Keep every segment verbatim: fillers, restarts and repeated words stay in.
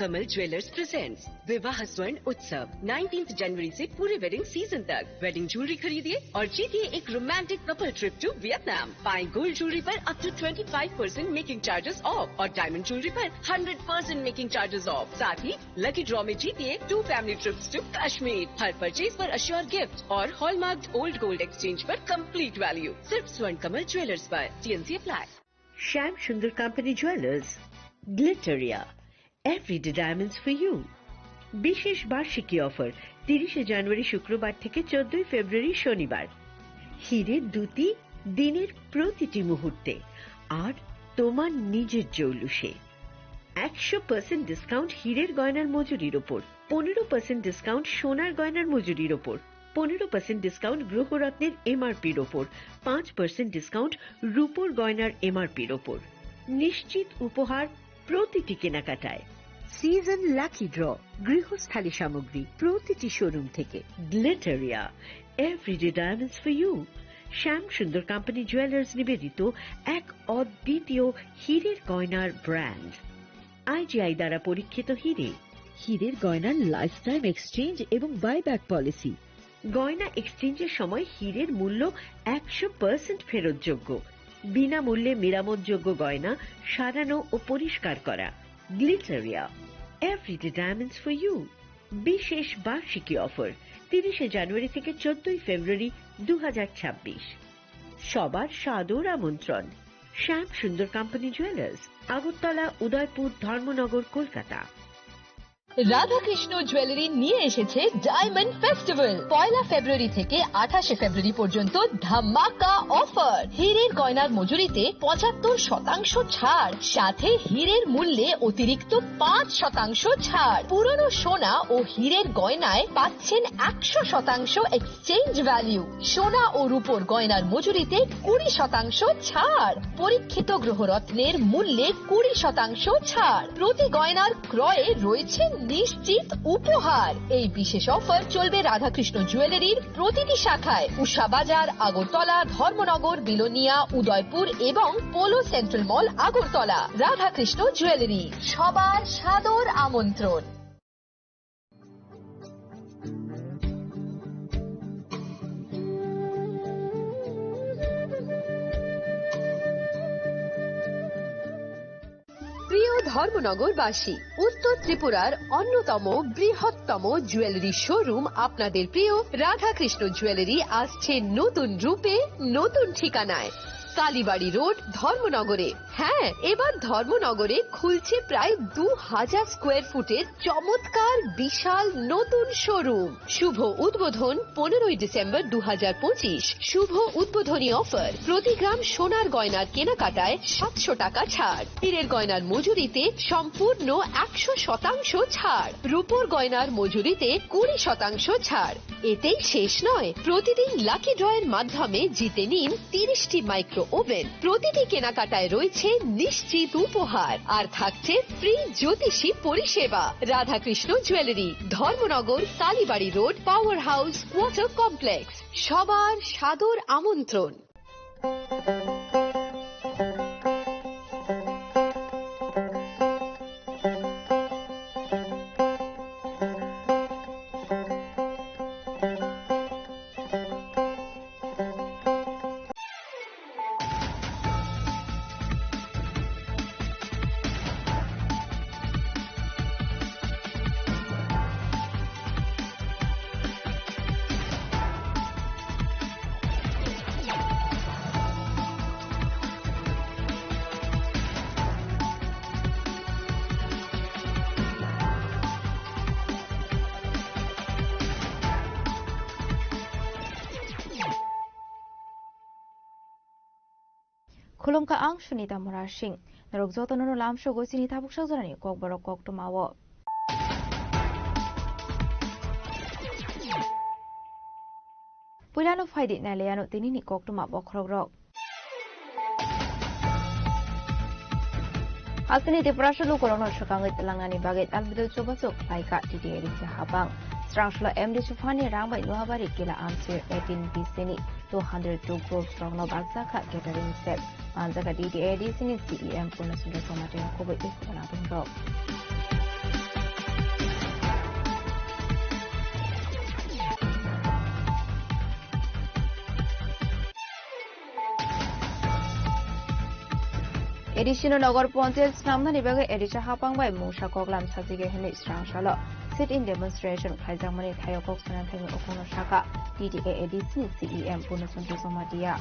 कमल jewellers presents विवाह स्वर्ण उत्सव नाइनटीन्थ जनवरी से पूरे वेडिंग सीजन तक। वेडिंग ज्वेलरी खरीदिए और जीतिए एक romantic couple trip to Vietnam. पाएं गोल्ड ज्वेलरी पर up to twenty five percent making charges off और डायमंड ज्वेलरी पर hundred percent making charges off. साथ ही लकी ड्रॉ में जीतिए two family trips to Kashmir. हर परचेज पर अश्योर गिफ्ट और हॉलमार्क्ड ओल्ड गोल्ड एक्सचेंज पर कंप्लीट वैल्यू। सिर्फ स्वर्ण कमल ज्वेलर्स पर। TNC apply. श्याम सुंदर कंपनी ज्वेलर्स, ग्लिटरिया, এভরিডে ডায়মন্ডস ফর ইউ। বিশেষ বার্ষিকী অফার, তিরিশে জানুয়ারি শুক্রবার থেকে চোদ্দই ফেব্রুয়ারি শনিবার। হিরে দ্যুতি দিনের প্রতিটি মুহূর্তে আর তোমার নিজের জৌলুসে। একশো পার্সেন্ট ডিসকাউন্ট হীরের গয়নার মজুরির ওপর, পনেরো পার্সেন্ট ডিসকাউন্ট সোনার গয়নার মজুরির ওপর, পনেরো পার্সেন্ট ডিসকাউন্ট গ্রহরত্নের এমআরপির ওপর, পাঁচ পার্সেন্ট ডিসকাউন্ট রূপোর গয়নার এমআরপির ওপর। নিশ্চিত উপহার প্রতিটি কেনাকাটায়। সিজন লাকি ড্র, গৃহস্থালী সামগ্রী প্রতিটি শোরুম থেকে। Glitteria, everyday diamonds for you. Shyam Sundar company jewellers নিবেদিত এক অদ্বিতীয় হীরের গয়নার ব্র্যান্ড। আইজিআই দ্বারা পরীক্ষিত হীরে। হীরের গয়নার লাইফ টাইম এক্সচেঞ্জ এবং বাইব্যাক পলিসি। গয়না এক্সচেঞ্জের সময় হীরের মূল্য একশো পার্সেন্ট ফেরতযোগ্য। বিনামূল্যে মেরামতযোগ্য গয়না সারানো ও পরিষ্কার করা। Glitteria, everyday diamonds for you. বিশেষ বার্ষিকী অফার, তিরিশে জানুয়ারি থেকে চোদ্দই ফেব্রুয়ারি দু হাজার ছাব্বিশ। সবার সাদর আমন্ত্রণ। শ্যাম সুন্দর কোম্পানি জুয়েলার্স, আগরতলা, উদয়পুর, ধর্মনগর, কলকাতা। রাধাকৃষ্ণ জুয়েলারি নিয়ে এসেছে ডায়মন্ড ফেস্টিভ্যাল। পয়লা ফেব্রুয়ারি থেকে আঠাশে ফেব্রুয়ারি পর্যন্ত ধামাকা অফার। হীরের গয়নার মজুরিতে পঁচাত্তর শতাংশ ছাড়, সাথে হীরের মূল্যে অতিরিক্ত পাঁচ শতাংশ ছাড়। পুরনো সোনা ও হীরের গয়নায় পাচ্ছেন একশো শতাংশ এক্সচেঞ্জ ভ্যালু। সোনা ও রূপোর গয়নার মজুরিতে কুড়ি শতাংশ ছাড়। পরীক্ষিত গ্রহরত্নের মূল্যে কুড়ি শতাংশ ছাড়। প্রতি গয়নার ক্রয়ে রয়েছে নিশ্চিত উপহার। এই বিশেষ অফার চলবে রাধাকৃষ্ণ জুয়েলারির প্রতিটি শাখায়, উষা বাজার, আগরতলা, ধর্মনগর, বিলোনিয়া, উদয়পুর এবং পোলো সেন্ট্রাল মল, আগরতলা। রাধাকৃষ্ণ জুয়েলারি, সবার সাদর আমন্ত্রণ। প্রিয় ধর্মনগরবাসী, উত্তর ত্রিপুরার অন্যতম বৃহত্তম জুয়েলারি শোরুম আপনাদের প্রিয় রাধাকৃষ্ণ জুয়েলারি আসছে নতুন রূপে, নতুন ঠিকানায়। কালীবাড়ি রোড, ধর্মনগরে। হ্যাঁ, এবার ধর্মনগরে খুলছে প্রায় দু হাজার স্কোয়ার ফুটের চমৎকার বিশাল নতুন শোরুম। শুভ উদ্বোধন পনেরোই ডিসেম্বর দু হাজার পঁচিশ। শুভ উদ্বোধনী অফার, প্রতি গ্রাম সোনার গয়নার কেনাকাটায় সাতশো টাকা ছাড়। হীরের গয়নার মজুরিতে সম্পূর্ণ একশো শতাংশ ছাড়। রূপোর গয়নার মজুরিতে কুড়ি শতাংশ ছাড়। এতেই শেষ নয়, প্রতিদিন লাকি ড্রয়ের মাধ্যমে জিতে নিন তিরিশটি মাইক্রো ওভেন। প্রতিটি কেনাকাটায় রয়েছে নিশ্চিত উপহার, আর থাকছে ফ্রি জ্যোতিষী পরিষেবা। Radhakrishna jewellery, Dharmanagar, Kalibari road, power house, water complex. সবার সাদর আমন্ত্রণ। Khulumkha ang Sunita Murasing. Norok jotono no lamsogo chini tabuk sajorani kokborok koktwmao. Puilano phaidi nailaiano tinini koktwma bokhorokrok. Hasteni Tiprasa lukurokno swkangwi twlangnani bagwi talbidal chubachu khlaikha T T A D C habang. Srangsolo M D C phani rang bai Nohabari kila amchir eighteen B C ni two hundred two groups rokno bakjakha catering set. Manjakha T T A D C ni C E M Purna Chandra Somati kubui ikhwrang rok. A D C no Nagar Panchayat snamnani bagwi A D C hapang bai mungsa koklam sajigwi hwnwi srang salo sit-in demonstration khaijakmani thaio kok sanani thangwi ukungno sakha T T A A D C ni C E M Purna Chandra Jamatia.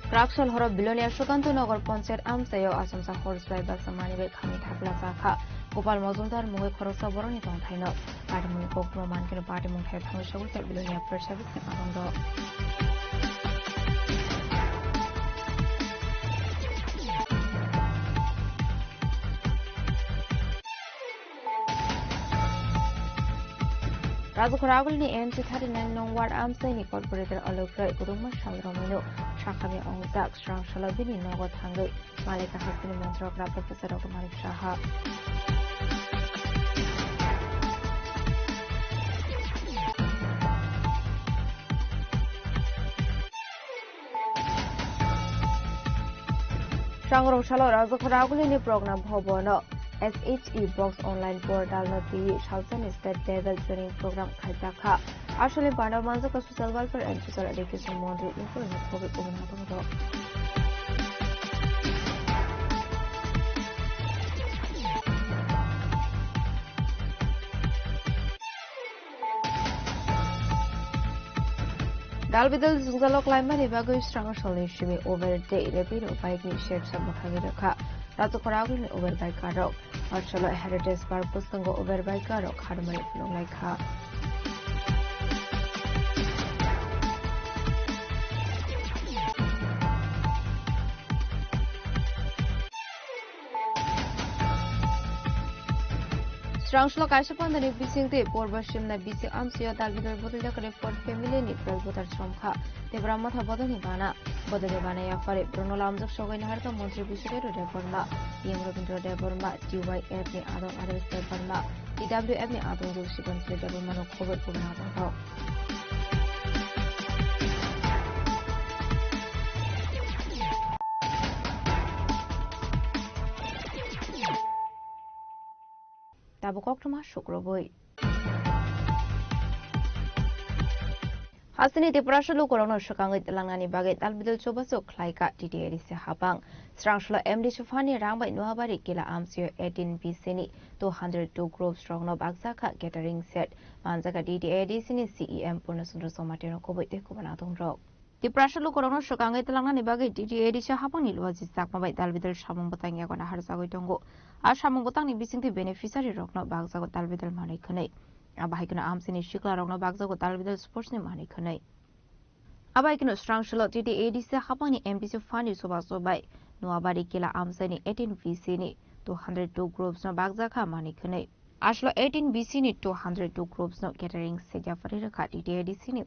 Rakshal horo Bilonia Sukanto Nagar Panchayat amchaio achomsa horse bai baksa manwi bai khamwi thapla chakha. Gopal Majumdar mungwi khoroksa borokni tongthaino. Patimungni koktwma mankhe patimung thaio thangwi sogwi Bilonia Press Service ni arondo. Rajakhor Agulini N C thirty nine nong ward amchaini corporator Alok Roy kwbangma sal romwino sakhamya wngjak, srang salo bini nogo thangwi Malika hasteni montrok Rabda Prasad Rokmani Saha. Srangrong salo Rajakhor Agulini Progna Bhabono S H E Box online portal no twi salsani state level training program khaijakha. Aswlni pandal manjakha Social Welfare and Social Education Montri Lukurani Khoboi Kubun Hatung rok. Dalbidal jwngjalo klaimani bagwi srang salni simi over day rebino bike ni shed sa mwthangwi rwkha. Rajakhor Agulini over biker rok. Marshalo Heritage Park bwskango over biker rok kharmani phunuknai kha. Srangshlo kaisa pandani bisingtwi Purbo Simna bising amchaio dalbidal bodol yakarwi Ford family ni prai buthar chomkha. Tipra Motha bodolni bana. Bodolni bana yaphari borokno lamjak sogwi naharkha Montri Bisudero Debbarma, P M Rabindra Debbarma, T Y F ni adong Adesh Debbarma, T W F ni adong Jogsibantri Debbarmano khobor kubun naharkha. Tabuk koktwma sukrubui. Hasteni Tiprasa lukurokno swkangwi twlangnani bagwi dalbidal chubachu khlaikha T T A D C hapang. Srangshalo M D C fund ni rang bai Noabari Kila amchaio eighteen B C ni two hundred two groups rokno bakjakha catering set. Manjakha T T A D C ni C E M Purna Chandra Jamatia no kubui tei kubun adongrok. Tiprasa lukurokno swkangwi twlangnani bagwi T T A D C hapangni luaji chakma bai dalbidal samung bwtang yago naharjagwi tongo. A samung bwtangni bisingtwi beneficiary rokno bakjago dalbidal manwi khwnwi. Abo hai kheno amchaini siklarokno bakjago dalbidal sports ni manwi khwnwi. Abo hai kheno srangshalo T T A D C hapangni M D C fund ni chubachu bai Noabari Kila amchaini eighteen B C ni two hundred two groups no bakjakha manwi khwnwi. Aswkno eighteen B C ni two hundred two groups no catering set yaphari rwkha T T A D C ni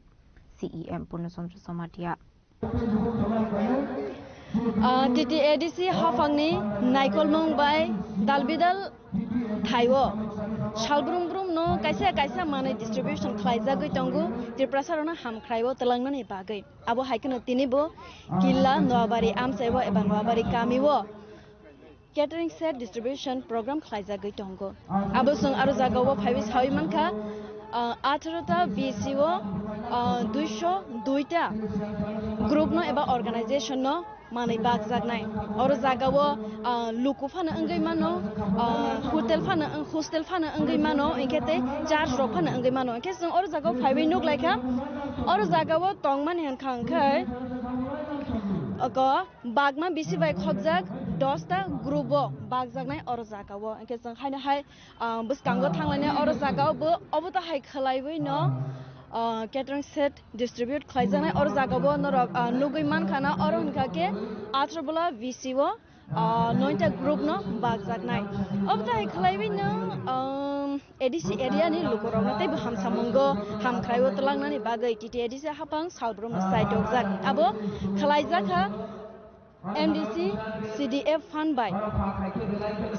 C E M Purna Chandra Jamatia. Ah, T T A D C hapangni naikolmung bai dalbidal thaio salbrum brum no kaisa kaisa manwi distribution khlaijagwi tongo Tiprasa rokno hamkhraio twlangnani bagwi. Abo hai kheno tini bo Killa Noabari amchaio eba Noabari kamio catering set distribution program khlaijagwi tongo. Abo chwng aro jagao phaiwi sawi mankha, ah, atharo ta B C o, ah, duiso dui ta group no eba organization no manwi bakjaknai. Oro jagao, ah, luku phano wngwi mano, ah, hotel phano, hostel phano wngwi mano, hinkhe tei church rok phano wngwi mano. Hinkhe chwng oro jagao phaiwi nuk laikha, oro jagao tongmani hwnkha hwnkhe, oko, bagma bisi bai khopjak dosta group o bakjaknai oro jagao. Hinkhe chwng haino hai, ah, bwskango thanglainai oro jagao bo obo to hai khwlaiwi no, ah, catering set distribute khlaijaknai oro jagao norok, ah, nugwi mankha na oro hinkha khe atharo bola bisi o, ah, noita group no bakjaknai. Obo to hai khwlaiwi no, um, A D C area ni lukurokno teibo hamsamungo hamkhraio twlangnani bagwi T T A D C hapang salbrumno sai dokjak. Abo khwlaijakha M D C C D F fund bai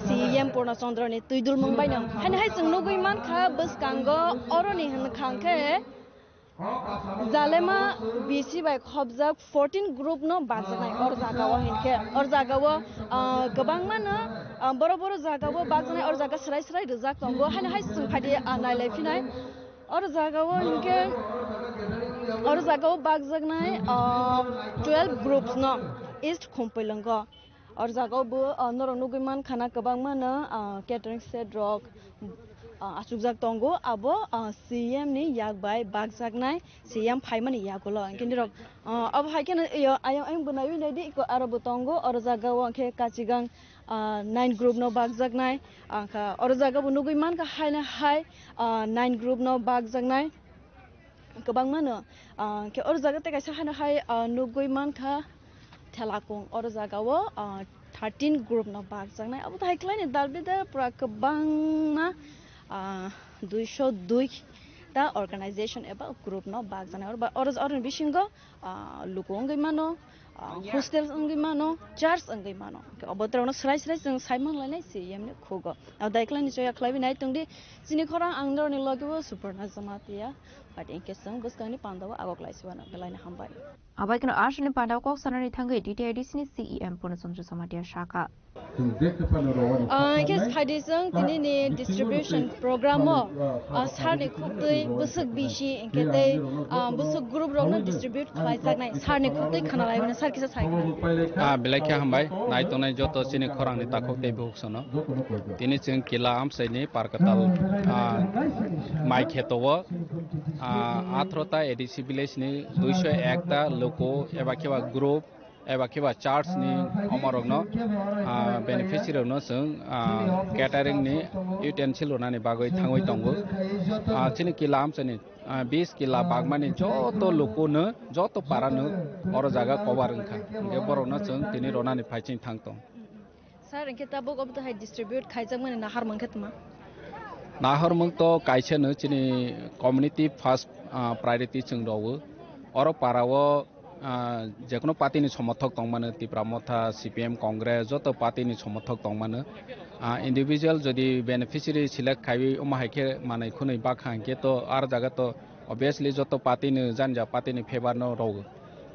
C E M Purna Chandra ni twidulmung baino. Haino hai chwng nugwi mankha bwskango oroni hwnkha hwnkhe Jalema B C bai khopjak fourteen group no bakjaknai or jagao hinkhe. Or jagao, ah, kwbangma no Ah, boro boro jaga o bakjaknai, oro jaga srai srai rijak tongo, haino hai chwng phaidi, ah, nailai phinai. Oro jaga o hinkhe, oro jaga o bakjaknai, ah, twelve groups no East Khumpui Lwngo. Oro jaga o bo, ah, norok nugui mankha na kwbangma no, ah, catering set rok, ah, achukjak tongo, abo, ah, C M ni yak bai bakjaknai, C M phaimani yagulo. Hinkhe norok, ah, abo hai kheno, iyo, ayang, ayang bwnaiwi naidi, iko aro bo tongo, oro jaga o hinkhe kachigang, ah, nine group no bakjaknai, angkha oro jaga bo nugui mankha haino hai, ah, nine group no bakjaknai kwbangma no, ah, khe oro jaga tei kaisa haino hai, ah, nugui mankha Thelakung, oro jaga o, ah, thirteen group no bakjaknai, abo to hai khlai ni dalbida pura kwbangma, ah, duiso dui ta organization eba group no bakjaknai, oro ba, oro, oro ni bisingo, ah, luku wngwi mano, ah, hostel wngwi mano, church wngwi mano. Hwnkhe obo borokno srai srai chwng sai man lainai C M ni khugo. Abo daiklai ni choya khlaiwi nai tongdi. Chini khorang ang norokni logi o Suparna Jamatia. Pati hwnkhe chwng bwskangni pandao agok lai siwano belai no hambai. Abai kheno aswkni pandao kok sanani thangwi T T A D C ni C E M Purna Chandra Jamatia sakha. Ah, hwnkhe phaidi chwng tini ni distribution program o, ah, sir ni khuktwi bwswk bisi hwnkhe tei, ah, bwswk group rok no distribute khlaijaknai sir ni khuktwi khna lai mano, sir kisa sai. Ah, belai khe hambai, nai tongnai joto chini khorang ni takhuk tei bukhuk sono. Tini chwng Kila Amchai ni Parkatal, ah, mai kheto o, ah, athro ta A D C village ni duiso ek ta luku eba khe ba group eba khe ba church ni omorokno, ah, beneficiary rokno chwng, ah, catering ni utensil rwnani bagwi thangwi tongo. Ah, chini Kila Amchai ni, ah, bis Kila bagmani joto lukuno, joto parano oro jaga cover wngkha. Hwnkhe borokno chwng tini rwnani phaiching thang tong. Sir, hwnkhe tabuk obo to hai distribute khaijakmani naharmung khe tma? Naharmung to kaisa no chini community first, ah, priority chwng rwo. Oro para o, ah, jekono party ni somothok tongmano, Tipra Motha, C P M, Congress, joto party ni somothok tongmano. Ah, individual jodi beneficiary select khaiwi omo hai khe manai khunui bakha hwnkhe to ar jaga to obviously joto party ni jani ja party ni favor no rwo.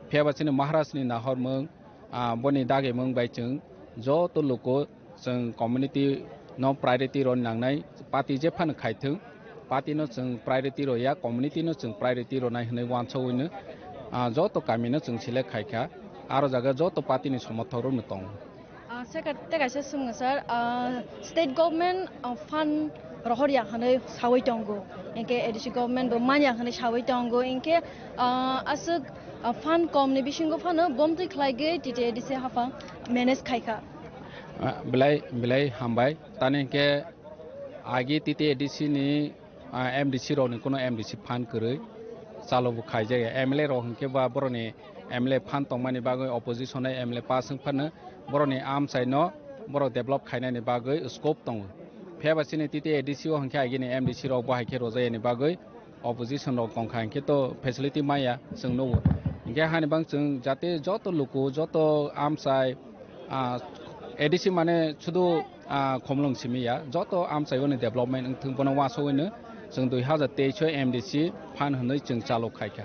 Phiya ba chini Maharaj ni naharmung, ah, boni dagimung bai chwng joto luku chwng community no priority rw nangnai, party jephano khaithwng, party no chwng priority rw ya, community no chwng priority rwnai hwnwi uansugwino, ah, joto kami no chwng select khaikha, aro jaga joto party ni somothok rokno tongo. Ah, second, tei kaisa swngno sir, ah, state government, ah, fund rohor ya hwnwi sawi tongo, hinkhe A D C government bo manya hwnwi sawi tongo, hinkhe, ah, aswk, ah, fund kom ni bisingo phano bomtwi khlaigwi T T A D C haphang manage khaikha. Ah, belai, belai hambai. Tani hinkhe agi T T A D C ni, ah, M D C rokni kuno M D C fund kwrwi chalo bo khaijak ya. M L A rok hinkhe ba borokni M L A fund tongmani bagwi opposition hai M L A pass wng phano borokni amchaino borok develop khainani bagwi scope tongo. Phiya ba chini T T A D C o hinkhe agini M D C rok bo hai khe rwjayani bagwi opposition rok tongkha hinkhe to facility maya chwng nugo. Hinkhe hani bang chwng jate joto luku, joto amchai, ah, A D C mane sudu, ah, Khumulwng simi ya, joto amchai oni development wngthung bono uansugwino chwng dui hazar teis o M D C fund hwnwi chwng chalok khaikha.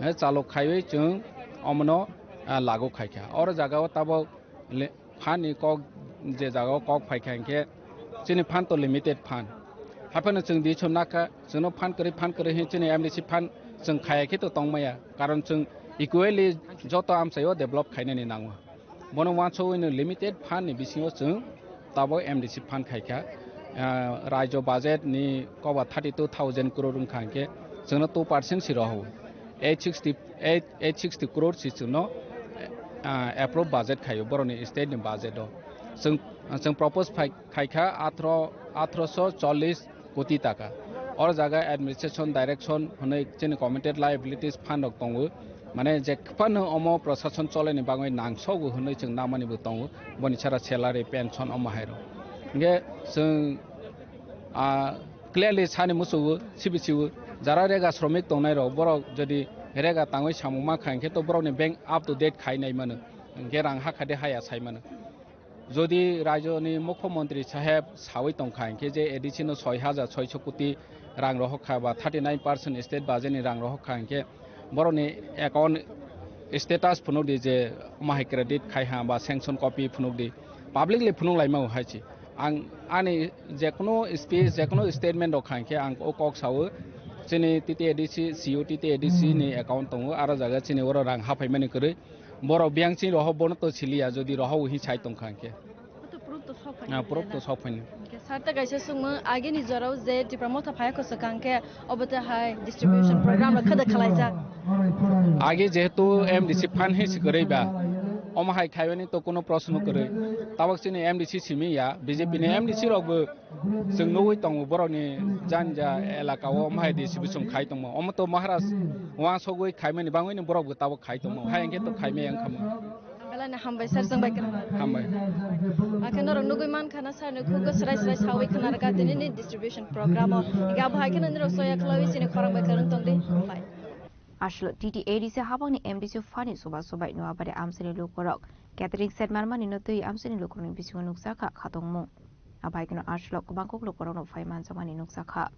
Eh, chalok khaiwi chwng omono, ah, lagu khaikha. Oro jaga o tabok le-, fund ni kok je jaga o kok phaikha hinkhe chini fund to limited fund. Haphano chwng di chwng nakha, chwngno fund kwrwi, fund kwrwi hin chini M D C fund chwng khaya khe to tongmaya. Karon chwng equally joto amchai o develop khainani nango. Bono uansugwino limited fund ni bisingo chwng tabok M D C fund khaikha. Ah, raijo budget ni koba thirty two thousand crore wngkha hinkhe chwngno two percent si rohor. Eight sixty, eight, eight sixty crore si chwngno, ah, approve budget khaio borokni state ni budget o. Chwng, chwng propose phai-, khaikha athro, athroso chollish koti taka. Oro jaga administration direction hwnwi chini committed liabilities fund rok tongo. Mane je phano omo prosason cholaini bagwi nangsogo hwnwi chwng namani bo tongo. Boni sara salary, pension omo hai rok. Hinkhe chwng, ah, clearly sani muchugo, sibi sigo, jara rega sromik tongnai rok, borok jodi rega tangwi samung mankha hinkhe to borokni bank up to date khai nai mano. Hinkhe rang hakha de haya sai mano. Jodi rajyoni mukhyamantri saheb sawi tongkha hinkhe je A D C no soi hajar soiso koti rang rohorkha ba thirty nine percent state budget ni rang rohorkha hinkhe borokni account status phunukdi je omo hai credit khai ha ba sanction copy phunukdi. Publicly phunuk laima o hai se. Ang ani jekono speech, jekono statement rok kha khe ang o kok sao, chini T T A D C, C U T T A D C ni account tongo, aro jaga chini oro rang haphaimani kwrwi. Borok biyang chini rohok bono to siliya, jodi rohok hinwi sai tong kha khe. Boto proof to sok Ah, phainai proof na? To sok phainai. Hwnkhe sir ta kaisa swngmung, agini jorao je Tipra Motha phai kho swkang khe obo te hai distribution program rok khada khwlaijak. Age jehetu M D C phan he se kwrwi ba, omo hai khaimani to kuno proshno kwrwi. Tabok chini M D C simi ya, B J P ni M D C rok bo chwng nugwi tongo borokni janja elaka o omo hai distribution khai tongmo. Omo to Maharaj wansugwi khaimani bangwi ni borok bo tabok khai tongmo. Hai hwnkhe to khaimai wngkha mo. Belai no hambai sir, chwng bai kwrwng. Hambai. Akhe norok nugwi mankha na sir ni khuk o swrai swrai sawi khna rwkha tini ni distribution program o. Hinkhe abo hai kheno norok soya khwlawi chini khorang bai kwrwng tong di. Hambai. Aswk T T A D C habangni M D C phani chubachu bai no abari amchaini lukurok catering set manmani no twi amchaini lukurokni bisingo nukjakha khatungmung. Abai kheno aswk kwbang kok lukurokno phai manjakmani nukjakha.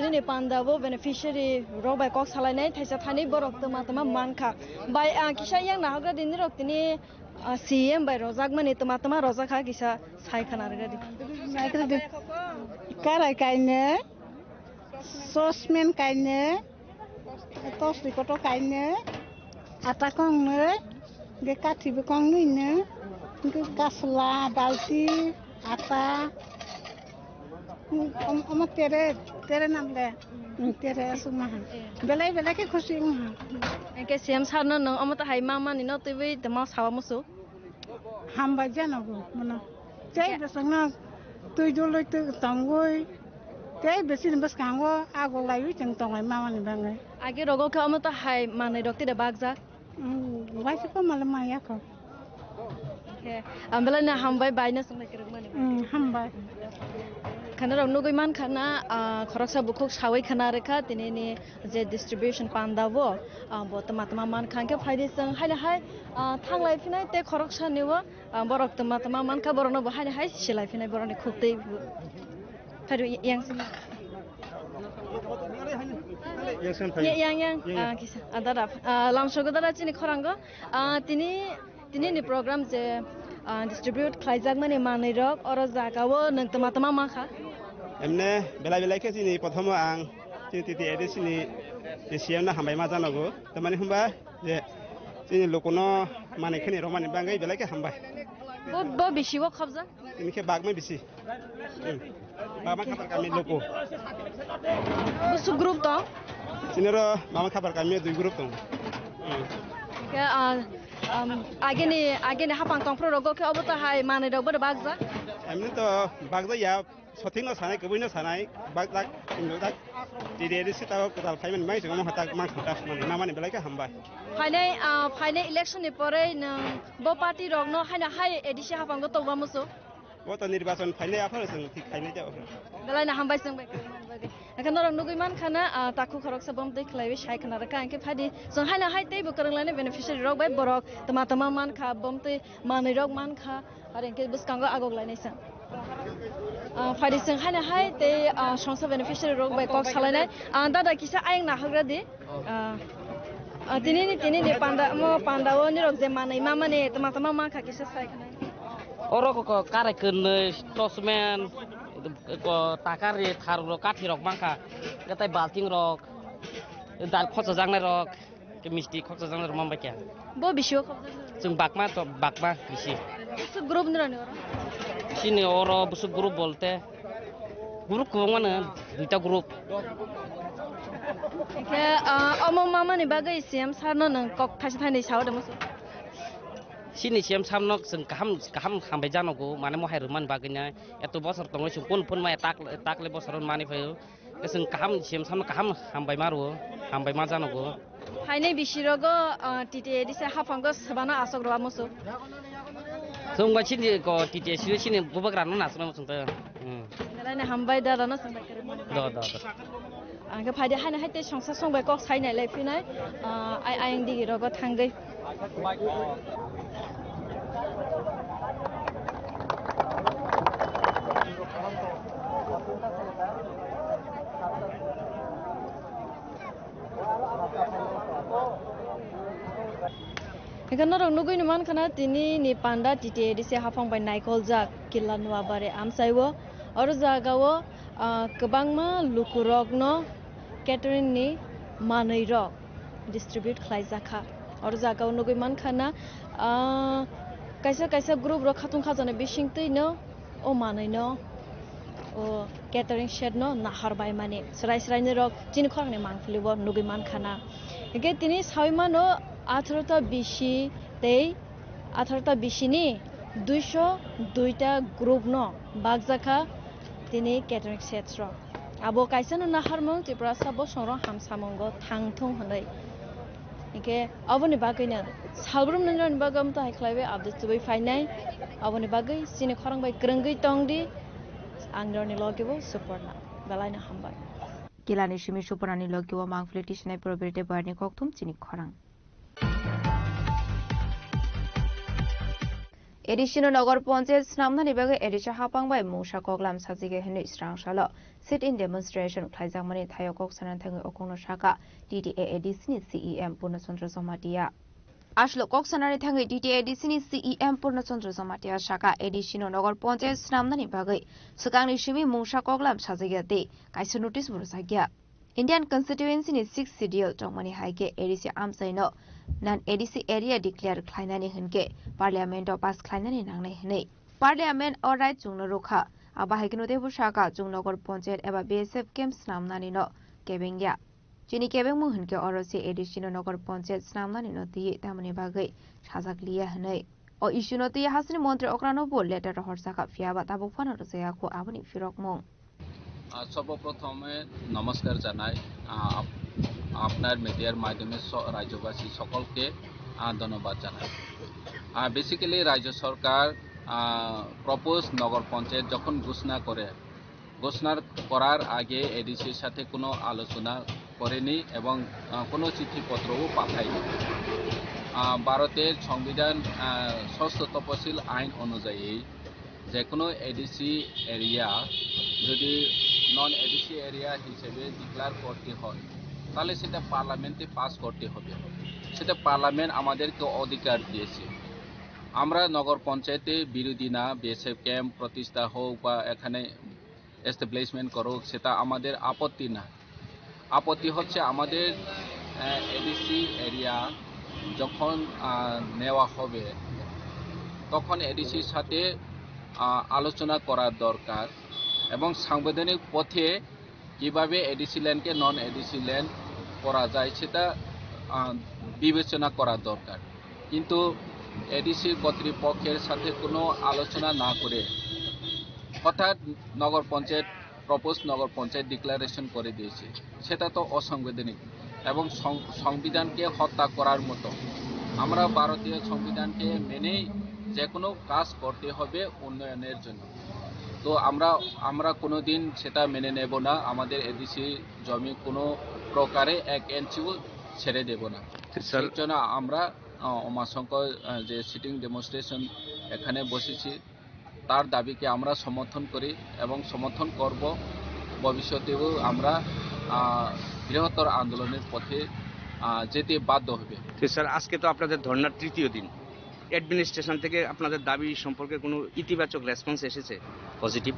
Nini panda bo beneficiary rok bai kok salainai thaisa thani borok twma twma mankha. Bai, ah, kisa yang nahogra di nirok tini, ah, C M bai rojakmani twma twma rojakha kisa sai khna rwgadi. Naikra di. Karai kainwi, sosmen kainwi, tosri kotor kainwi, ata kongnwi, ge kathi bo kongnwi nwi, ge kasla, balti, ata, Om-, omo tere, tere namle. Mm, tere aswk maha. Eh. Belai belai khe khusi wngha. Hwnkhe C M sir no nwng omo ta hai ma mani no twiwi tongma sawa musu. Hambai janogo mono. Tei bwswkno twi dulwi twi tongwi. Tei bwswkni bwskango ago laiwi chwng tonglai ma mani bagwi. Age rogo khe omo ta hai manwi rok tide bakjak. Mm, waisa ko mala maya ko. Khe, ang belai no hambai bai no swngna kwrwngmani. Mm, hambai. Khana rok nugwi mankha na, ah, khoroksa bukhuk sawi khana rwkha tini ni je distribution panda bo, ah, bo tama tama mankha hwnkhe phaidi chwng haino hai, ah, thanglai phinai tei khoroksa ni o, ah, borok tama tama mankha borok no bo haino hai silai phinai borok ni khuk twi bo. Phaidu yang sini. Yang sini phai. Ya, yang, yang. Yang, yang. Ah, kisa. Ah, dada. Ah, lamsogo dada chini khorango. Ah, tini, tini ni program je, ah, distribute khlaijakmani manwi rok oro jaga o nwng tama tama mankha. Emne belai belai khe chini prothomo ang chini T T A D C ni C M no hambai ma janogo. Tamani hwnba je chini lukuno manwi khani romani bagwi belai khe hambai. Bo, bo bisi o khobjak? Tini khe bagmai bisi. Hmm. Mama Khapar kami luku. Busuk group tong? Chini oro Mama Khapar kami dui group tong. Hmm. Khe, ah, um, agini, agini hapang tongphuru rogo khe obo to hai manwi rok bodo bakjak? Emni to bakjak ya, sothik no sanai, kwbwi no sanai, bakjak, hinjak. Tide ri sita kwtal phaiman mai sing omo hatak mang khata mani namani belai khe hambai. Phainai, ah, phainai election ni pore nwng bo party rok no haino hai A D C hapang go tongma musu? Bo to nirbachon phainai aphano chwng thik khainai jao. Belai no hambai chwng bai kwrwng mani bagwi. Hwnkhe norok nugwi mankha na, ah, takhuk khoroksa bom twi khlaiwi sai khna rwkha, hwnkhe phaidi chwng haino hai teibo kwrwng lainai beneficiary rok bai borok tama tama mankha, bom twi manwi rok mankha, aro hwnkhe bwskango agok lainai chwng. Ah, phaidi chwng haino hai tei, ah, songsa beneficiary rok bai kok salainai. Ah, dada kisa ayang nahogra di. Ah, ah, tini ni, tini ni panda, mo panda o nirok je manwi ma mani tama tama mankha kisa sai khna. Oro ko, ko karai kwnwi, tosmen, ko takar ri, tharok rok, kathi rok mankha, tei balting rok, dal khochajaknai rok, tei misti khochajaknai rok manbai kha. Bo bisi o khobjaknai? Chwng bakma to, bakma bisi. Busuk group ni rani oro? Chini oro busuk group bolte group kwbangma no, duita group. Hwnkhe, ah, omo mamani bagwi C M sir no nwng kok thaisa thainwi sao de musu? Chini C M sir no chwng kaham, kaham hambai janogo, mane mohai rwmani bagwi no. Eto bosor tongwi chwng phun phun maya tak, takle bosor hwn mani phaio. Chwng kaham C M sir no kaham hambai ma rwo, hambai ma janogo. Phainai bisi rogo, ah, T T A D C haphango swbano aswk rwma musu. Chwng bai chini ko T T A C chini bubagra no nasuknai muchung ta. Hmm. Belai no hambai dada no chwng bai kwrwngmani. Do, do, do. Ang khe phaidi haino hai tei songsa song bai kok sai nai lai phinai, ah, ai, ayang digi rogo thangwi. Hingke norok nugui ni mankha na tini ni panda T T A D C haphang bai naikoljak Killa Nuabari amchai o. Oro jaga o, ah, kwbangma lukurok no catering ni manwi rok distribute khlai jakha. Oro jaga o nugui mankha na, ah, kaisa kaisa group rok khatung khajana bising twi no o manwi no o catering shed no nahar bai mani. Srai srai ni rok chini khorang ni mangpili o nugui mankha na. Hingke tini saui mano atharo ta bisi tei atharo ta bisi ni duiso dui ta group no bakjakha tini catering sets rok. Abo kaisa no naharmung Tripura sa bosong rok hamsamungo thang thung hwnwi. Hingke aboni bagwi no salbrum nini bagwi amto hai khlai bai update tubui phainai. Aboni bagwi chini khorang bai kwrwngwi tong di. Ang norni logi bo Suporna. Belai no hambai. Kilani simi Supornani logi o mangpili tisinai Probirte Barni kokthum chini khorang. A D C no Nogor Ponchayat swnamnani bagwi A D C haphang bai mungsa koklam sajigya hwnwi srangsalo sit-in demonstration khlaijakmani thaio kok sanani thangwi okongno sakha T T A A D C ni C E M Purno Chandra Jamatia. Aswk kok sanani thangwi T T A A D C ni C E M Purno Chandra Jamatia sakha, A D C no Nogor Ponchayat swnamnani bagwi swkangni simi mungsa koklam sajigya tei kaisa notice bo rwjakya. Indian Constituency ni sixth Schedule tongmani hai khe A D C amchaino non A D C area declare khlainani hwnkhe Parliament o pass khlainani nangnai hwnwi. Parliament o right chwngno rwkha. Abo hai kheno teibo sakha, chwng Nogor Ponchayat eba B S F camp swnamnani no kebengya. Chini kebengmung hwnkhe oro se A D C no Nogor Ponchayat swnamnani no twiwi tamoni bagwi sajak liya hwnwi. O issue no twiwi hasini montri okrano bo letter rohor sakha, phiya ba tabuk phano rwjaya kho aboni phirokmung. আহ, সর্বপ্রথমে নমস্কার জানাই, আহ, আপ-, আপনার মিডিয়ার মাধ্যমে স-, রাজ্যবাসী সকলকে, আহ, ধন্যবাদ জানাই। আহ, বেসিক্যালি রাজ্য সরকার, আহ, প্রপোজ নগর পঞ্চায়েত যখন ঘোষণা করে, ঘোষণা করার আগে এডিসির সাথে কোনো আলোচনা করেনি এবং, আহ, কোনো চিঠিপত্রও পাঠায়নি। আহ, ভারতের সংবিধান, আহ, ষষ্ঠ তপশিল আইন অনুযায়ী যে কোনো এডিসি এরিয়া যদি নন এডিসি এরিয়া হিসেবে ডিক্লেয়ার করতে হয়, তাহলে সেটা পার্লামেন্টে পাস করতে হবে। সেটা পার্লামেন্ট আমাদেরকে অধিকার দিয়েছে। আমরা নগর পঞ্চায়েতে বিরোধী না, বিএসএফ ক্যাম্প প্রতিষ্ঠা হোক বা এখানে এস্টাবলিশমেন্ট করুক, সেটা আমাদের আপত্তি না। আপত্তি হচ্ছে আমাদের, আহ, এডিসি এরিয়া যখন, আহ, নেওয়া হবে, তখন এডিসির সাথে, আহ, আলোচনা করার দরকার এবং সাংবিধানিক পথে কিভাবে এডিসি ল্যান্ডকে নন এডিসি ল্যান্ড করা যায়, সেটা, আহ, বিবেচনা করা দরকার। কিন্তু এডিসি কর্তৃপক্ষের সাথে কোনো আলোচনা না করে হঠাৎ নগর পঞ্চায়েত, প্রপোজ নগর পঞ্চায়েত ডিক্লারেশন করে দিয়েছে, সেটা তো অসাংবিধানিক এবং সং-, সংবিধানকে হত্যা করার মতো। আমরা ভারতীয় সংবিধানকে মেনেই যে কোনো কাজ করতে হবে উন্নয়নের জন্য। তো আমরা, আমরা কোনোদিন সেটা মেনে নেব না। আমাদের এডিসি জমি কোনো প্রকারে এক ইঞ্চিও ছেড়ে দেব না। তো স্যার, সেই জন্য আমরা, আহ, উমাশঙ্কর, আহ, যে সিটিং ডেমনস্ট্রেশন এখানে বসেছি, তার দাবিকে আমরা সমর্থন করি এবং সমর্থন করব। ভবিষ্যতেও আমরা, আহ, বৃহত্তর আন্দোলনের পথে, আহ, যেতে বাধ্য হবে। তো স্যার, আজকে তো আপনাদের ধর্নার তৃতীয় দিন, অ্যাডমিনিস্ট্রেশন থেকে আপনাদের দাবি সম্পর্কে কোনো ইতিবাচক রেসপন্স এসেছে, পজিটিভ?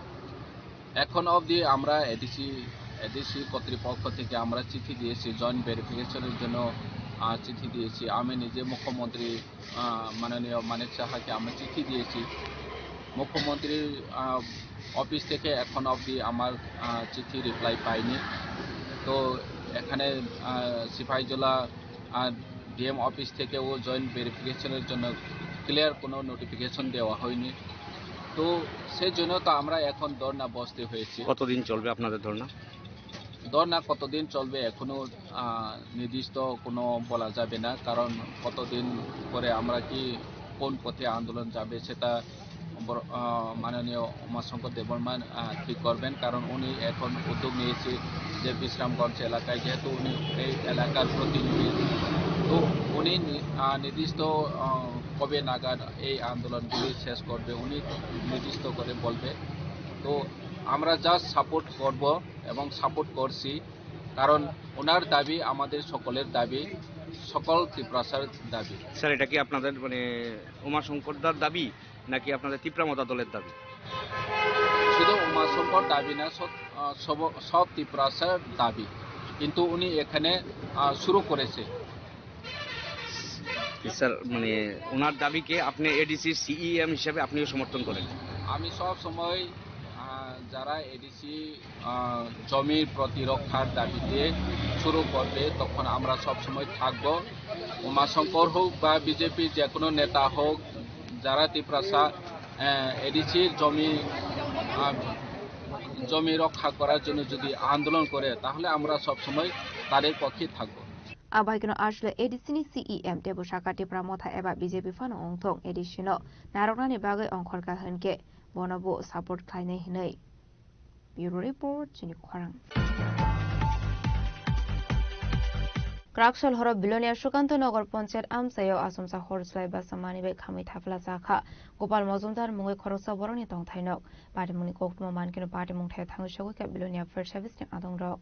এখন অবধি আমরা এডিসি, এডিসি কর্তৃপক্ষ থেকে আমরা চিঠি দিয়েছি, জয়েন্ট ভেরিফিকেশনের জন্য, আহ, চিঠি দিয়েছি। আমি নিজে মুখ্যমন্ত্রী, আহ, মাননীয় মানিক সাহাকে আমরা চিঠি দিয়েছি। মুখ্যমন্ত্রীর, আহ, অফিস থেকে এখন অবধি আমার, আহ, চিঠি রিপ্লাই পাইনি। তো এখানে, আহ, সিপাহীজলা, আহ, ডিএম অফিস থেকেও জয়েন্ট ভেরিফিকেশনের জন্য ক্লিয়ার কোনো নোটিফিকেশন দেওয়া হয়নি। তো সেই জন্য তো আমরা এখন ধর্ণা বসতে হয়েছে। কতদিন চলবে আপনাদের ধর্ণা? ধর্ণা কতদিন চলবে এখনো, আহ, নির্দিষ্ট কোনো বলা যাবে না, কারণ কতদিন পরে আমরা কি কোন পথে আন্দোলন যাবে সেটা বর-, আহ, মাননীয় উমাশঙ্কর দেববর্মা, আহ, ঠিক করবেন, কারণ উনি এখন উদ্যোগ নিয়েছে যে বিশ্রামগঞ্জ এলাকায়, যেহেতু উনি এই এলাকার প্রতিনিধি, তো উনি নি-, আহ, নির্দিষ্ট, আহ, কবে নাগাদ এই আন্দোলনগুলি শেষ করবে উনি নির্দিষ্ট করে বলবে। তো আমরা জাস্ট সাপোর্ট করব এবং সাপোর্ট করছি, কারণ ওনার দাবি আমাদের সকলের দাবি। সকল তিপ্রাসার দাবি। স্যার, এটা কি আপনাদের, মানে, উমাশঙ্কর দার দাবি নাকি আপনাদের তিপ্রা মতা দলের দাবি? শুধু উমাশঙ্কর দাবি না, সব, আহ, সব, সব তিপ্রাসার দাবি, কিন্তু উনি এখানে, আহ, শুরু করেছে। স্যার, মানে, ওনার দাবিকে আপনি এডিসি সিইএম হিসাবে আপনিও সমর্থন করেন? আমি সব সময়, আহ, যারা এডিসি, আহ, জমির প্রতিরক্ষার দাবিতে শুরু করবে, তখন আমরা সব সময় থাকব। উমাশঙ্কর হোক বা বিজেপি যে কোনো নেতা হোক, যারা তিপ্রাসা, আহ, এডিসির জমি, আহ, জমি রক্ষা করার জন্য যদি আন্দোলন করে, তাহলে আমরা সব সময় তাদের পক্ষে থাকব। Abaikeno asle ADC ni CEM tebo saka Tipra Motha eba BJP phano wngthok ADC no narwknani bagwi ongkhorkha hwnkhe bono bo support khlainai hwnwi. Bureau Report, chini khorang. Kwraksal horo Bilonia Sukanto Nagar Panchayat amchaio achomsa hor swlai basa manwi bai khamwi thapla chakha Gopal Mojumdar mungwi khoroksa borokni tongthai nok. Patimungni koktwma mankhe patimung thaya thangwi sogwi kha Bilonia Fire Service ni adongrok.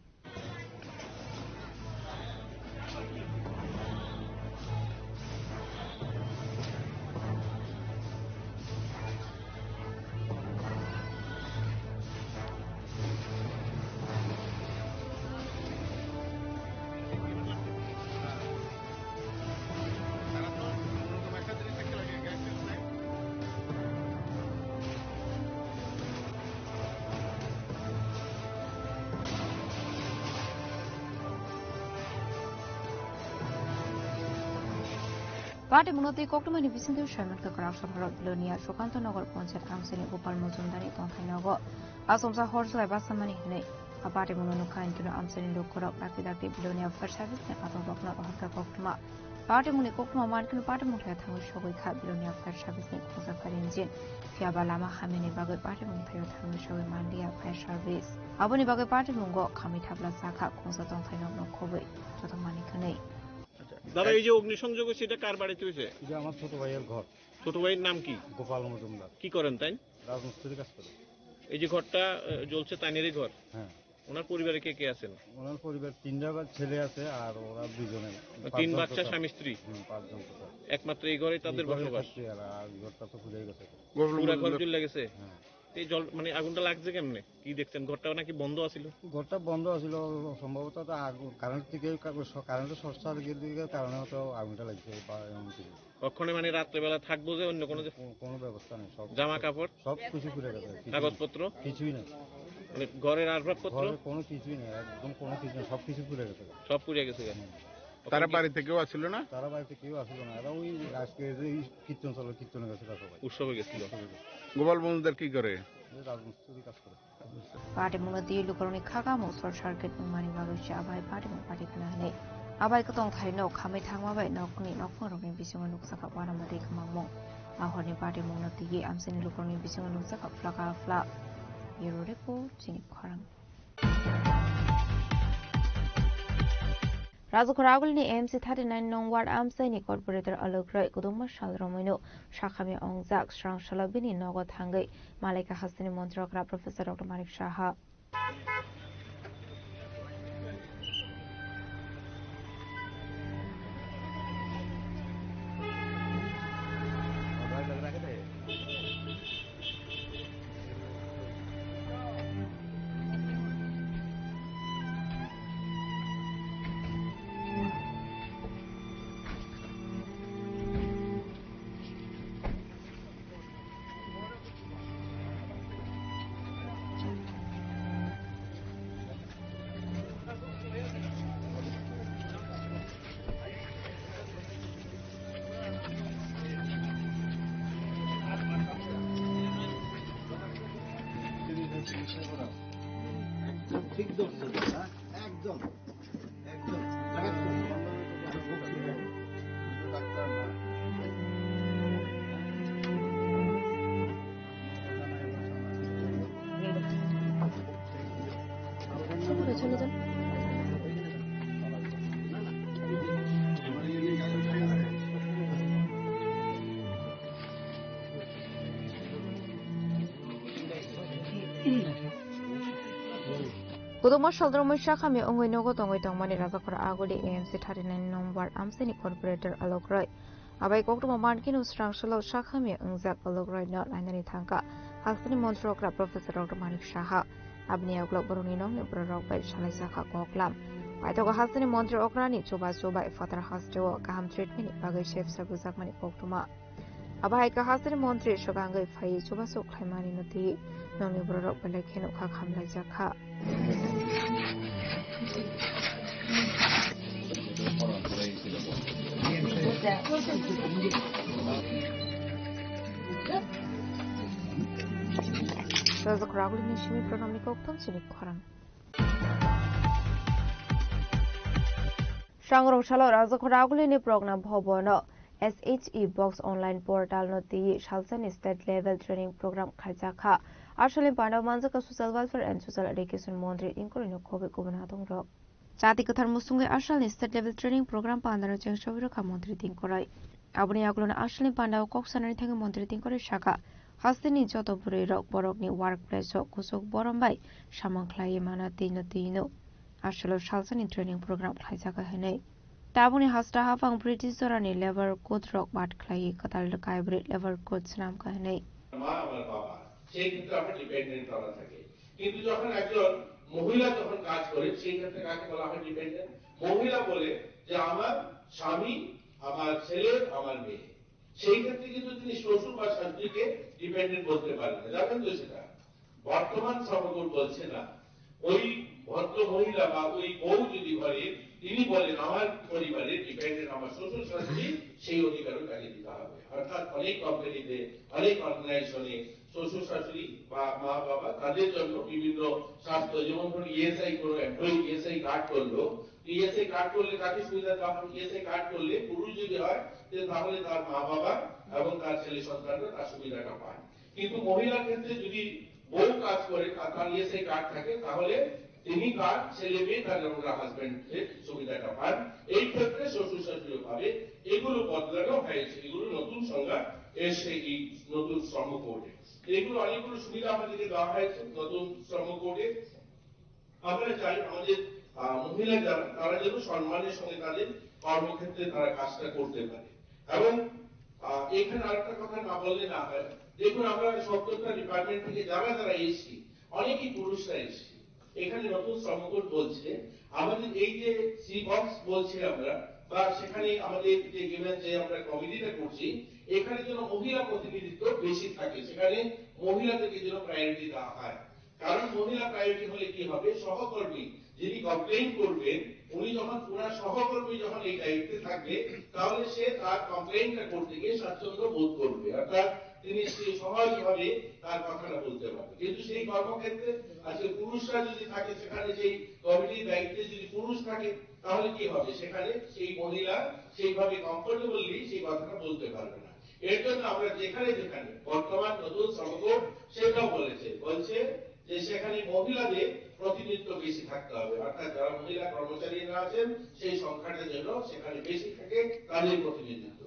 Patimungno tei koktwmani bisingtwi saimankha kwraksal horo Bilonia Sukanto Nagar Panchayat amchaini Gopal Mojumdarni tongthai nogo achomsa hor swlai basa mani hwnwi. A patimungno nukha hwnkhe amchaini lukurok dakti dakti Bilonia Fire Service ni adongrokno rohorkha koktwma. Patimungni koktwma mankhe patimung thaya thangwi sogwi kha Bilonia Fire Service ni khungsa fire engine. Phiyaba lama hamyani bagwi patimung thaya thangwi sogwi manliya fire service. Aboni bagwi patimungo khamwi thapla chakha khungsa tongthai nokno khobwi joto manwi khwnwi. দাদা, এই যে অগ্নিসংযোগ হয়েছে, এটা কার বাড়িতে হয়েছে? এটা আমার ছোট ভাইয়ের ঘর। ছোট ভাইয়ের নাম কি? গোপাল মজুমদার। কি করেন তাই? রাজমিস্ত্রি কাজ করে। এই যে ঘরটা, আহ, জ্বলছে, তাইনেরই ঘর? হ্যাঁ। ওনার পরিবারে কে কে আছেন? ওনার পরিবার তিনটা বা-, ছেলে আছে, আর ওরা দুজনে। তিন পাঁচজন বাচ্চা, তো স্বামী স্ত্রী? হুম, পাঁচজন তো। একমাত্র এই ঘরেই তাদের এই ঘরে বসবাস? থাকছে, আর, আর ঘরটা তো পুড়ে গেছে। পুরা ঘর জ্বলে গেছে? হ্যাঁ। এই জল, মানে, আগুনটা লাগছে কেমনে? কি দেখছেন? ঘরটা নাকি বন্ধ আছিল? ঘরটা বন্ধ আছিল, সম্ভবত তো আগুন, কারেন্ট থেকে, কারেন্টের শর্ট সার্কিট থেকে কারণে হয়তো আগুনটা লাগছে বা এমন কিছু। ওখানে, মানে, রাত্রেবেলা থাকবো যে অন্য কোনো যে কোনো, কোনো ব্যবস্থা নেই, সব জামা কাপড়? সব কিছু পুড়ে গেছে, কিছুই নেই। কাগজপত্র? কিছুই নেই। মানে, ঘরের আসবাবপত্র? ঘরে কোনো কিছুই নেই, একদম কোনো কিছু নেই, সব কিছু পুড়ে গেছে। সব পুড়ে গেছে? হুম। তারা ওখানে কি বাড়িতে কেউ আসিল না? তারা বাড়িতে কেউ আসিল না, এরা ওই আজকে যে এই কীর্তন চলে, কীর্তনে গেছে তারা সবাই। উৎসবে গেছিল। উৎসবে গেছে। গোপাল মজুমদার কি করে? এই রাজমিস্ত্রি কাজ করে। Patimungno twi lukurokni khakamo short circuit wngmani bagwi se abai patimung pati khna hwnwi. Abai kwtong thaino khamwi thangma bai nokni nokmungrokni bisingo nukjakha uanama tei kwmangmung. Ahorni patimungno twiwi amchaini lukurokni bisingo nukjakha phlaka phlak. Bureau Report, chini khorang. Rajakhor agulini M C thirty nine nong ward amchaini corporator Alok Roy kwdwngma sal romwino sakhamya wngjak, srang salo bini nogo thangwi malaikha hasteni montri okra Professor Doctor Manik Saha. একদম ঠিক ধরছে দাদা, একদম, একদম। ডাক্তার না। Kwbangma saldromwi sakhamya wngwi nogo tongwi tongmani Rajakhor Aguli A M C thirty nine number amchaini corporator Alok Roy. Abai koktwma mankhe no srang salo sakhamya wngjak Alok Roy no nainani thangkha hasteni montri okra Professor Doctor Manik Saha. Aboni yagulo borokni nokni bororok bai salaijakha koklam. Paithago hasteni montri okrani chubachu bai phatar hasteo kaham treatment ni bagwi sepsa bujakmani koktwma. Abo hai khe hasteni montri swkangwi phaiwi chubachu khlaimani no twi nokni bororok belai kheno kha khamlaijakha. Rajakhor Agulini simi program ni kokthom chini khorang. Sangrong salo Rajakhor Agulini Progna Bhabono S H E Box online portal no twi salsani state level training program khaijakha. Asalni pandao manjakha Social Welfare and Social Education Montri Tingkorino khobwi kubun adongrok. Chati kwthar musungwi asalni state level training program pandano chengsawi rwkha Montri Tingkoroi. Aboni yagulono asalni pandao kok sanani thangwi Montri Tingkoroi sakha, hasteni joto bwrwirok borokni workplace-o kuchuk borom bai samung khlaiwi mano twino twino. Asalo salsani training program khlaijakha hwnwi. Tabukni hasta haphang British jorani labour code rok bat khlaiwi kwtal kaibrwi labour code swnamkha hwnwi. মা আমার বাবা, সেই ক্ষেত্রে আমরা ডিপেন্ডেন্ট করা থাকে। কিন্তু যখন একজন মহিলা যখন কাজ করে, সেই ক্ষেত্রে কাকে বলা হয় ডিপেন্ডেন্ট? মহিলা বলে যে আমার স্বামী, আমার ছেলে, আমার মেয়ে। সেই ক্ষেত্রে কিন্তু তিনি শ্বশুর বা শাশুড়িকে ডিপেন্ডেন্ট বলতে পারেন না, জানেন তো সেটা? বর্তমান সমকোড বলছে না। ওই ভদ্র মহিলা বা ওই বউ যদি ঘরে, তিনি বলেন, "আমার পরিবারে ডিপেন্ডেন্ট আমার শ্বশুর শাশুড়ি", সেই অধিকারও তাকে দিতে হবে। অর্থাৎ অনেক কোম্পানিতে, অনেক অর্গানাইজেশনে শ্বশুর শাশুড়ি বা মা বাবা তাদের জন্য বিভিন্ন স্বাস্থ্য, যেমন ধরুন ইএসআই, কোনো এমপ্লয়ি ইএসআই কার্ড করলো, ইএসআই কার্ড করলে তাকে সুবিধা দেওয়া হবে। ইএসআই কার্ড করলে পুরুষ যদি হয়, তে তাহলে তার মা বাবা এবং তার ছেলে সন্তানরা তার সুবিধাটা পান। কিন্তু মহিলার ক্ষেত্রে যদি বউ কাজ করে আর তার ইএসআই কার্ড থাকে, তাহলে তিনি তার ছেলে মেয়ে, তার ওনার হাজবেন্ডের সুবিধাটা পান। এই ক্ষেত্রে শ্বশুর শাশুড়িও পাবে। এগুলো বদলানো হয়েছে, এগুলো নতুন সংজ্ঞা এসছে এই নতুন শ্রম কোডে। এগুলো অনেকগুলো সুবিধা আমাদেরকে দেওয়া হয়েছে নতুন শ্রম কোডে। আমরা চাই আমাদের, আহ, মহিলা যারা, তারা যেন সম্মানের সঙ্গে তাদের কর্মক্ষেত্রে তারা কাজটা করতে পারে। এবং, আহ, এখানে আরেকটা কথা না বললে না হয়, দেখুন, আমরা সত্তরটা ডিপার্টমেন্ট থেকে যারা যারা এসছি, অনেকেই পুরুষরা এসছি। এখানে নতুন শ্রমকোড বলছে, আমাদের এই যে সি বক্স বলছি আমরা, বা সেখানে আমাদের যে গিভেন যে আমরা কমিটিটা করছি, এখানে যেন মহিলা প্রতিনিধিত্ব বেশি থাকে, সেখানে মহিলাদেরকে যেন প্রায়োরিটি দেওয়া হয়। কারণ মহিলা প্রায়োরিটি হলে কি হবে, সহকর্মী যিনি কমপ্লেইন করবেন, উনি যখন, ওনার সহকর্মী যখন এই দায়িত্বে থাকবে, তাহলে সে তার কমপ্লেইনটা করতে গিয়ে স্বাচ্ছন্দ্য বোধ করবে, অর্থাৎ তিনি সে সহজভাবে তার কথাটা বলতে পারবে। কিন্তু সেই কর্মক্ষেত্রে আজকে পুরুষরা যদি থাকে, সেখানে সেই কমিটির দায়িত্বে যদি পুরুষ থাকে, তাহলে কি হবে? সেখানে সেই মহিলা সেইভাবে কমফোর্টেবলি সেই কথাটা বলতে পারবে না। এর জন্য আমরা যেখানে যেখানে বর্তমান নতুন শ্রমকোড সেটাও বলেছে, বলছে যে সেখানে মহিলাদের প্রতিনিধিত্ব বেশি থাকতে হবে, অর্থাৎ যারা মহিলা কর্মচারীরা আছেন সেই সংখ্যাটা যেন সেখানে বেশি থাকে, তাদের প্রতিনিধিত্ব।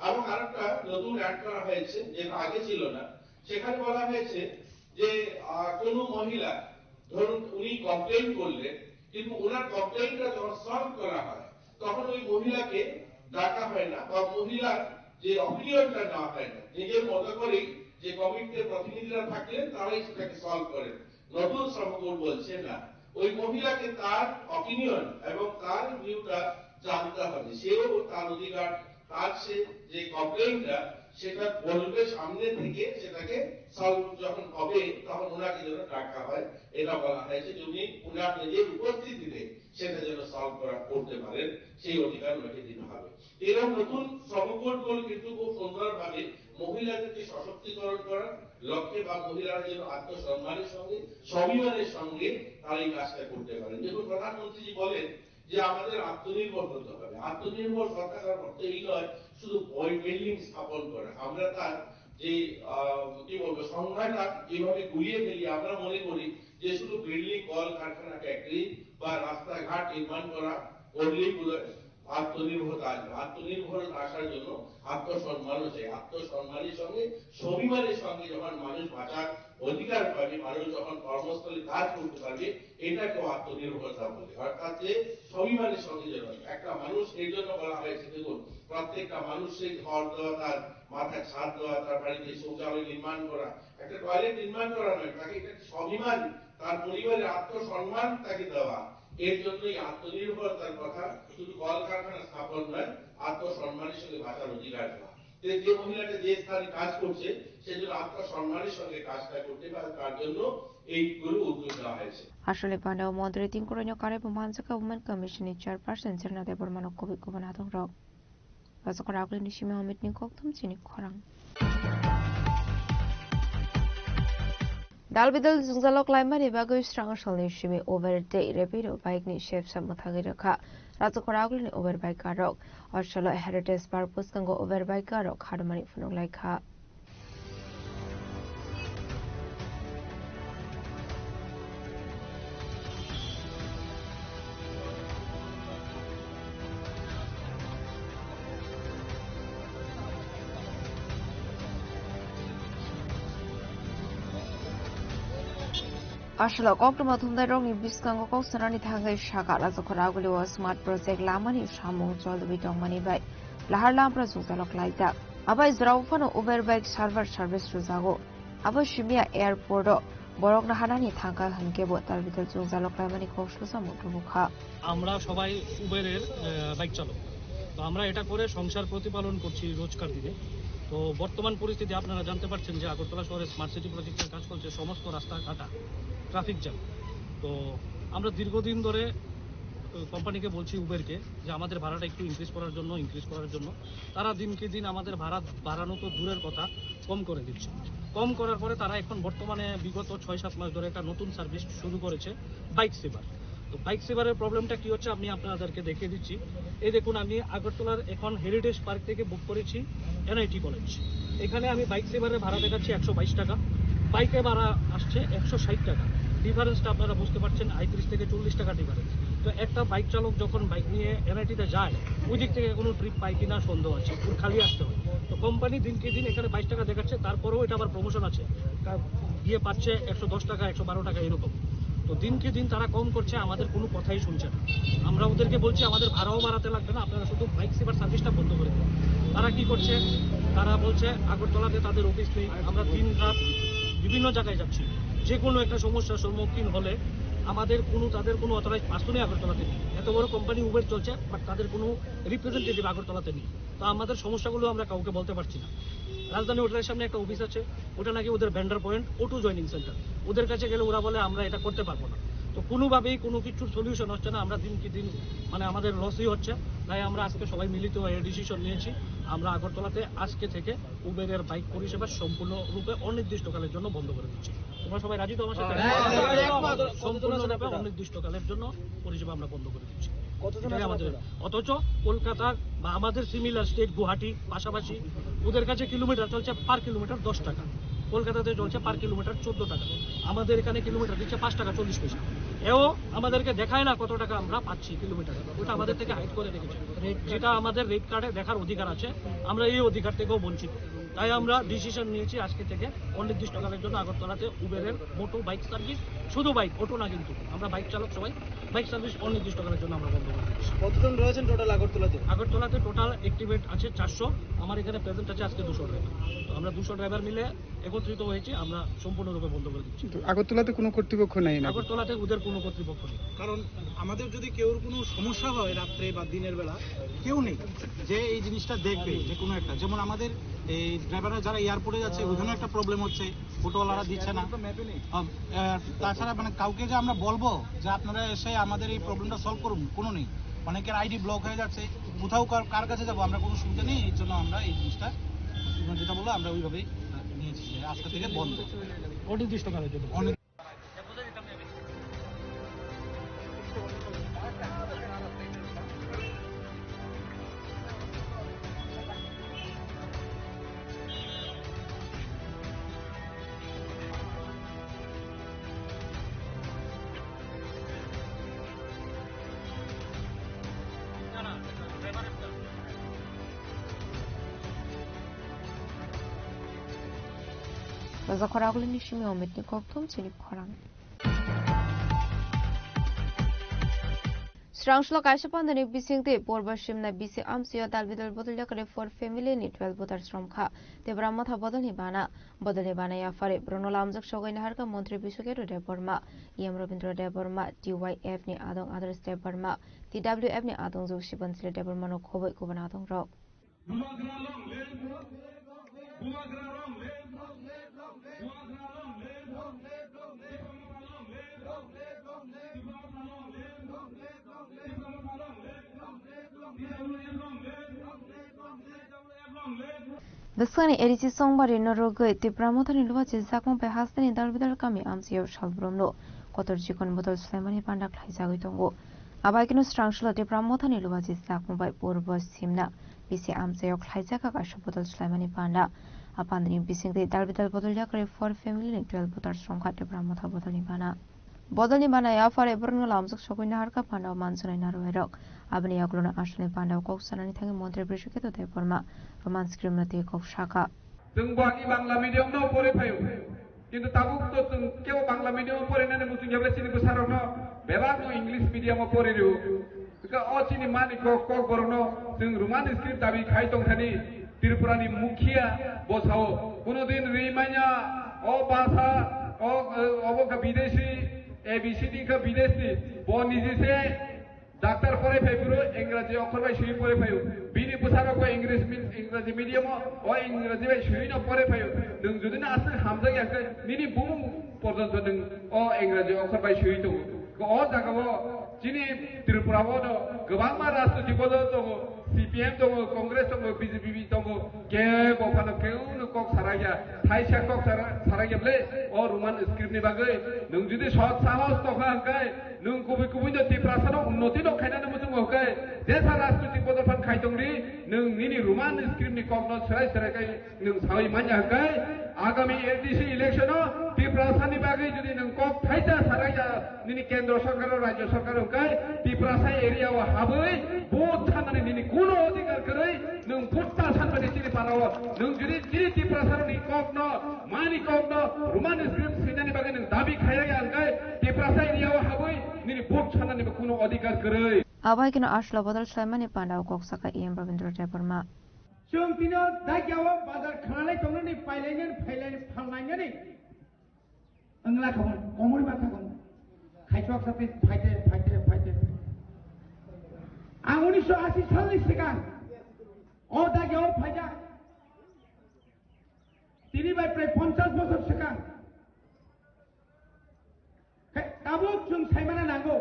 এবং আরেকটা নতুন অ্যাড করা হয়েছে, যেটা আগে ছিল না, সেখানে বলা হয়েছে যে, আহ, কোনো মহিলা, ধরুন, উনি কমপ্লেন করলেন, কিন্তু ওনার কমপ্লেনটা যখন সলভ করা হয়, তখন ওই মহিলাকে ডাকা হয় না বা মহিলার যে অপিনিয়নটা নেওয়া হয় না। নিজের মতো করেই যে কমিটিতে প্রতিনিধিরা থাকলেন, তারাই সেটাকে সলভ করেন। নতুন শ্রমকোড বলছে না, ওই মহিলাকে তার অপিনিয়ন এবং তার ভিউটা জানতে হবে, সেও তার অধিকার, তার সে যে কমপ্লেইনটা সেটা বলবে সামনে থেকে, সেটাকে সলভ যখন হবে তখন ওনাকে যেন ডাকা হয়। এটা বলা হয়েছে যে উনি ওনার নিজের উপস্থিতিতে সেটা যেন সলভ করা, করতে পারেন, সেই অধিকার ওনাকে দিতে হবে। এরকম নতুন শ্রমকোডগুলো কিন্তু খুব সুন্দরভাবে মহিলাদেরকে সশক্তিকরণ করার লক্ষ্যে বা মহিলারা যেন আত্মসম্মানের সঙ্গে, স্বাভিমানের সঙ্গে তারা এই কাজটা করতে পারেন। দেখুন, প্রধানমন্ত্রীজি বলেন যে আমাদের আত্মনির্ভর হতে হবে। আত্মনির্ভর কথাটার অর্থ এই নয় শুধু বই বিল্ডিং স্থাপন করা। আমরা তার যে, আহ, কি বলবো, সংজ্ঞাটা যেভাবে গুলিয়ে ফেলি, আমরা মনে করি যে শুধু বিল্ডিং, কল কারখানা, ফ্যাক্টরি বা রাস্তাঘাট নির্মাণ করা করলেই বোধহয় আত্মনির্ভরতা আসবে। আত্মনির্ভরতা আসার জন্য আত্মসম্মানও চাই। আত্মসম্মানের সঙ্গে স্বাভিমানের সঙ্গে যখন মানুষ বাঁচার অধিকার পাবে, মানুষ যখন কর্মস্থলে কাজ করতে পারবে, এটাকেও আত্মনির্ভরতা বলে। অর্থাৎ যে স্বাভিমানের সঙ্গে যেন একটা মানুষ, এই জন্য বলা হয়েছে, দেখুন, প্রত্যেকটা মানুষের ঘর দেওয়া, তার মাথায় ছাদ দেওয়া, তার বাড়িতে শৌচালয় নির্মাণ করা, একটা টয়লেট নির্মাণ করা নয়, তাকে একটা স্বাভিমান, তার পরিবারের আত্মসম্মান তাকে দেওয়া। এর জন্যই আত্মনির্ভরতার কথা। শুধু কলকারখানা স্থাপন নয়, আত্মসম্মানের সঙ্গে বাঁচার অধিকার দেওয়া। যে, যে মহিলাটা যে স্থানে কাজ করছে, সে যেন আত্মসম্মানের সঙ্গে কাজটা করতে পারে, তার জন্য এইগুলো উদ্যোগ নেওয়া হয়েছে। Aswk le paneo montri tingkoroino karwi bo manjakha Women Commission ni Chairperson Srina Debbarmano kubui kubun adongrok. Rajak Raguli ni simi Amit ni kokthum chini khorang. Dal bidal jwngjalo klaimani bagwi srang salni simi Uber tei Rapido bike ni sepsa mwthangwi rwkha Rajak Raguli ni Uber biker rok. Aswk le Heritage Park bwskango Uber biker rok kharmani phunuk laikha. Aswk le koktwma thumnairokni bwskango kok sanani thangwi sakha Rajak Raguli o smart project lamani samung cholwi tongmani bai lahar lampra jwngjalo klaijak. Abai jorao phano Uber bike server service rwjago. Abo simiya airport o borok naharnani thangkha hwnkhe bo tal bidal jwngjalo klaimani kok sosa muthubukha. আমরা সবাই উবেরের, আহ, বাইক চালক। তো আমরা এটা করে সংসার প্রতিপালন করছি রোজকার দিনে। তো বর্তমান পরিস্থিতি আপনারা জানতে পারছেন যে আগরতলা শহরে স্মার্ট সিটি প্রজেক্টের কাজ চলছে, সমস্ত রাস্তাঘাটা ট্রাফিক জ্যাম। তো আমরা দীর্ঘদিন ধরে, আহ, কোম্পানিকে বলছি, উবেরকে, যে আমাদের ভাড়াটা একটু ইনক্রিজ করার জন্য, ইনক্রিজ করার জন্য। তারা দিনকে দিন আমাদের ভাড়া বাড়ানো তো দূরের কথা, কম করে দিচ্ছে। কম করার পরে তারা এখন বর্তমানে বিগত ছয় সাত মাস ধরে একটা নতুন সার্ভিস শুরু করেছে, বাইক সেভার। তো বাইক সেভারের প্রবলেমটা কি হচ্ছে আমি আপনাদেরকে দেখিয়ে দিচ্ছি। এই দেখুন, আমি আগরতলার এখন হেরিটেজ পার্ক থেকে বুক করেছি এনআইটি কলেজ। এখানে আমি বাইক সেভারের ভাড়া দেখাচ্ছি একশো বাইশ টাকা, বাইকে ভাড়া আসছে একশো ষাট টাকা। ডিফারেন্সটা আপনারা বুঝতে পারছেন, আটত্রিশ থেকে চল্লিশ টাকা ডিফারেন্স। তো একটা বাইক চালক যখন বাইক নিয়ে এনআইটিতে যায়, ওই দিক থেকে কোনো ট্রিপ পায় কিনা সন্দেহ আছে, ওর খালি আসতে হয়। তো কোম্পানি দিনকে দিন এখানে বাইশ টাকা দেখাচ্ছে, তারপরেও এটা আবার প্রমোশন আছে, কা-, গিয়ে পাচ্ছে একশো দশ টাকা, একশো বারো টাকা এরকম। তো দিনকে দিন তারা কম করছে, আমাদের কোনো কথাই শুনছে না। আমরা ওদেরকে বলছি আমাদের ভাড়াও বাড়াতে লাগবে না, আপনারা শুধু বাইক সেভার সার্ভিসটা বন্ধ করে দিন। তারা কি করছে? তারা বলছে আগরতলাতে তাদের অফিস নেই, আমরা দিন রাত বিভিন্ন জায়গায় যাচ্ছি, যে কোনো একটা সমস্যার সম্মুখীন হলে আমাদের কোনো, তাদের কোনো অথরাইজ পার্সনই আগরতলাতে নেই। এত বড় কোম্পানি উবের চলছে, বাট তাদের কোনো রিপ্রেজেন্টেটিভ আগরতলাতে নেই। তো আমাদের সমস্যাগুলো আমরা কাউকে বলতে পারছি না। রাজধানী হোটেলের সামনে একটা অফিস আছে, ওটা নাকি ওদের vendor point, auto joining centre. ওদের কাছে গেলে ওরা বলে আমরা এটা করতে পারবো না। তো কোনোভাবেই কোনো কিছুর সলিউশন হচ্ছে না, আমরা দিন কি দিন মানে আমাদের লসই হচ্ছে। তাই আমরা আজকে সবাই মিলিত হয়ে ডিসিশন নিয়েছি, আমরা আগরতলাতে আজকে থেকে উবেরের বাইক পরিষেবা সম্পূর্ণরূপে অনির্দিষ্টকালের জন্য বন্ধ করে দিচ্ছি। তোমরা সবাই রাজি তো আমার সাথে? হ্যাঁ, হ্যাঁ, হ্যাঁ, হ্যাঁ। সম্পূর্ণরূপে অনির্দিষ্টকালের জন্য পরিষেবা আমরা বন্ধ করে দিচ্ছি। কতজন এটাই আছেন আমাদের আপনারা? অথচ কলকাতা বা আমাদের সিমিলার স্টেট গুয়াহাটি পাশাপাশি, ওদের কাছে কিলোমিটার চলছে পার কিলোমিটার দশ টাকা, কলকাতাতে চলছে পার কিলোমিটার চোদ্দ টাকা, আমাদের এখানে কিলোমিটার দিচ্ছে পাঁচ টাকা চল্লিশ পয়সা। এও আমাদেরকে দেখায় না কত টাকা আমরা পাচ্ছি কিলোমিটারে, ওটা আমাদের থেকে হাইড করে রেখেছে। যেটা আমাদের রেট কার্ডে দেখার অধিকার আছে, আমরা এই অধিকার থেকেও বঞ্চিত। তাই আমরা ডিসিশন নিয়েছি আজকে থেকে অনির্দিষ্টকালের জন্য আগরতলাতে উবেরের মোটো বাইক সার্ভিস, শুধু বাইক, অটো না কিন্তু, আমরা বাইক চালক সবাই বাইক সার্ভিস অনির্দিষ্টকালের জন্য আমরা বন্ধ করে দিচ্ছি। কতজন রয়েছেন টোটাল আগরতলাতে? আগরতলাতে টোটাল অ্যাক্টিভেট আছে চারশো, আমার এখানে প্রেজেন্ট আছে আজকে দুশো ড্রাইভার। তো আমরা দুশো ড্রাইভার মিলে একত্রিত হয়েছি, আমরা সম্পূর্ণরূপে বন্ধ করে দিচ্ছি। কিন্তু আগরতলাতে কোনো কর্তৃপক্ষ নেই না? আগরতলাতে ওদের কোনো কর্তৃপক্ষ নেই। কারণ আমাদের যদি কেউর কোনো সমস্যা হয় রাত্রে বা দিনের বেলা, কেউ নেই যে এই জিনিসটা দেখবে। যে কোনো একটা, যেমন আমাদের এই ড্রাইভাররা যারা এয়ারপোর্টে যাচ্ছে, ওখানেও একটা প্রবলেম হচ্ছে, অটোওয়ালারা দিচ্ছে না। আহ, আহ, তাছাড়া মানে কাউকে যে আমরা বলবো যে আপনারা এসে আমাদের এই প্রবলেমটা সলভ করুন, কোনো নেই। অনেকের আইডি ব্লক হয়ে যাচ্ছে, কোথাও কার, কার কাছে যাবো, আমরা কোনো সুবিধা নেই। এই জন্য আমরা এই জিনিসটা, তোমরা যেটা বললো, আমরা ওইভাবেই, আহ, নিয়েছি যে আজকে থেকে বন্ধ। অনির্দিষ্টকালের জন্য। অনির- Jokhor agulini simi Omitni kokthum chini khorang. Srangsulo kaisa pandani bisingtwi purbo simna bisi amsio dalbidal bodol yakarwi four family ni twelve voters romkha. Tipra Motha bodolni bana, bodolni bana yaphari borokno lamjak sogwi naharkha Montri Biswaketu Debbarma, E M Rabindra Debbarma, T Y F ni adong Adarsh Debbarma, T W F ni adong Jogsibon Sile Debbarmano khobwi kubun adongrok. Bubagra long live! Bubagra long live! Bubagra long live! Tipra Motha long live! Tipra Motha long live! Tipra Motha long live! T W F long live! T W F long live! Bwskangni A D C Songbari no rwgwi Tipra Mothani lubachi jakmung bai hasteni dalbidal kami amchaio salbrumno kotor chikon bodol swlaimani panda khlaijagwi tongo. Abaikeno srangsulo Tipra Mothani lubachi jakmung bai purbo simna bisi amchaio khlaijak kaisa bodol swlaimani panda. A pandani bisingtwi dalbidal bodol yakarwi four family ni twelve voters romkha Tipra Motha bodolni bana. Bodolni bana yaphari borokno lamjak sogwi naharkha panda o mansunai narwuirok. Aboni yagulono asalni panda o kok sanani thangwi Montri Biswaketu Debbarma Roman script no twi kok sakha. Chwng bo agi Bangla medium no pore phaio. Kintu tabuk to chwng kebo Bangla medium o porinani muchung ya bai chini bwsarokno bebakno English medium o pori rio. Hwnkhe o chini mani kok, kokborokno chwng Roman script dabi khai tongthani Tripurani mukhiya bo sao. Kuno din ri manya o basa, o, obo kha bidesi, A B C D kha bidesi, bo niji se Doctor pore phai phuru Engraji okhor bai swi pore phaio. Bini bwsarok bo English mi-, Engraji medium o, o Engraji bai swi no pore phaio. Nwng jodi no aswk hamjak ya khe nini bumung porjonto nwng o Engraji okhor bai swi tongo. O jaga o chini Tripura o no kwbangma rajniti bodol tongo, C P M tongo, Congress tongo, B J P tongo, kebo phano kebo no kok sarakya, thaisa kok sara-, sarakya bwle o Roman script ni bagwi. Nwng jodi sot sahos tokha hwnkhe, nwng kubui kubui no Tiprasa no unnoti no khainani muchungo hwnkhe, jesa rajniti bodol phan khai tongdi, nwng nini Roman script ni kok no swrai swrai khai nwng sawi manya hwnkhe, agami A D C election o Tiprasa ni bagwi jodi nwng kok thaisa sarakya nini kendro sarkar o, rajyo sarkar o hwnkhe, Tiprasa area o habwi vote sanani nini kuno odhikar kwrwi, nwng vote ta sanmani chini para o, nwng jodi chini Tiprasa ni kok no, mani kok no, Roman script swinani bagwi nwng dabi khairaya hwnkhe, Tiprasa area o habwi nini vote sanani bo kuno odhikar kwrwi. Abai kino aslo bodol swlaimani panda o kok saka E M Rabindra Debbarma. Chwng tini o dagia o bazar khwnalai tongnani, pailainani, phailai-, phalnainani wngla kha, komori ma kha. Khaichok sati phaite, phaite, phaite. Ang unisho ashi salni swkang o dagia o phaijak. Tini bai prai ponchash bosor swkang. Khe tabuk chwng saimana nango,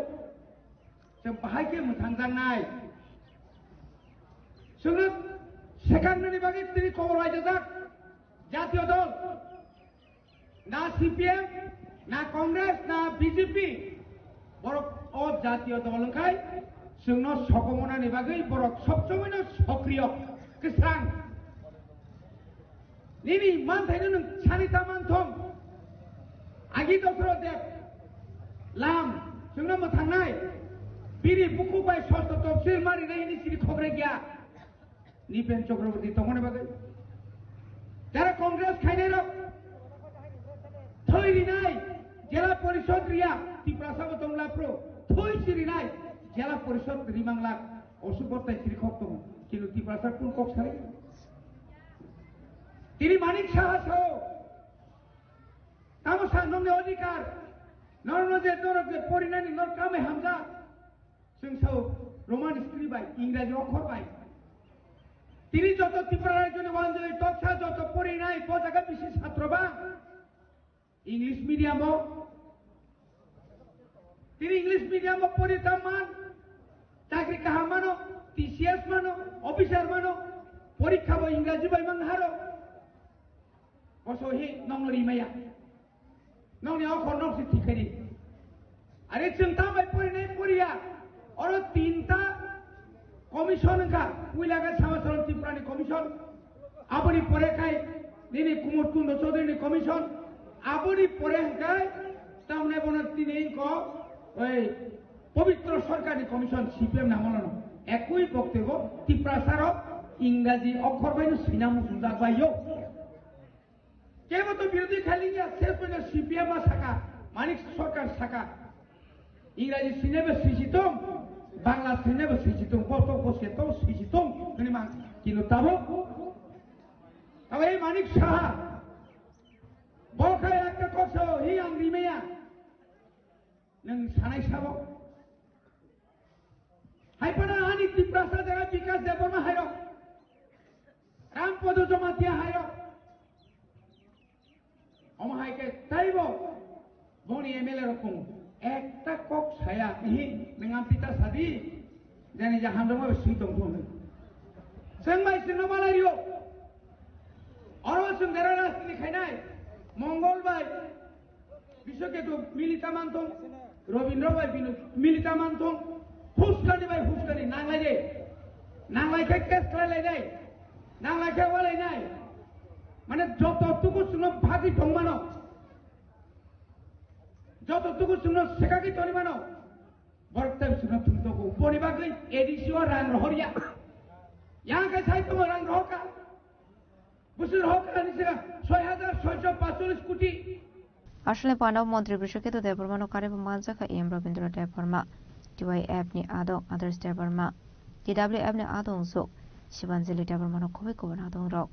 chwng bahai khe mwthangjaknai. Chwngno swkangni bagwi tini kobor laijajak jatiyo dol, na C P M, na Congress, na B J P. Borok o jatiyo dol wngkhai chwngno sokomonani bagwi borok sobsomoino sokriyo, kwsang. Nini manthaino nwng sani ta manthong. Agi dosro dep. Lam, chwngno mwthangnai. Bini bukhuk bai sosto topsil marinai hini siri khokre gya. Nipen Chakraborty tongmani bagwi. Jara Congress khainai rok. Thoi rinai. Jela Porishod riya. Tiprasa bo tongla pro. Thoi si rinai. Jela Porishod rimangla. Osu bortai siri khok tongo. Kilo Tiprasa kun kok sari. Tini Manik Saha sao, tamo sa nongni odhikar, norokno je norok je porinani norok kamai hamjak, chwng sao Roman script bai, Ingraji okhor bai. Tini joto Tripura rajyoni wanjoi toksa joto porinai bo jaga bisi satro ba. English medium o. Tini English medium o pori ta man, chakri kaham mano, T C S mano, officer mano, porikha bo Ingraji bai mang haro. Oso hi nong ri maya. Nong ni okhor nok si thikhari. Are chwng ta bai pori nai poriya. Oro tinta commission wngkha, puila khe Samacharan Tripura ni commission, aboni pore khai nini Kumar Kunda Chaudhary ni commission, aboni pore hwnkhe tamni bono tini ko oi Pabitra Sarkar ni commission C P M ni amol no ekui boktebo Tiprasa rok Ingraji okhor bai no swina muchungjak bai yo. Kebo to birodhi khailingya, ses pojna C P M ma saka, Manik Sarkar saka. Ingraji sinebo sijitong, Bangla sinebo sijitong, koto ko seto sijitong, hwnwi mang kino tabo. Tabo ei Manik Saha, bo khai ekta kok sao, hi ang rimaya. Nwng sanai sabo. Hai phano ani Tiprasa jaga Bikas Debbarma hairok, Ram Podo Jamatia hairok. Omo hai khe taibo boni M L A rok tongo. Ekta kok saya, ihi, nwng ang pita sadi, jani ja hamjakma bai swi tong thung hwnwi. Chwng bai chwngno malai rio. Oro chwng dera rajniti khainai. Mongol bai Biswaketu milita manthong, Robindra bai bini milita manthong, huskani bai huskani nanglai de. Nanglai khe case khlai lai de. Nanglai khe walai nai. Mane joto tuku chwngno bhagwi tong mano. Joto tuku chwngno sekagwi toni mano. Borok tei chwngno thumtogo. Boni bagwi A D C o rang rohor ya. Yang khe sai tongo rang rohor ka. Bwswk rohor ka ni sira soi hajar soiso pachulis koti. Aswlani panda o Montri Brishaketu Debbarmano karwi bo manjakha E M Rabindra Debbarma, T Y F ni adong Adarsh Debbarma, T W F ni adong jwk Shibanjali Debbarmano kubui kubun adongrok.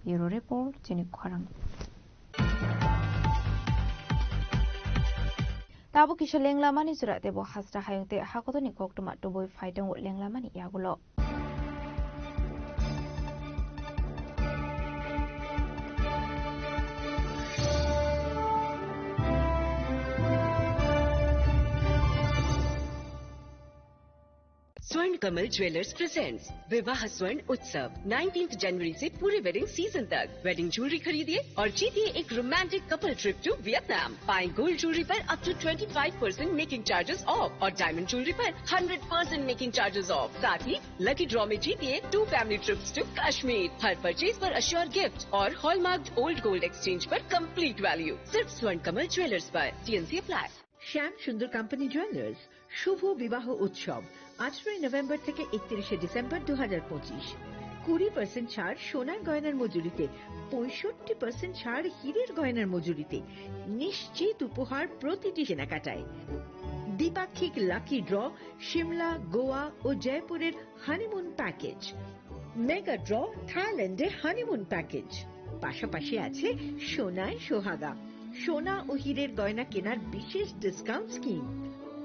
Bureau Report, chini khorang. Tabuk kisa lenglamani jora teibo hasta hayung tei hakotorni koktwma tubui phai tongo lenglamani yagulo. स्वर्ण Kamal jewellers presents विवाह स्वर्ण उत्सव, नाइनटीन्थ जनवरी से पूरे wedding season तक। Wedding jewellery खरीदिए और जीतिए एक romantic couple trip to Vietnam. पाएं गोल्ड ज्वेलरी पर up to twenty five percent making charges off और डायमंड ज्वेलरी पर hundred percent making charges off. साथ ही लकी ड्रॉ में जीतिए two family trips to Kashmir. हर परचेज पर अश्योर गिफ्ट और हॉलमार्क्ड ओल्ड गोल्ड एक्सचेंज पर कंप्लीट वैल्यू। सिर्फ स्वर्ण कमल ज्वेलर्स पर। TNC apply. श्याम সুন্দর কোম্পানি জুয়েলার্স শুভ বিবাহ উৎসব আঠারোই নভেম্বর থেকে একত্রিশে ডিসেম্বর দু হাজার পঁচিশ। কুড়ি পার্সেন্ট ছাড় সোনার গয়নার মজুরিতে, পঁয়ষট্টি পার্সেন্ট ছাড় হীরের গয়নার মজুরিতে, নিশ্চিত উপহার প্রতিটি কেনাকাটায়। দ্বিপাক্ষিক লাকি ড্র, সিমলা, গোয়া ও জয়পুরের হানিমুন প্যাকেজ, মেগা ড্র, থাইল্যান্ডে হানিমুন প্যাকেজ, পাশাপাশি আছে সোনায় সোহাগা, সোনা ও হীরের গয়না কেনার বিশেষ ডিসকাউন্ট স্কিম,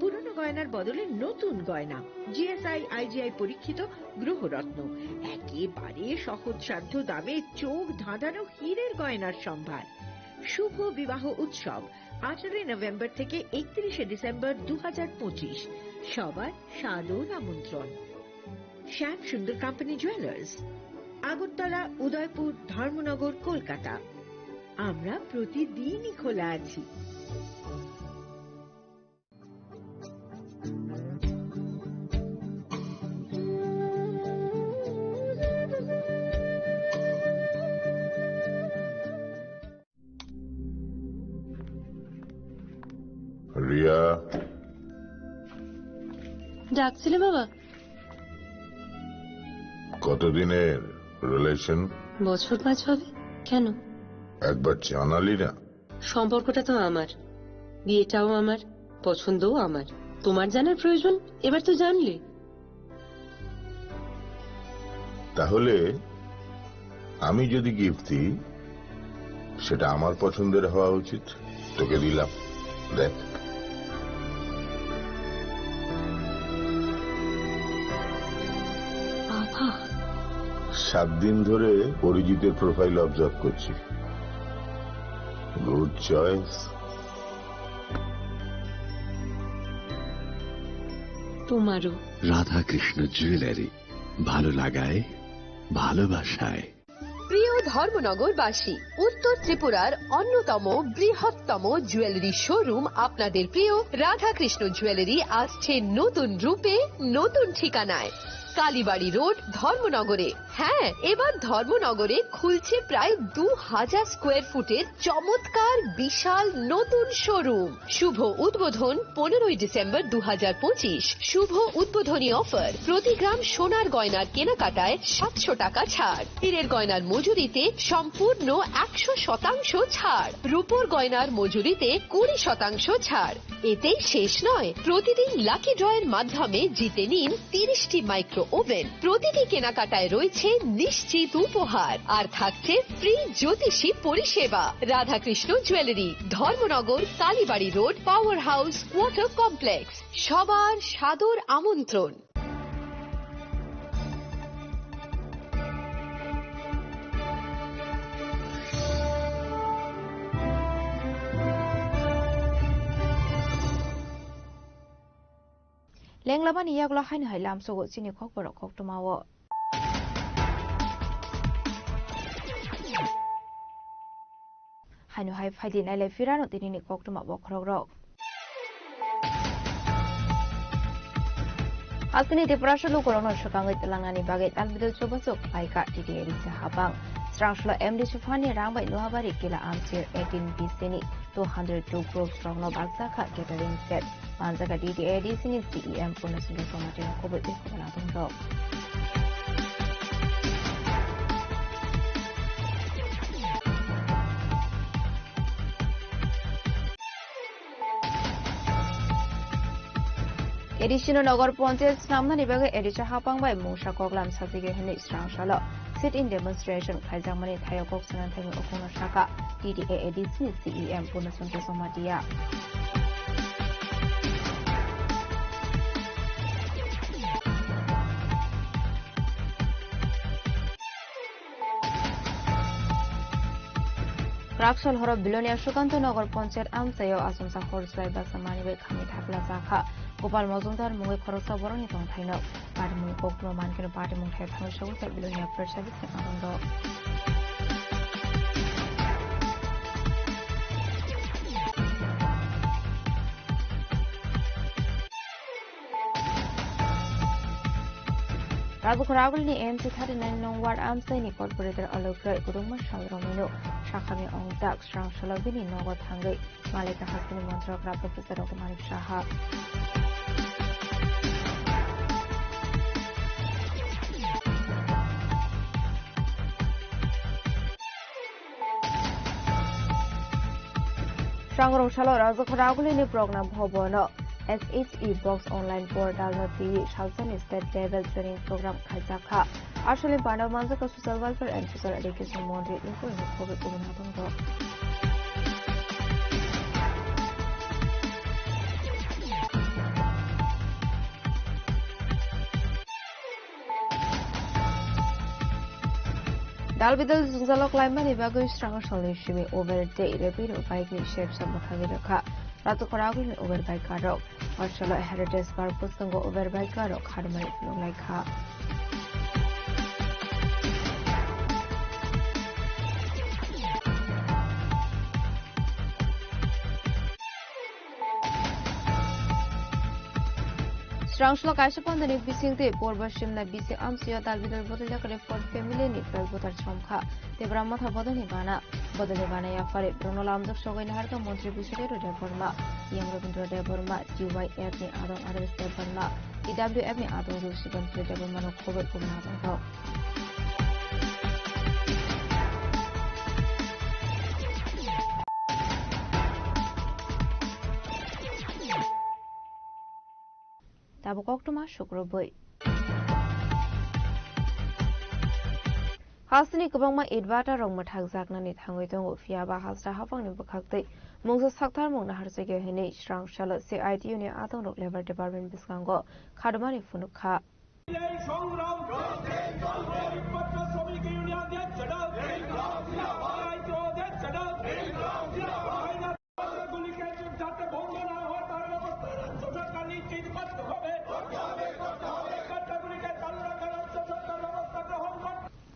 পুরনো গয়নার বদলে নতুন গয়না, জিএসআই আইজিআই পরীক্ষিত গ্রহরত্ন, একেবারে সহজসাধ্য দামে চোখ ধাঁধানো হীরের গয়নার সম্ভার। শুভ বিবাহ উৎসব আঠারোই নভেম্বর থেকে একত্রিশে ডিসেম্বর দু হাজার পঁচিশ। সবার সাদর আমন্ত্রণ। শ্যাম সুন্দর কোম্পানি জুয়েলার্স, আগরতলা, উদয়পুর, ধর্মনগর, কলকাতা। আমরা প্রতিদিনই খোলা আছি। রিয়া। ডাকছিলে বাবা? কতদিনের রিলেশন? বছর পাঁচ হবে। কেন? একবার জানালি না। সম্পর্কটা তো আমার, বিয়েটাও আমার, পছন্দও আমার। তোমার জানার প্রয়োজন, এবার তো জানলে। তাহলে আমি যদি গিফট দিই, সেটা আমার পছন্দের হওয়া উচিত। তোকে দিলাম, দেখ। বাবা। সাত দিন ধরে অরিজিতের প্রোফাইল অবজার্ভ করছি। Good choice. তোমারও। রাধাকৃষ্ণ জুয়েলারি, ভালো লাগায়, ভালোবাসায়। প্রিয় ধর্মনগরবাসী, উত্তর ত্রিপুরার অন্যতম বৃহত্তম জুয়েলারি শোরুম আপনাদের প্রিয় রাধাকৃষ্ণ জুয়েলারি আসছে নতুন রূপে, নতুন ঠিকানায়। কালীবাড়ি রোড, ধর্মনগরে। হ্যাঁ, এবার ধর্মনগরে খুলছে প্রায় দু হাজার স্কোয়ার ফুটের চমৎকার বিশাল নতুন শোরুম। শুভ উদ্বোধন পনেরোই ডিসেম্বর দু হাজার পঁচিশ। শুভ উদ্বোধনী অফার, প্রতি গ্রাম সোনার গয়নার কেনাকাটায় সাতশো টাকা ছাড়, হীরের গয়নার মজুরিতে সম্পূর্ণ একশো শতাংশ ছাড়, রূপোর গয়নার মজুরিতে কুড়ি শতাংশ ছাড়। এতেই শেষ নয়, প্রতিদিন লাকি ড্রয়ের মাধ্যমে জিতে নিন তিরিশটি মাইক্রো ওভেন। প্রতিটি কেনাকাটায় রয়েছে নিশ্চিত উপহার, আর থাকছে ফ্রি জ্যোতিষী পরিষেবা। Radhakrishna jewellery, Dharmanagar, Kalibari road, power house, water complex. সবার সাদর আমন্ত্রণ। Lenglamani yagulo haino hai lamsogo chini kokborok koktwmao. Haino hai phaidi nailai phirano tinini koktwma bokhorokrok. Hasteni Tiprasa lukurokno swkangwi twlangnani bagwi talbidal chubachu khlaikha T T A D C hapang. Srangsolo M D C fund ni rang bai Nohabari Kila Amchir eighteen B C ni two hundred two groups rokno bakjakha catering set. Manjaka D T A D C ni C E M Purna Chandra Somati no kubui tei kubui adongrok. A D C no Nogor Ponchayat snamnani bagwi A D C hapang bai mungsa koklam sajagwi hwnwi srangsalo sit-in demonstration khaijakmani thaio kok sanani thani ukhungno sakha T T A A D C ni C E M Purna Chandra Somatiya. Rakshal horo Bilonia Sukanta Nagar Panchayat amchaio achomsa hor chwlai baksa manwi bai khamwi thakla chakha. Gopal Mojumdar mungwi khoroksa borokni tongthaino patimungni koktwma mankhe patimung thai thangwi sogo Bilonia Press Service ni arondo. Rajkhor Agulini M C thirty nine nong ward amchaini corporator Alok Roy kwbangma salrokni no sakhani ongjak, srangsalo bini nogo thangwi Malika hasteni montrok Rajkhor Puja Rokto Manik Saha. Srangrong salo Rajkhor Agulini Progna Bhabono S H E Box online portal no twiwi salsani state level training program khaijakha. Aswlani panda manjakha Social Welfare and Social Education Montri Ingkoi Mukhobe Kubuna Tongdo. Dalbidal jwngjalo klaimani bagwi srango salni simi over day Rapido bike ni sepsa mwthangwi rwkha. Rajkhor Agulini over biker rok. Archalo Heritage Park bwskango over biker rok kharmani phunuk laikha. Srangslo kaisa pondoni bisingtwi Purbo Simna bising amchaio dalbidal bodol yakarwi Ford family ni fel buthar chomkha. Tebra motha bodolni bana, bodolni bana yaphari borokno lamjak sogwi naharkha Montri Bisudero Debbarma, Yang Rabindra Debbarma, T Y F ni adong Adarsh Debbarma, T W F ni adong Rosibantri Debbarmano khoboi kubuna tongthok. Tabuk koktwma sukrubwi. Hasteni kwbangma itbata rok mwthakjaknani thangwi tongo, phiya ba hasra haphangni bwkhaktwi mungsa sakthar mungna harjagya hwnwi srangsalo C I T U ni adongrok Labour Department bwskango khadumani phunuk kha.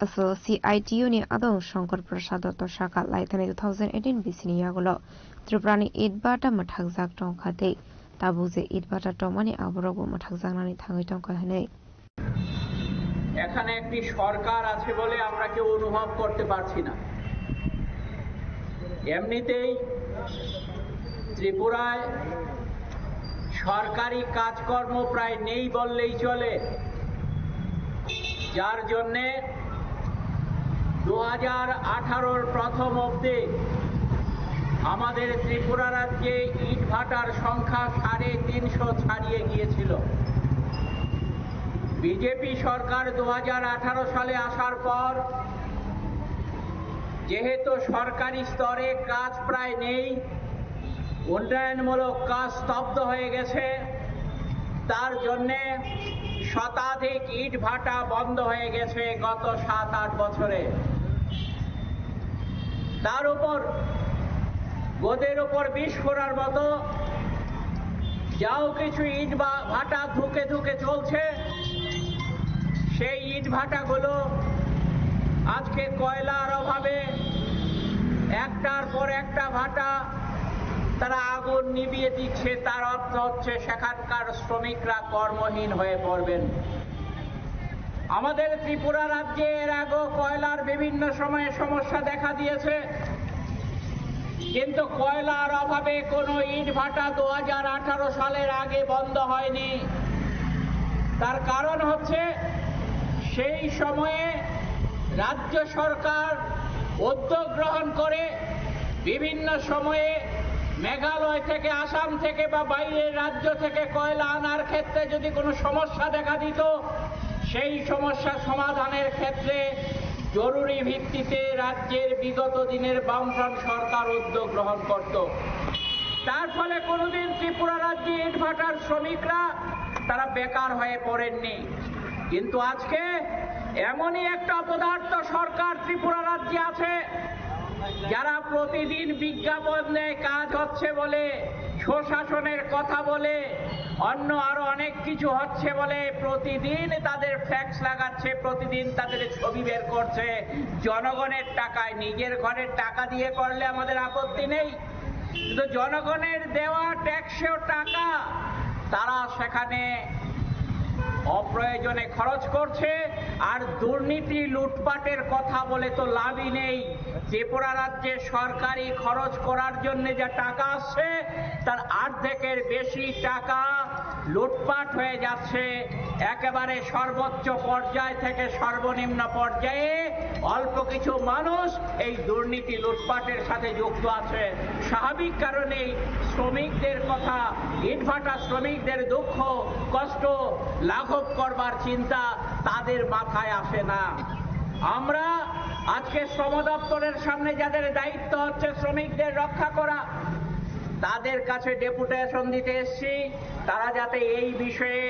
Aswk C I T U ni adong Shankar Prasad Dotto sakha laithani two thousand eighteen B C ni yagulo Tripura ni itbata mwthakjak tongkha tei tabuk je itbata tongmani aborokbo mwthakjaknani thangwi tongkha hwnwi. এখানে একটি সরকার আছে বলে আমরা কেউ অনুভব করতে পারছি না। এমনিতেই ত্রিপুরায় সরকারি কাজকর্ম প্রায় নেই বললেই চলে, যার জন্যে দু হাজার আঠারোর প্রথম অবধি আমাদের ত্রিপুরা রাজ্যে ইটভাটার সংখ্যা সাড়ে তিনশো ছাড়িয়ে গিয়েছিল। বিজেপি সরকার দু হাজার আঠারো সালে আসার পর যেহেতু সরকারি স্তরে কাজ প্রায় নেই, উন্নয়নমূলক কাজ স্তব্ধ হয়ে গেছে, তার জন্যে শতাধিক ইটভাটা বন্ধ হয়ে গেছে গত সাত আট বছরে। তার উপর গদের উপর বিষ ফোড়ার মতো যাও কিছু ইট বা ভাটা ধুকে ধুকে চলছে, সেই ইট ভাটাগুলো আজকে কয়লার অভাবে একটার পর একটা ভাটা তারা আগুন নিভিয়ে দিচ্ছে। তার অর্থ হচ্ছে সেখানকার শ্রমিকরা কর্মহীন হয়ে পড়বেন। আমাদের ত্রিপুরা রাজ্যে এর আগেও কয়লার বিভিন্ন সময়ে সমস্যা দেখা দিয়েছে, কিন্তু কয়লার অভাবে কোনো ইটভাটা দু হাজার আঠারো সালের আগে বন্ধ হয়নি। তার কারণ হচ্ছে সেই সময়ে রাজ্য সরকার উদ্যোগ গ্রহণ করে বিভিন্ন সময়ে মেঘালয় থেকে, আসাম থেকে বা বাইরের রাজ্য থেকে কয়লা আনার ক্ষেত্রে যদি কোনো সমস্যা দেখা দিত, সেই সমস্যা সমাধানের ক্ষেত্রে জরুরি ভিত্তিতে রাজ্যের বিগত দিনের বামফ্রন্ট সরকার উদ্যোগ গ্রহণ করত। তার ফলে কোনোদিন ত্রিপুরা রাজ্যে ইটভাটার শ্রমিকরা তারা বেকার হয়ে পড়েননি। কিন্তু আজকে এমনই একটা অপদার্থ সরকার ত্রিপুরা রাজ্যে আছে, যারা প্রতিদিন বিজ্ঞাপন দেয় কাজ হচ্ছে বলে, সুশাসনের কথা বলে, অন্য আরো অনেক কিছু হচ্ছে বলে প্রতিদিন তাদের ফ্লেক্স লাগাচ্ছে, প্রতিদিন তাদের ছবি বের করছে। জনগণের টাকায়, নিজের ঘরের টাকা দিয়ে করলে আমাদের আপত্তি নেই, কিন্তু জনগণের দেওয়া ট্যাক্সের টাকা তারা সেখানে অপ্রয়োজনে খরচ করছে। আর দুর্নীতি লুটপাটের কথা বলে তো লাভই নেই। ত্রিপুরা রাজ্যে সরকারি খরচ করার জন্য যে টাকা আসছে, তার অর্ধেকের বেশি টাকা লুটপাট হয়ে যাচ্ছে। একেবারে সর্বোচ্চ পর্যায় থেকে সর্বনিম্ন পর্যায়ে অল্প কিছু মানুষ এই দুর্নীতি লুটপাটের সাথে যুক্ত আছে। স্বাভাবিক কারণেই শ্রমিকদের কথা, ইটভাটা শ্রমিকদের দুঃখ কষ্ট লাঘব করবার চিন্তা তাদের মাথায় আসে না। আমরা আজকে শ্রম দপ্তরের সামনে যাদের দায়িত্ব হচ্ছে শ্রমিকদের রক্ষা করা, তাদের কাছে ডেপুটেশন দিতে এসেছি, তারা যাতে এই বিষয়ে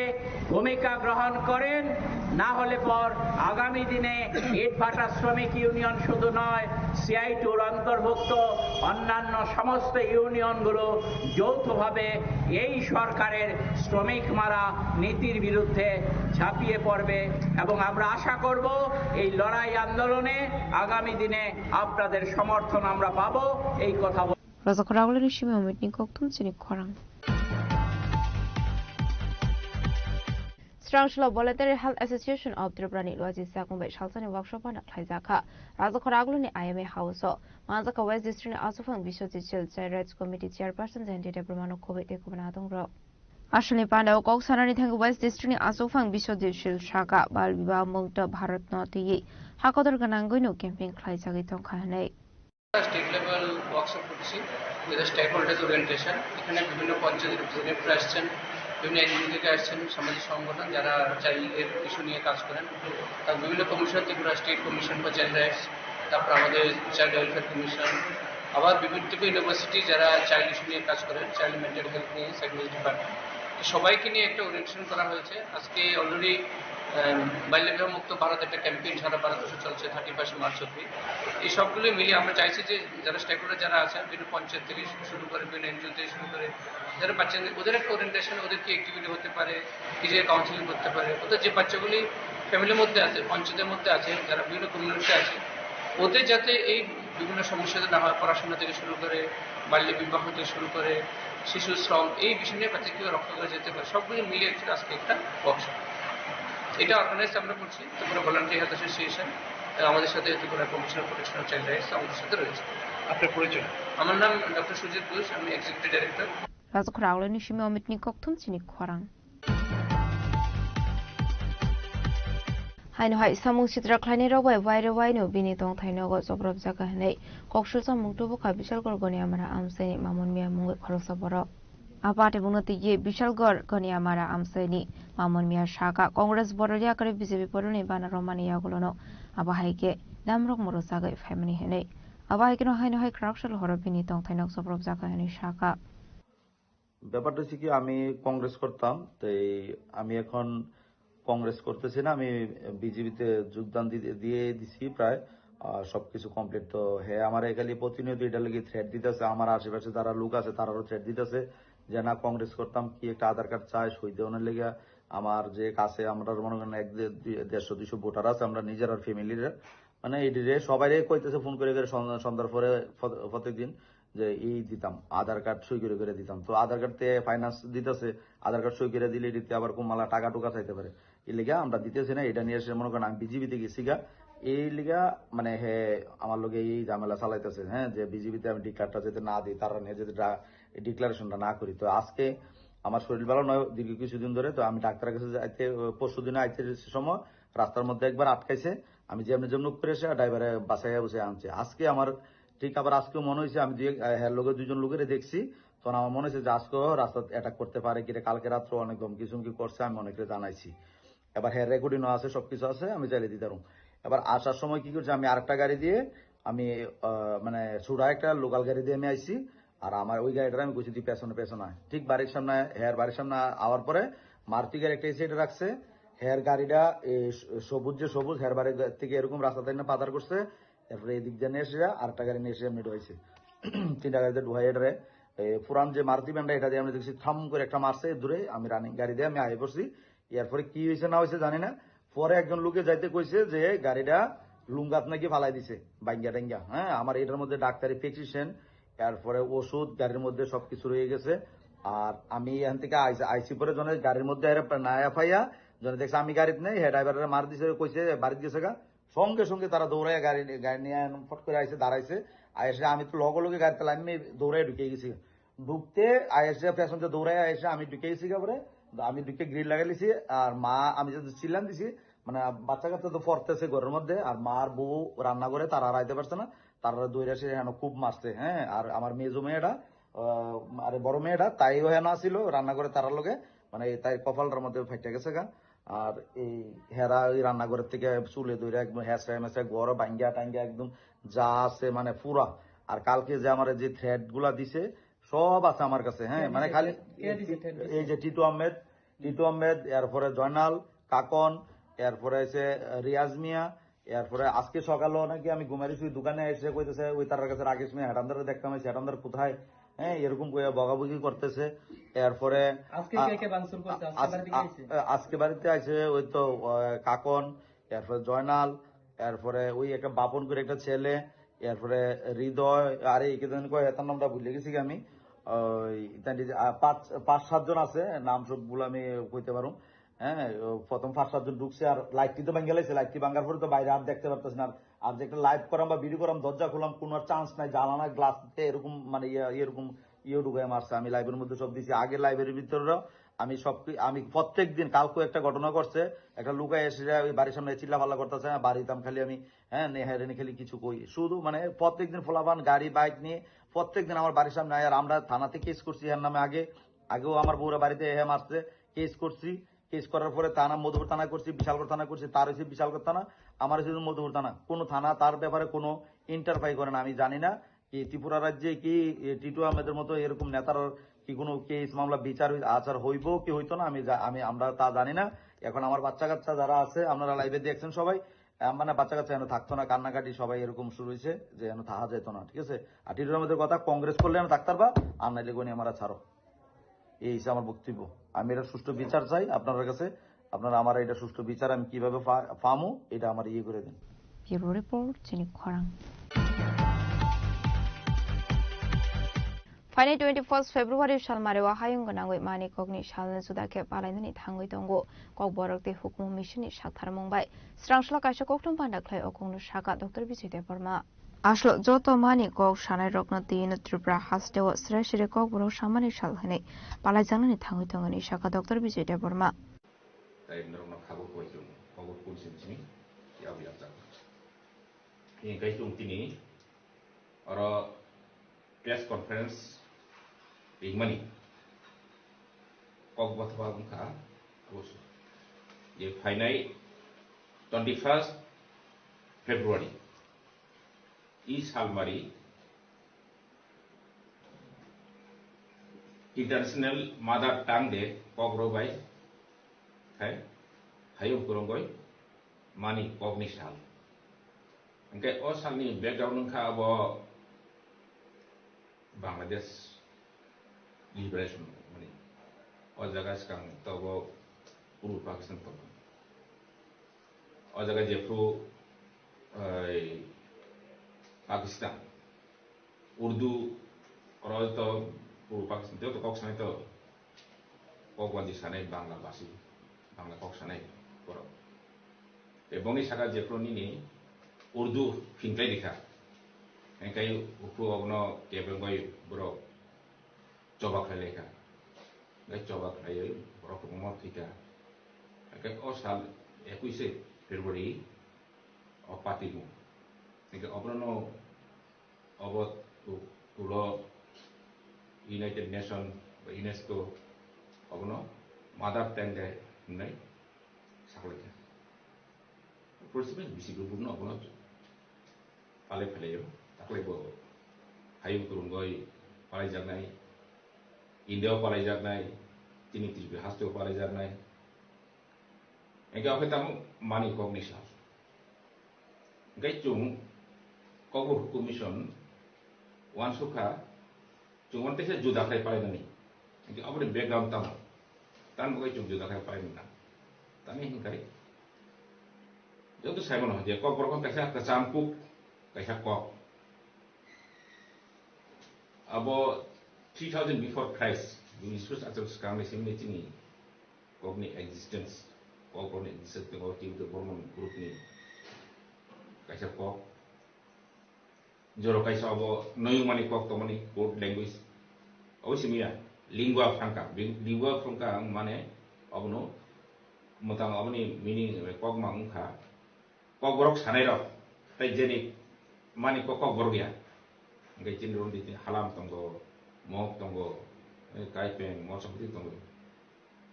ভূমিকা গ্রহণ করেন, না হলে পর আগামী দিনে ইটভাটা শ্রমিক ইউনিয়ন শুধু নয়, সিআইটিউর অন্তর্ভুক্ত অন্যান্য সমস্ত ইউনিয়নগুলো যৌথভাবে এই সরকারের শ্রমিক মারা নীতির বিরুদ্ধে ঝাঁপিয়ে পড়বে। এবং আমরা আশা করব এই লড়াই আন্দোলনে আগামী দিনে আপনাদের সমর্থন আমরা পাবো, এই কথা বল- Raja Khoraguluni simi Amit ni kokthum chini khorang. Srangshalo Voluntary Health Association of Tripura ni Luaji Sakung bai salsani workshop ano khlaijakha. Raja Khoraguluni I M A House o manjakha West District ni Aswkphang Biswajit Sil, Child Rights Committee Chairperson Jayanti Debbarma no khobwi tei khobana adongrok. Aswkni pandao kok sanani thangwi West District ni Aswkphang Biswajit Sil sakha, bal bibah mukta Bharat no twiwi hakotor gwnangwino campaign khlaijagwi tongkha hwnwi. State level workshop করছি, যেটা stake holders orientation. এখানে বিভিন্ন পঞ্চায়েত রিপ্রেজেন্টেটিভ আসছেন, বিভিন্ন এনজিও থেকে আসছেন, সামাজিক সংগঠন যারা চাইল্ডের ইস্যু নিয়ে কাজ করেন, তার বিভিন্ন commission, Tripura state commission for child rights, তারপর আমাদের চাইল্ড ওয়েলফেয়ার কমিশন, আবার বিভিন্ন ত্রিপুরা ইউনিভার্সিটি যারা চাইল্ড ইস্যু নিয়ে কাজ করেন, চাইল্ড মেন্টাল হেলথ নিয়ে, সাইকোলজি ডিপার্টমেন্ট, তো সবাইকে নিয়ে একটা ওরিয়েন্টেশন করা হয়েছে। আজকে অলরেডি বাল্যবিবাহ মুক্ত ভারত একটা ক্যাম্পেইন সারা ভারতবর্ষে চলছে থার্টি ফার্স্ট মার্চ অব্দি। এই সবগুলো মিলিয়ে আমরা চাইছি যে যারা স্টেক হোল্ডার যারা আছেন, বিভিন্ন পঞ্চায়েত থেকে শুরু করে, বিভিন্ন এনজিও থেকে শুরু করে, যারা বাচ্চাদের, ওদের একটা ওরিয়েন্টেশন, ওদের কি অ্যাক্টিভিটি হতে পারে, কি যে কাউন্সিলিং করতে পারে, ওদের যে বাচ্চাগুলি ফ্যামিলির মধ্যে আছে, পঞ্চায়েতের মধ্যে আছে, যারা বিভিন্ন কমিউনিটিতে আছে, ওদের যাতে এই বিভিন্ন সমস্যা না হয়, পড়াশোনা থেকে শুরু করে, বাল্য বিবাহ থেকে শুরু করে, শিশু শ্রম, এই বিষয় নিয়ে বাচ্চা কীভাবে রক্ষা করা যেতে পারে, সবগুলো মিলিয়ে actually আজকে একটা ওয়ার্কশপ। এটা অর্গানাইজ আমরা করছি ত্রিপুরা ভলান্টিয়ার হেলথ অ্যাসোসিয়েশন, এবং আমাদের সাথে Tripura commission of protection of child rights আমাদের সাথে রয়েছে। আপনার পরিচয়? আমার নাম ডক্টর সুজিত ঘোষ, আমি executive director. Rajkhorang ni simi Amit ni kokthum chini khorang. Haino hai samung sitra khlainai rok bai wairwi waino bini tongthai nogo chobrob jaga hinwi koksilsa mung tubukha Bishalgarh Goniamara amchaini Mamon Miya mungwi khoroksa borok. Abo atibungno twiwi Bishalgarh Goniamara amchaini Mamon Miya saka Congress bodol yakarwi B J P bodolni bana romani yagulono abo hai khe damrok moro jagwi phaimani hinwi. Abo hai kheno haino hai khoroksa horo bini tongthai nog chobrob jaga hinwi saka. ব্যাপারটা হচ্ছে কি, আমি কংগ্রেস করতাম, তাই আমি এখন কংগ্রেস করতেছি না, আমি বিজেপিতে যোগদান দি-, দিয়ে দিছি প্রায়, আহ, সবকিছু কমপ্লিট। তো হে আমার খালি প্রতিনিয়ত এটা লাগি থ্রেট দিতেছে, আমার আশেপাশে যারা লোক আছে তারারও থ্রেট দিতেছে যে না, কংগ্রেস করতাম, কি একটা আধার কার্ড চায় সই দেওয়ানোর লেগে। আমার যে কাছে, আমরা মনে করেন এক দে-, দুই-, দেড়শো দুইশো ভোটার আছে, আমরা নিজের আর ফ্যামিলির, মানে এই যে সবাই কইতেছে ফোন করে করে সন-, সন্ধ্যার পরে ফ-, প্রত্যেক দিন যে এই দিতাম, আধার কার্ড সই করে করে দিতাম। তো আধার কার্ড তে ফাইন্যান্স দিতেছে, আধার কার্ড সই করে দিলে এটিতে আবার কোন মালা টাকা টুকা চাইতে পারে। এই লিগা আমরা দিতেছি না, এটা নিয়ে এসে মনে করেন আমি বিজেপিতে গেছি গা। এই লিগা মানে হে আমার লগে এই ঝামেলা চালাইতেছে, হ্যাঁ, যে বিজেপিতে আমি ডিক্লারটা যাতে না দিই, তারা নিয়ে যাতে ডা-, ডিক্লারেশনটা না করি। তো আজকে আমার শরীর ভালো নয় দীর্ঘ কিছুদিন ধরে, তো আমি ডাক্তারের কাছে যাইতে, পরশু দিনে আইতে সময় রাস্তার মধ্যে একবার আটকাইছে, আমি যেমনি যেমনি করে এসে ড্রাইভারে বাসায় বসে আনছে। আজকে আমার ঠিক আবার আজকেও মনে হয়েছে আমি দুই এক, আহ, হ্যাঁ, লোকে দুইজন লোকেরে দেখছি, তখন আমার মনে হয়েছে যে আজকেও রাস্তাত অ্যাটাক করতে পারে কিরে, কালকে রাত্রে অনেক ধমকি চমকি করছে, আমি অনেকরে জানাইছি। এবার হ্যাঁ, রেকর্ডিংও আছে, সবকিছু আছে, আমি চাইলে দিতে পারবো। এবার আসার সময় কি করছে, আমি আরেকটা গাড়ি দিয়ে আমি, আহ, মানে সুরা একটা লোকাল গাড়ি দিয়ে আমি আইছি। আর আমার ওই গাড়িটার আমি কইছি তুই পেছনে পেছনে আয়। ঠিক বাড়ির সামনে, হ্যাঁ, বাড়ির সামনে আওয়ার পরে মারুতি গাড়ি একটা এসে এটা রাখছে। হ্যার গাড়িটা এই স-, সবুজ যে সবুজ, হ্যার বাড়ির গা-, থেকে এরকম রাস্তা থেকে পাতার করছে। এরপরে এদিক দিয়ে নিয়ে এসে আরেকটা গাড়ি নিয়ে এসে এমনি ঢুকাইছে। তিনটা গাড়িতে ঢুকাই এটারে, এই পুরান যে মারুতি ভ্যানটা, এটা দিয়ে আমরা দেখছি থাম করে একটা মারছে দূরে। আমি রানিং গাড়ি দিয়ে আমি আগে পড়ছি। এরপরে কি হয়েছে না হয়েছে জানি না। পরে একজন লোকে যাইতে কইছে যে গাড়িটা লুঙ্গাত নাকি ফালাই দিছে, বাইঙ্গা টাইঙ্গা। হ্যাঁ, আমার এটার মধ্যে ডাক্তারি প্রেসক্রিপশন, এরপরে ওষুধ গাড়ির মধ্যে সবকিছু রয়ে গেছে। আর আমি এখান থেকে আইসি, আইসি পরে জনে গাড়ির মধ্যে এর নায়া ফাইয়া, জনে দেখছে আমি গাড়িতে নেই, হে ড্রাইভাররে মার দিছে, কইছে বাড়িতে গেছে গা। সঙ্গে সঙ্গে তারা দৌড়াইয়া গাড়ি, গাড়ি নিয়ে আন-, ফট করে আইসে, দাঁড়াইছে। আইসে আমি তো লগে লগে গাড়িতে লাইন নিয়ে দৌড়াই ঢুকে গেছি। ঢুকতে আইসে পেছন দিয়ে দৌড়াই আইসে আমি ঢুকে গেছি, তারপরে আমি ঢুকে গ্রিল লাগাই লিছি। আর মা, আমি যদি চিল্লান দিছি, মানে বাচ্চা কাচ্চা তো পড়তেছে ঘরের মধ্যে, আর মা আর বউ রান্না করে, তারা আর আইতে পারছে না, তারা দৌড়ে আসে এখানে খুব মারছে। হ্যাঁ, আর আমার মেজো মেয়েটা, আহ, আরে বড় মেয়েটা, তাইও এখানে আসিল রান্না করে তারার লগে, মানে তাই কপালটার মধ্যে ফাইটা গেছে গা। আর এই হেরা ওই রান্নাঘরের থেকে চুলে ধরে একদম হেঁচড়ে মেচড়ে ঘর ভাঙ্গা টাঙ্গা একদম যা আছে মানে পুরা। আর কালকে যে আমার যে থ্রেট গুলা দিছে সব আছে আমার কাছে, হ্যাঁ, কে মানে দিছে খালি থ্রেট? কে দিছে থ্রেট দিছে? এই যে টিটু আহমেদ, টিটু আহমেদ, এরপরে জয়নাল, কাকন, এরপরে আছে রিয়াজ মিয়া, এরপরে আজকে সকালেও নাকি আমি ঘুমাই দিছি, ওই দোকানে এসে কইতেছে ওই তার কাছে রাকেশ মিয়া হেটান্দারে দেখতাম, হেটান্দার কোথায়, হ্যাঁ, এরকম কইয়া বকাবকি করতেছে। এরপরে আজকে কে আ-, কে ভাঙচুর করছে? আজকে আজ-, বাড়িতে আ-, আইছে? আজকে বাড়িতে আইছে ওই তো, আহ, কাকন, এরপরে জয়নাল, এরপরে ওই একটা বাপন করে একটা ছেলে, এরপরে হৃদয়, আরে এই কি জানি কয়, এটার নামটা ভুলে গেছি কি আমি। ওই তাই যে, আহ, পাঁচ, পাঁচ সাতজন আছে, নাম সবগুলো আমি কইতে পারবো। হ্যাঁ, ও প্রথম পাঁচ সাতজন ঢুকছে, আর লাইটটি তো ভাঙ্গা লাইছে, লাইটটি ভাঙ্গার পরে তো বাইরে আর দেখতে পারতেছে না। আর, আর যে একটা লাইভ করাম বা ভিডিও করাম, দরজা খুলাম, কোনো আর চান্স নাই, জ্বালানা গ্লাস দিয়ে এরকম মানে ইয়ে, এরকম ইয়ে ঢুকাই মারছে। আমি লাইভের মধ্যে সব দিছি, আগে লাইভের ভিতরে আমি সব কি-, আমি প্রত্যেক দিন, কালকে একটা ঘটনা ঘটছে, একটা লুকায় এসে যায় ওই বাড়ির সামনে চিল্লা ফাল্লা করতেছে, হ্যাঁ, বাড়িতাম খালি আমি, হ্যাঁ, নেহারেনি খালি কিছু কই, শুধু মানে প্রত্যেক দিন ফোলাবান গাড়ি বাইক নিয়ে প্রত্যেক দিন আমার বাড়ির সামনে আয়। আর আমরা থানাতে কেস করছি এর নামে আগে, আগেও আমার বউরা বাড়িতে এসে মারছে, কেস করছি। কেস করার পরে থানা, মধুপুর থানা করছি, বিশালগড় থানা করছি, তার হয়েছে বিশালগড় থানা, আমার হয়েছে মধুপুর থানা। কোনো থানা তার ব্যাপারে কোনো ইন্টারফেয়ার করে না। আমি জানি না কি ত্রিপুরা রাজ্যে কি, এ, টিটু আহমেদের মতো এরকম নেতার কি কোনো কেস, মামলা, বিচার হই-, আচার হইব কি হইতো না, আমি জা-, আমি, আমরা তা জানি না। এখন আমার বাচ্চা কাচ্চা যারা আছে, আপনারা লাইভে দেখছেন সবাই, আহ, মানে বাচ্চা কাচ্চা এনে থাকতো না, কান্নাকাটি সবাই এরকম শুরু হয়েছে যে এনে থাকা যেত না, ঠিক আছে? আর টিটু আহমেদের কথা, কংগ্রেস করলে এনে থাকতার বা, আর নাইলে গনি আমরা ছাড়ো। এই হচ্ছে আমার বক্তব্য। আমি এটা সুষ্ঠু বিচার চাই আপনার কাছে। আপনারা আমার এটা সুষ্ঠু বিচার আমি কিভাবে পা-, পামু, এটা আমার ইয়ে করে দিন। Bureau Report, Chini Khorang. Phainai twenty first February salmario hayung gwnangwi mani kokni salni juda khe palainani thangwi tongo. Kokborok tei hukumu misini saktharmung bai srangshlo kaisa kokthum panda khlai o kokno saka Doctor Bijoy Debbarma. Aslo joto mani kok sanairokno tino Tripura hasteo sre sre kokborok samani sal hwnwi palaijaknani thangwi tongo hinwi saka Doctor Bijoy Debbarma. Tei norokno khabo koi chwng kokborok kuni simi simi yabu yakjak. Hingkai chwng tini oro press conference ringmani kok bathaba wngkha abo se. Je phainai twenty first February i salmari International Mother Tongue Day kokborok bai khai hayung kwrwngwi mani kokni sal. Hingke o salni background wngkha abo Bangladesh liberation movement. O jaga swkang tobo Purbo Pakistan tobo. O jaga jephru, ei, Pakistan, Urdu, oro to Purbo Pakistan, joto kok sanai to, kok wanji sanai Bangla basi, Bangla kok sanai borok. Tei bongni saka jephru nini Urdu phinklai rikha, hingkai uphru obono kebengoi borok choba khlai laikha. Hingkai choba khlaiwi borok kwbangma thwikha. Hingkai o sal ekuishe February o patimung. Hingke obono obo tu-, tulo United Nation ba UNESCO obono Mother Tongue Day hinwi saklaikha. Porsi bai bisi kubukno obono palai phailaio. Taklai bo hayung kwrwngwi palaijaknai, India o palaijaknai, tini Tripura hasteo palaijaknai. Hingke okhai tamo mani kokni sal. Hingke chwng Kokborok Commission wansukha, chwng wan teisa juda khlai palainani. Hingke aboni background tamo? Tan bagwi chwng juda khlai palainani. Tani hingkai joto saimano je Kokborok kaisa kwcham kuk, kaisa kok. Abo three thousand before Christ, Jisu Khristo achuk swkangni simi chini kokni existence, kok borokni existence tei o Tibet Bormon group ni kaisa kok. Joro kaisa abo noyung mani kok tongmani code language. Abo simi ya, lingua franca. Bi-, lingua franca ang mane abono mwtang aboni meaning kok ma wngkha. Kokborok sanairok, tei jeni mani kok, kokborok ya. Hingke chini rondi tini halam tongo, mok tongo, eh, kaipeng, mosok bwtwi tongo.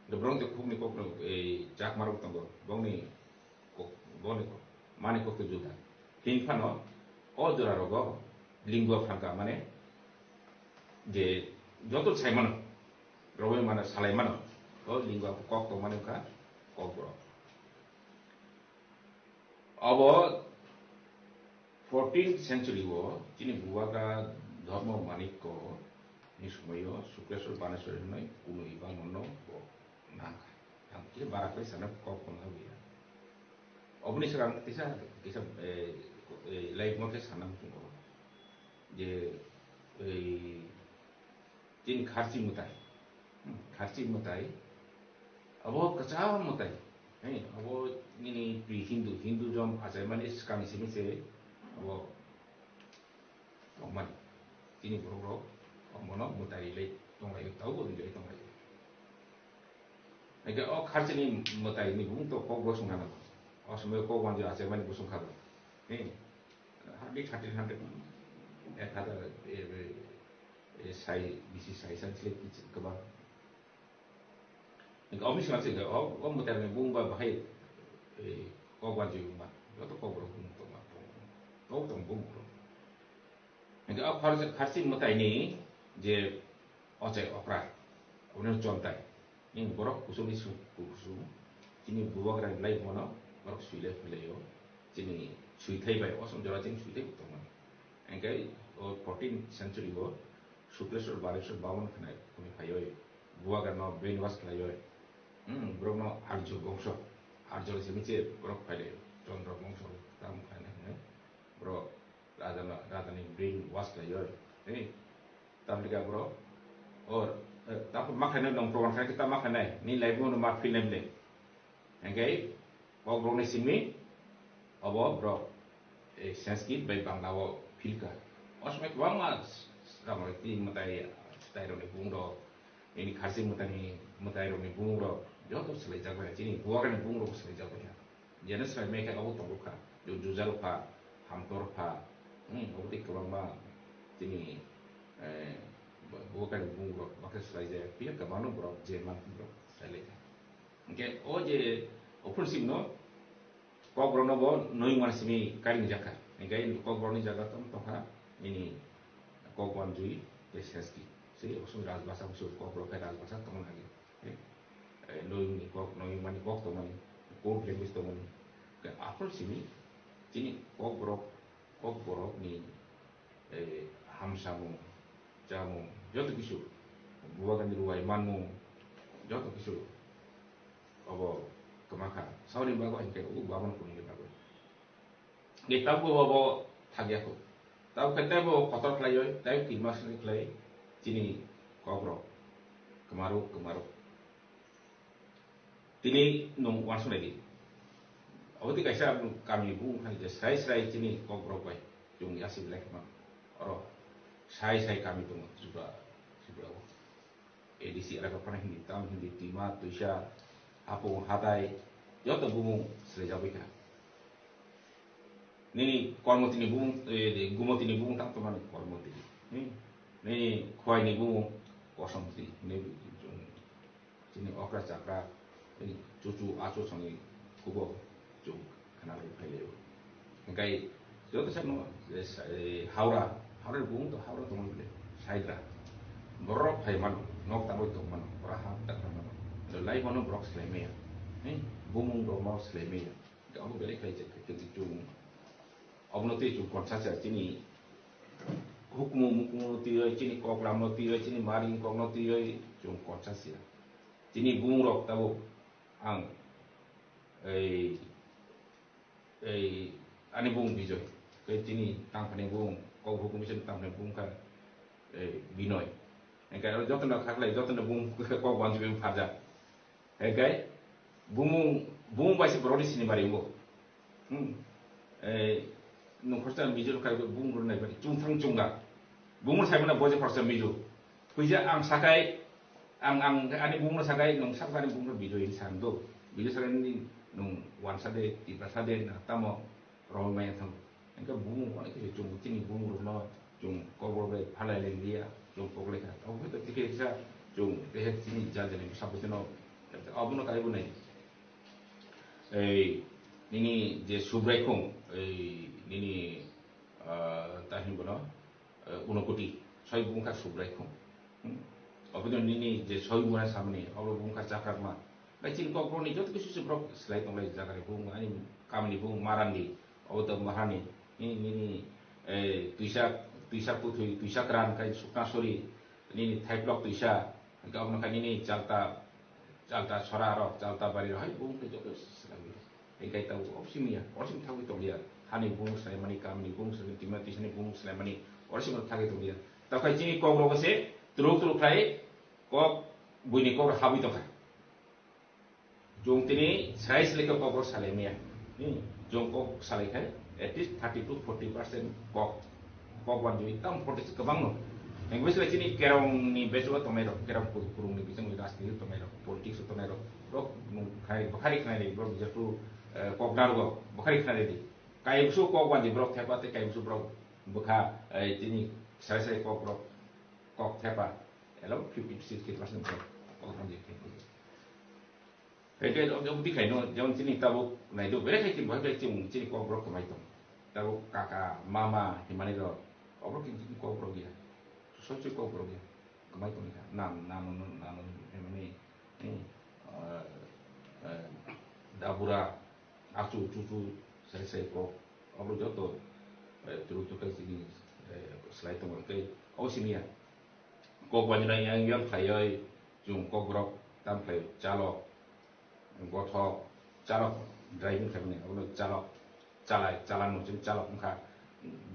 Hingke borok tei khukni kok, eh, chakmarok tongo, bongni kok, bongni kok, mani kok tei juda. Hing phano, o jora rogo lingua franca mane je joto sai mano, rogwi mano, salai mano, o lingua kok tongmani wngkha kokborok. Abo fourteenth century o chini Bubagra Dharma Manikya ni somoi o Sukleswar Baneswari hinwi kunu iba mono bo nangkha. Ang khe bara khlai sana kok kono ya. Oboni swkang kisa, kisa, eh, eh, life mo khe sana muchungo je, eh, Chini kharchi mwtai. Hmm, kharchi mwtai. Abo kwcham mwtai. He, abo nini pre Hindu, Hinduism achaimani swkang simi se abo tongmani. Chini borok rok omono mwtai rilai tonglai, taubo rilai tonglai. Hingke o kharchini mwtai ni bumung to kok bosong hano. O somoi kok wanjwi achaimani bosong kha. He. Hardly thirteen hundred, ek hazar, e, e, e, sai, bisi sai san chile kichik kwbang. Hingke omo swkang se o, o mwtai ni bung ba bahai, e, kok wanjwi wngma, joto kok borok bung tongma, tong, tong, tong bung borok. Hingke o khar-, kharchi mwtai ni je ochai okra, omo chontai. Ni borok kuchukni su-, ku-, kusung, chini bubagra ni life bono borok suilai phailai o, chini suithai bai, o song jora chini suithai bo tongmani. Hingke o fourteenth century o Sukleswar Baleswar Bamon khwnai khwnwi phaiwi bubagra no brainwash khlaiwi, hmm, borok no Arjo bongso, Arjo simi se borok phailai o, Chandra bongso tam khlainai hwnwi borok raja no, raja ni brainwash khlaiwi, hey, Tamlika bro. Or, eh, tamo makhainai nong proman khai ta makhainai. Ni live no ma film le. Engkai, kok bro ni simi, obo bro. Eh, Sanskrit bai Bangla o filka. Osmai kwbangma s-, s-, ramai ti mwtai, tai rok ni bung rok. Ini khasi mwtai ni, mwtai rok ni bung rok. Joto swlai jak bai. Chini buwak ni bung rok swlai jak bai. Jene swlai mai khe obo tongo kha, ju-, jujar pha, hamtor pha, hmm, obo tei kwbangma chini, eh, bo-, bo kani bung rok bakhe swlai jaya, phiya kwbangno borok je man borok swlai lai kha. Hwnkhe o je ophun simi no kok borok no bo noi man simi karing jak kha. Hwnkhe kok borok ni jaga tong tong kha nini kok wanjui tei senski. Se oso rajbasa oso kok borok khe rajbasa tong lagi. Eh, noi ni kok, noi mani kok tongmani, code language tongmani. Ke aphel simi, chini kok borok, kok borok ni, eh, hamsamung, chamung, joto kisu, bubagan ni ruwai manmung, joto kisu, obo kwmakha, sauni bagwi hinkhe o baman kuni ni bagwi. Ni tabuk bo bo thagya kho. Tabuk khe teibo kotor khlaioi, tei kirima sini khlai chini kok rok. Kwmaruk, kwmaruk. Tini nung uansuk nai di. Abo tei kaisa kami bung hai je srai srai chini kok rok bai. Chung yasi belai khma. Oro srai srai kami tongo Tripura, Tripura o. A D C elaka phano Hindi, tamo Hindi, twima, twisa, hapung, hatai, joto bumung swlaijagwi kha. Nini Kormotini bumung, eh, Gumotini bumung tamo tongmani Kormoti. Hmm? Nini Khwaini bumung Kosomti. Nini chini okra chakra, nini chuchu achu songni kubo chung khna rw phai laio. Hingkai joto sakno, eh, sa-, eh, Howrah, Howrah ni bumung to Howrah tongmani bile, Saidra. Borok phai mano, nok tangwi tong mano, ora ha tak mano. Lai bono borok swlai maya. Hei, bumung rok no swlai maya. Hingke obo belai khlai je, khe chung, obono twi chung konsa se, chini hukumu mukumu no twiwi, chini koklam no twiwi, chini maring kok no twiwi chung konsa se. Chini bumung rok tabuk ang, ei, ei, ani bumung Bijoy, tei chini tangphani bumung, kok hukumu chini tangphani bumung kha, ei, Binoy. Hingke aro jotono khaklai, jotono bumung kok wanjui bumung pharjak. Hingke bumung, bumung bai se borokni sinimari wngo. Hmm. Eh, nung khoroksa mijo khai bumung rok nai bari chungthang chungga. Bumung sai mano boje khoroksa mijo. Puija ang sakai, ang, ang ani bumung sakai, nung sakani bumung bijo in sang do. Bijo sakai ni nung wansa de, tiprasa de, na tamo roi maya thang. Hingke bumung onek khe chwng chini bumung rokno chwng kokborok bai phalai lai liya, chwng kok lai kha. Obo khe to tikhe kisa chwng kehe chini jal jani bwsa bwsano abono kaibo nai. Ei nini je Subraikhung, ei nini, ah, ta hwn bono, eh, Unokoti, soi bumung kha Subraikhung. Hmm? Obo nini je soi bumung samani, obo bumung kha Chakrakma. Bai chini kokborokni joto kisu se borok swlai tonglai jaga ni bumung, ani kamini bumung Marandi. Obo to Maharani, ni, nini, eh, twisa, twisa puthwi, twisa kran kai sukna sori, nini thaiplok twisa, hingke obono khai nini chalta, chalta sora rok, chalta bari rok, hai bumung tei joto swlaiwi. Hingke tabo obsimiya, orsing thangwi tongya. Hani bumung swlaimani, kamini bumung swlaimani, tima twisani bumung swlaimani, orsing thangwi tongya. Tokha chini kok rogo se, turuk turuk khai, kok, buini kok habwi tongkha. Jung tini srai srai khe kok salai maya. Hmm. Jung kok salai khai at least thirty to forty percent kok. Kok wan jui tam forty kwbang no. Hengbe sila chini kerong ni bejo tongnai rok, kerong ku-, kurung ni bising rajniti tongnai rok, politics tongnai rok. Rok khai bukhari khnai rok, rok bijak tu, eh, kok nar rok bukhari khnai di. Kai busu kok wan di brok thepa te kai busu brok bukha, eh, chini srai srai kok brok kok thepa. Elo fifty to sixty percent brok kok wan di. Hingke omo twi khaino, jemon chini tabuk naido, belai khai chini, bahai belai chini, chini kokborok kwmai tong. Tabuk kaka, mama, himani rok, oborok chini kokborok ya. Sochwi kokborok ya. Kwmai tongkha, nam, nam, nam, nam, himani, eh, eh, eh, dabura, achu, chuchu, sai, sai kok. Oborok joto, eh, turu tukai chini, eh, slai tongo, tei obo simi ya. Kok bai nai yang yang khlaioi, chwng kokborok tam khlai chalok, gothok, chalok driving khlaimani, abono chalok, chalai, chalan no chwng chalok wngkha,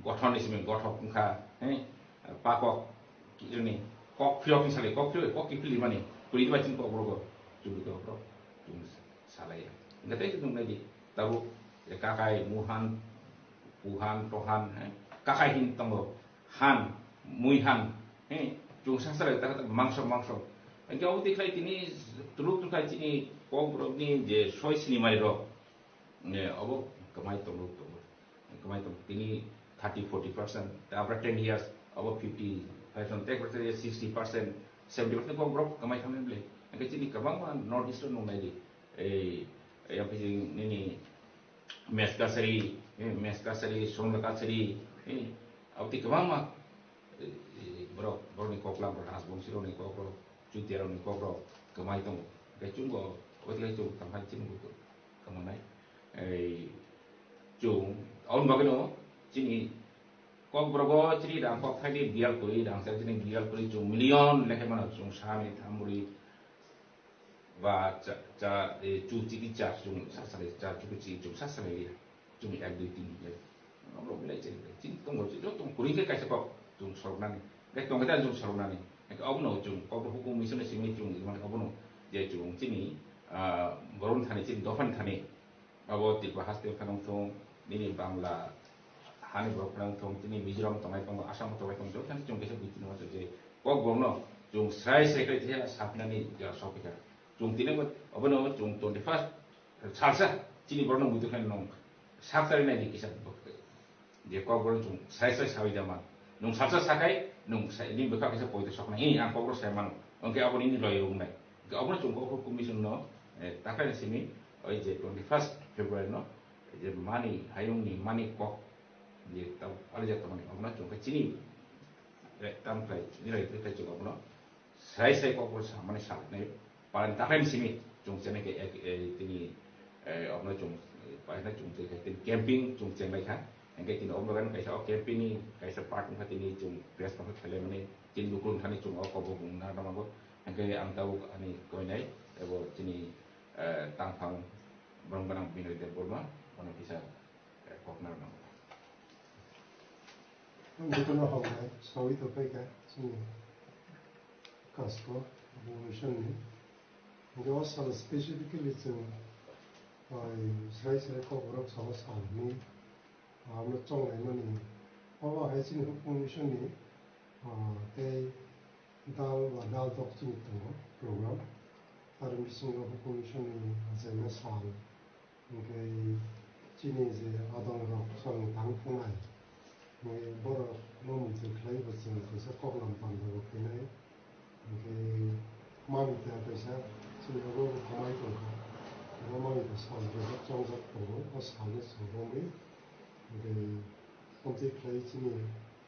gothon ni simi gothok wngkha, he, pakok, Ini kok phiyok ni salai, kok phiyok, kok kiphil mani, kuri ba chini kok borok, chini kok borok, chini salai. Enggak tadi chini nai di, tabu, ya kakai, muhan, puhan, tohan, eh, kakai hin tongo, han, muihan, eh, chini salai, tak tak mangso, mangso. Enggak uti khai tini, tuluk tu khai chini kok borok ni je soi sini mai rok, eh, obo kamai tongo, tongo. Kamai tong tini thirty, forty percent, after ten years, abo fifty percent, ten percent, sixty percent, seventy percent kok borok kamai thangmani bwle. Hingke chini kwbangma North East o nung nai di. Ei, ei, omo nini Meska Sari, eh, Meska Sari, Sonaka Sari, eh, abo tei kwbangma, eh, eh, borok, borokni kok lam, Rajbongsi rokni kok rok, Chutia rokni kok rok kamai tongo. Hingke chungo, abo tei chungo tangkha chini buku. Tongmani, ei, chwng, aboni bagwino chini Kokborok o chini rang kok thani dial kwrwi, rang sa chini dial kwrwi chwng million lekhe mano chwng sani thamri ba cha, cha, eh, chu chiki cha chwng sa sani cha chu chi chwng sa sani ya. Chwng ek dui tin ya. Abro belai chini, chini tongo, chini tongo, kwrwi khe kaisa kok chwng soroknani. Khe tongo ta chwng soroknani. Khe abono chwng, kokborok hukum mission simi chwng, mane abono je chwng chini, ah, boron thani chini dophani thani. Abo Tripura haste phano wng thung, nini Bangla hani borok phano wng thung, tini Mizoram tongnai tongo, Assam tongnai tongo, joto thani chwng kaisa buini wansuk je kokborokno chwng srai srai khe thaiya saknani jora sokphaikha. Chwng tini bo, obono chwng twenty first salsa chini borokno muitu khe nwng sak chari nai di kisa. Je kokborok chwng sai sai sawi da man. Nwng salsa sakai, nwng sai, nini bwkha kaisa poito soknai. Hini ang kokborok sai mano. Hwnkhe abo nini loyal wngnai. Hwnkhe abono chwng kokborok commission no, eh, takhai simi, oi je twenty first February no, je mani, hayungni mani kok, je tamo, phalijak tongmani, abono chwng khe chini, eh, tam khlai, chini rai khlai chwng abono, Sai sai kokborok samani salnai paran takhai ni simi chwng chenai khe ek, eh, tini, eh, obno chwng, eh, paina chwng chenai khe tini camping chwng chenglai kha. Hingke tini obno gani kaisa o camping ni kaisa part wngkha tini chwng press conference khlaimani tini bukurung thani chwng o kokborok wng na nangma bo. Hingke ang tabuk ani koinai ebo tini, eh, tangphang borong gwnang Binoy Debbarma bono kisa, eh, kok narwknai. Ang jotono hambai sawi tongphai kha chini Kaskor Revolution ni. Hingke o sal specifically chwng, ah, srai srai kokborok salo salni, ah, amo chonglaimani. Obo hai chini Huk Commission ni, ah, tei dal ba dal dok chini tongo program. Aro bisingo Huk Commission ni achaima sal. Hingke chini je adongrok chwng tang thungnai, hingke borokno muitu khlai bo chwng kaisa koklam panda bo khainai. Hingke mamita kaisa chini abo bo kwmai tongkha. Abo mamita sal rwjak chongjak tongo, o salno chwng romwi. Hingke amtwi khlai chini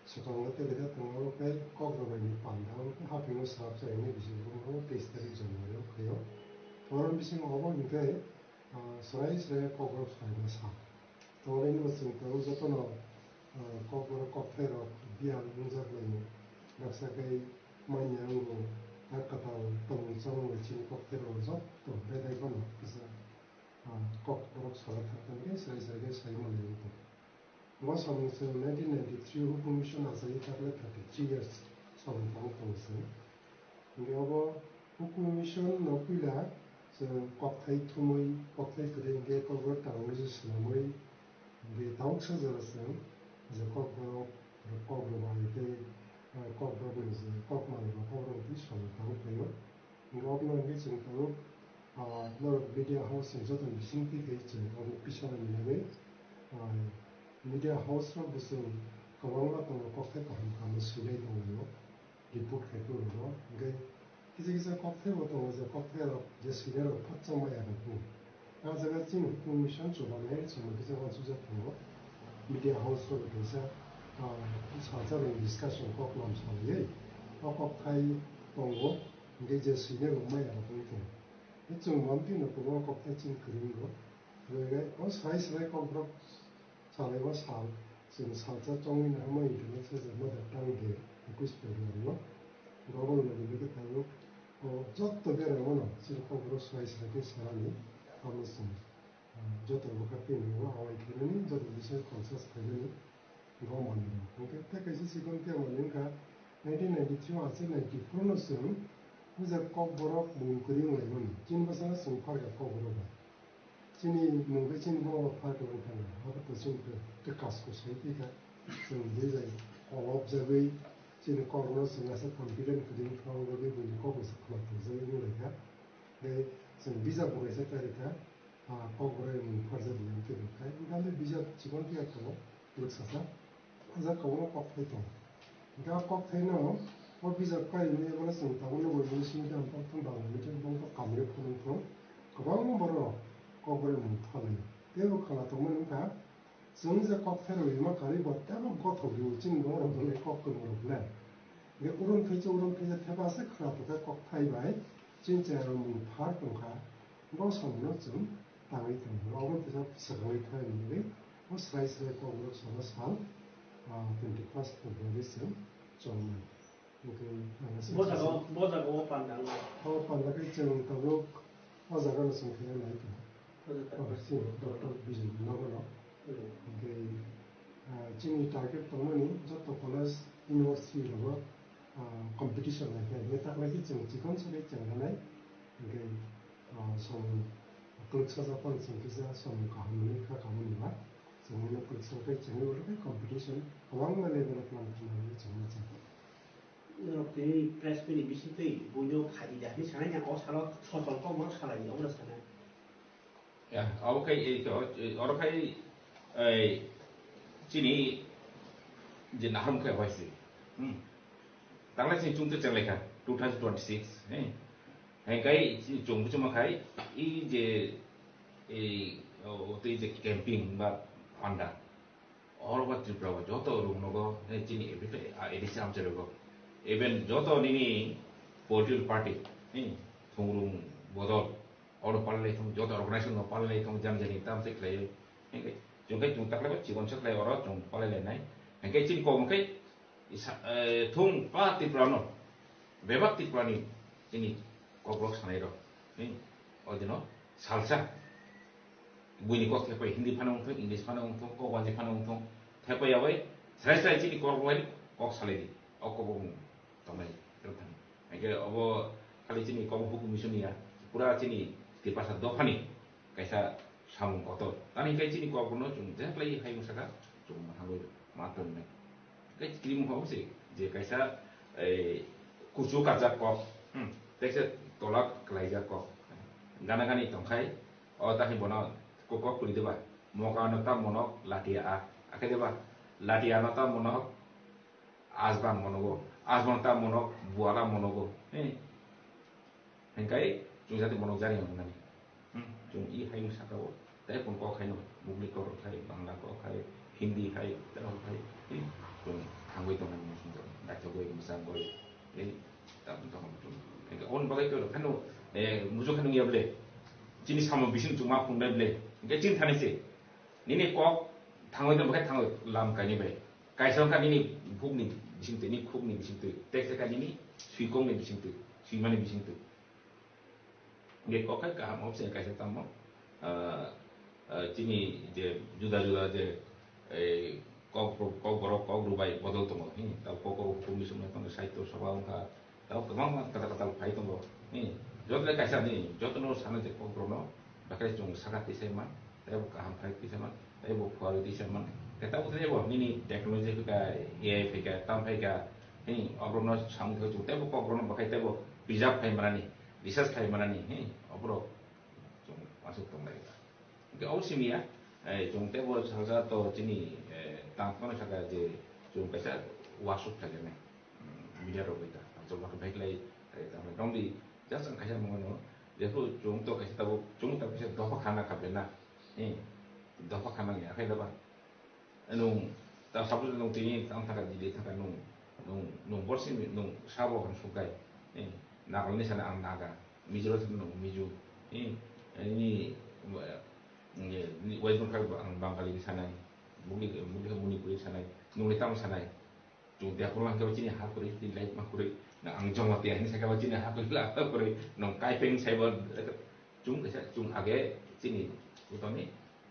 swkango tei kaisa tongo, abo khe kok rwbaini panda, abo khe haphingo swrapsa hwnwi bisi, abo teis tarik January o khaio. Oro bisingo obo hingke Ah, srai srai kokborok sraima sa. Tonglaini bo chwng tabuk jotono, ah, kokborok kokthairok biyang wngjak laio. Baksa khe manya wngo, tak kwtal tongmung chamung bai chini kokthairok joto bedai phano kisa, ah, kokborok salai thang thang khe srai srai khe sai manlai wngkha. Bo samung chwng nineteen ninety-three o Huk Commission achai, takle thirty-three years samung tang tongo chwng. Hingke abo Huk Commission no puila chwng kokthai thumwi, kokthai kwrwi hingke kokborok tangwi se swnamwi, hingke tabuksa jora chwng je kokborok, kok rwbai tei, eh, kokborok ni je kok manwi rok kokborok twi samung tangwi phaio. Hingke obono hingke chwng tabuk, ah, norok media house ni joto ni bisingtwi khe chwng obo kisa manwi, ah, media house rok bo chwng kwbangma tongo, kokthai kaham kaham swinai tongo, report khai phuru rwgo. Hingke kisa kisa kokthai bo tongo, je kokthai rok je swinai rok phakchang maya rok bo. Ah jaga chini Huk Commission chubagnai chwng kisa uansukjak tongo. Media house rok kaisa, ah, salsa rok discussion koklam salaiwi o kokthai tongo, hingke je swinai rok maya rok wngkhe. Chwng mamtwi no kwbangma kokthai chini kwrwngwi rw-, rwgwi o srai srai kokborok salaiba sal, chwng salsa chongwi naharma internet se mother tongue day, ekush February o. Obo logi logi tabuk o jotto berama no chini kokborok srai srai khe salani abo chwng, ah, joto bwkha tini o awai khainani, joto bising conscious khainani, bo manwi rok. Hwnkhe tei kaisa chikon khe manwi wngkha, Nineteen ninety-three o aswk ninety-four no chwng puja kokborok mung kwrwi wng laimani. Chini bwskango chwng phalka kokborok bai. Chini mung khe chini borok phalka wng thangkha. Abo to chini to, to kasko sai twi kha. Chwng je jai kolop jagwi chini kokborok chwng aswk confident kwrwi wng thangma bagwi buini kok bai se khna thokjagwi wng lai kha. Tei chwng bijap bo kaisa kari kha. Ah, kokborok mung pharjak ya tei rwkha. Wngkha le bijap chikon phiya tongo, twrwk sasa. Ajak kwbangma kokthai tongo. Hingke o kokthaino o bijap kainwi ebono chwng tabukno bo English medium tong tong Bangla medium tong tong kamio phunuk thung. Kwbangma borok kokborok mung phalwi. Tei bo khwna tongmani wngkha, chwng je kokthai rwima karwi bo teibo gothok rw chini borok rok kok kwrwng rok le. Hingke urom thaicha urom thaicha thepa se khwna tongkha kokthai bai chini chwrai rok mung phar tongkha. Bo samungno chwng tangwi tongo. Obo kisa swkangwi thai hwnwi o srai srai kokborok salo sal, ah, twenty first February chwng chongmani. Hwnkhe ang aswk Bo jaga, sasa bo jaga o panda wngkha. O panda khe chwng tabuk o jaga no chwng khe nai tongo. O jaga. Oh, si, Doctor Bijay Nagar no. Hmm. Hwnkhe, ah, chini target tongmani joto college, university rogo, ah, competition lai khe, hwnkhe tak lai khe chwng chikon sabai chwng ranai. Hwnkhe, ah, som kwlwksa japan chwng kisa som kaham ni kha kaham ni ba. Chwng no kwlwksa khe chwng ni ulo khe competition kwbangma level o plan khlai chwng ma chwng. Norok tini press meet ni bisingtwi buino phai di da hwnwi sanai, ang o salo sotol kokborok salai di, obono sanai. Ya, abo khai, eh, to, eh, oro khai, eh, chini je naham khai hoisi. Hmm. Tanglai chini chungte chenglai kha, two thousand twenty-six, eh. Hai kai chini chung buchuma khai, i je, eh, o, o tei je camping ba panda. All over Tripura o joto rung nogo, eh, chini A D C amchai rogo. Even joto nini political party, eh, thungrung bodol, oro palai thung, joto organization no palai thung, jani jani tam se khlai. Hingke, chung kai chung taklai chikon se khlai oro chung palai lai nai. Hingke chini kok hingke, isa, eh, thung pa Tripura no, bebak Tripura ni chini kokborok sanai rok. Hmm. O dino salsa. Buini kok thepai Hindi phano wngthung, English phano wngthung, kok wanji phano wngthung. Thepai yawi, srai srai chini kok bai kok salai di. O kok bumung tongnai rwthani. Hingke obo khali chini kok buku mission ya, pura chini Tiprasa dophani kaisa samung kotor. Tani hingke chini kok bono chung je khlai hai wng saka chung ma thangwi ma tongnai. Tei kirimung kok se je kaisa, eh, kuchu kajak kok, hmm, tei se tola kwlaijak kok. Gana gani tongkhai, o tahi bono kok, kok kwrwi deba. Moka no ta mono latia a, akhe deba. Latia no ta mono asban monogo, asban ta mono buala monogo. Eh. Hingkai chung jati mono jari wngnani. Hmm, chung i hai wng saka o. Tei pun kok hai no, Bugli kok khai, Bangla kok khai, Hindi hai, tei kok khai. Hmm, chung thangwi tongnani muchung jora. Naithogwi, mwchangwi. Tei, tam tong chung. Hingkai on bagwi kok khai no, eh, muchung khai nung ya ble. Chini samung bising chung ma phungnai ble. Hingkai chini thani se. Nini kok thangwi tong, bakhai thangwi lam kaini bai. Kaisa wngkha nini bukhukni bisingtwi, nini khukni bisingtwi, tei khe nini swikokni bisingtwi, swimani bisingtwi. Hingke kok hai kaham option kaisa tamo, ah, ah, chini je juda juda je, eh, kok, kok borok kok rwbai bodol tongo, hmm, tamo kok rok hukum bising tong saityo sabha wngkha, Tamo kwbangma kwtal kwtal phai tongo. Ni, joto le kaisa ni, joto no sana je kokborok no, bakhai chwng saka tisa man, tei bo kaham phai tisa man, tei bo phuarwi tisa man. Khe tamo tei bo nini technology phai kha, A I phai kha, tam phai kha, ni, oborok no samung khe chwng tei bo kokborok no bakhai tei bo bijap khai manani, research khai manani, ni, oborok chwng aswk tong lai kha. Hingke o simi ya, eh, chwng tei bo salsa to chini, eh, tang phano saka je chwng kaisa wasuk khlainai, mm, media rok bai ta. Ang chwng ma khe bike lai, eh, tang lai tong di, just ang kaisa mano, jephru chwng to kaisa tabuk, chwng to kaisa dopha khana kha bena, eh, dopha khana ya khe da ba. Nung ta suppose nung tini tang thaka Delhi thaka nung, nung, nung borsi nung sabo kan sukai. Eh, Nagal ni sana ang Naga, Mizo thaka nung Mizo. Eh, ni, eh, ni West Bengal ang Bangali ni sanai, Muni, Muni, Manipuri sanai, nung ni tamo sanai. Chung dia kurang kau chini ha kuri, tin lai ma kuri. Na ang jong mati ani saka chini ha kuri la kuri. Nung kai peng sai bo, chung kaisa, chung age chini utoni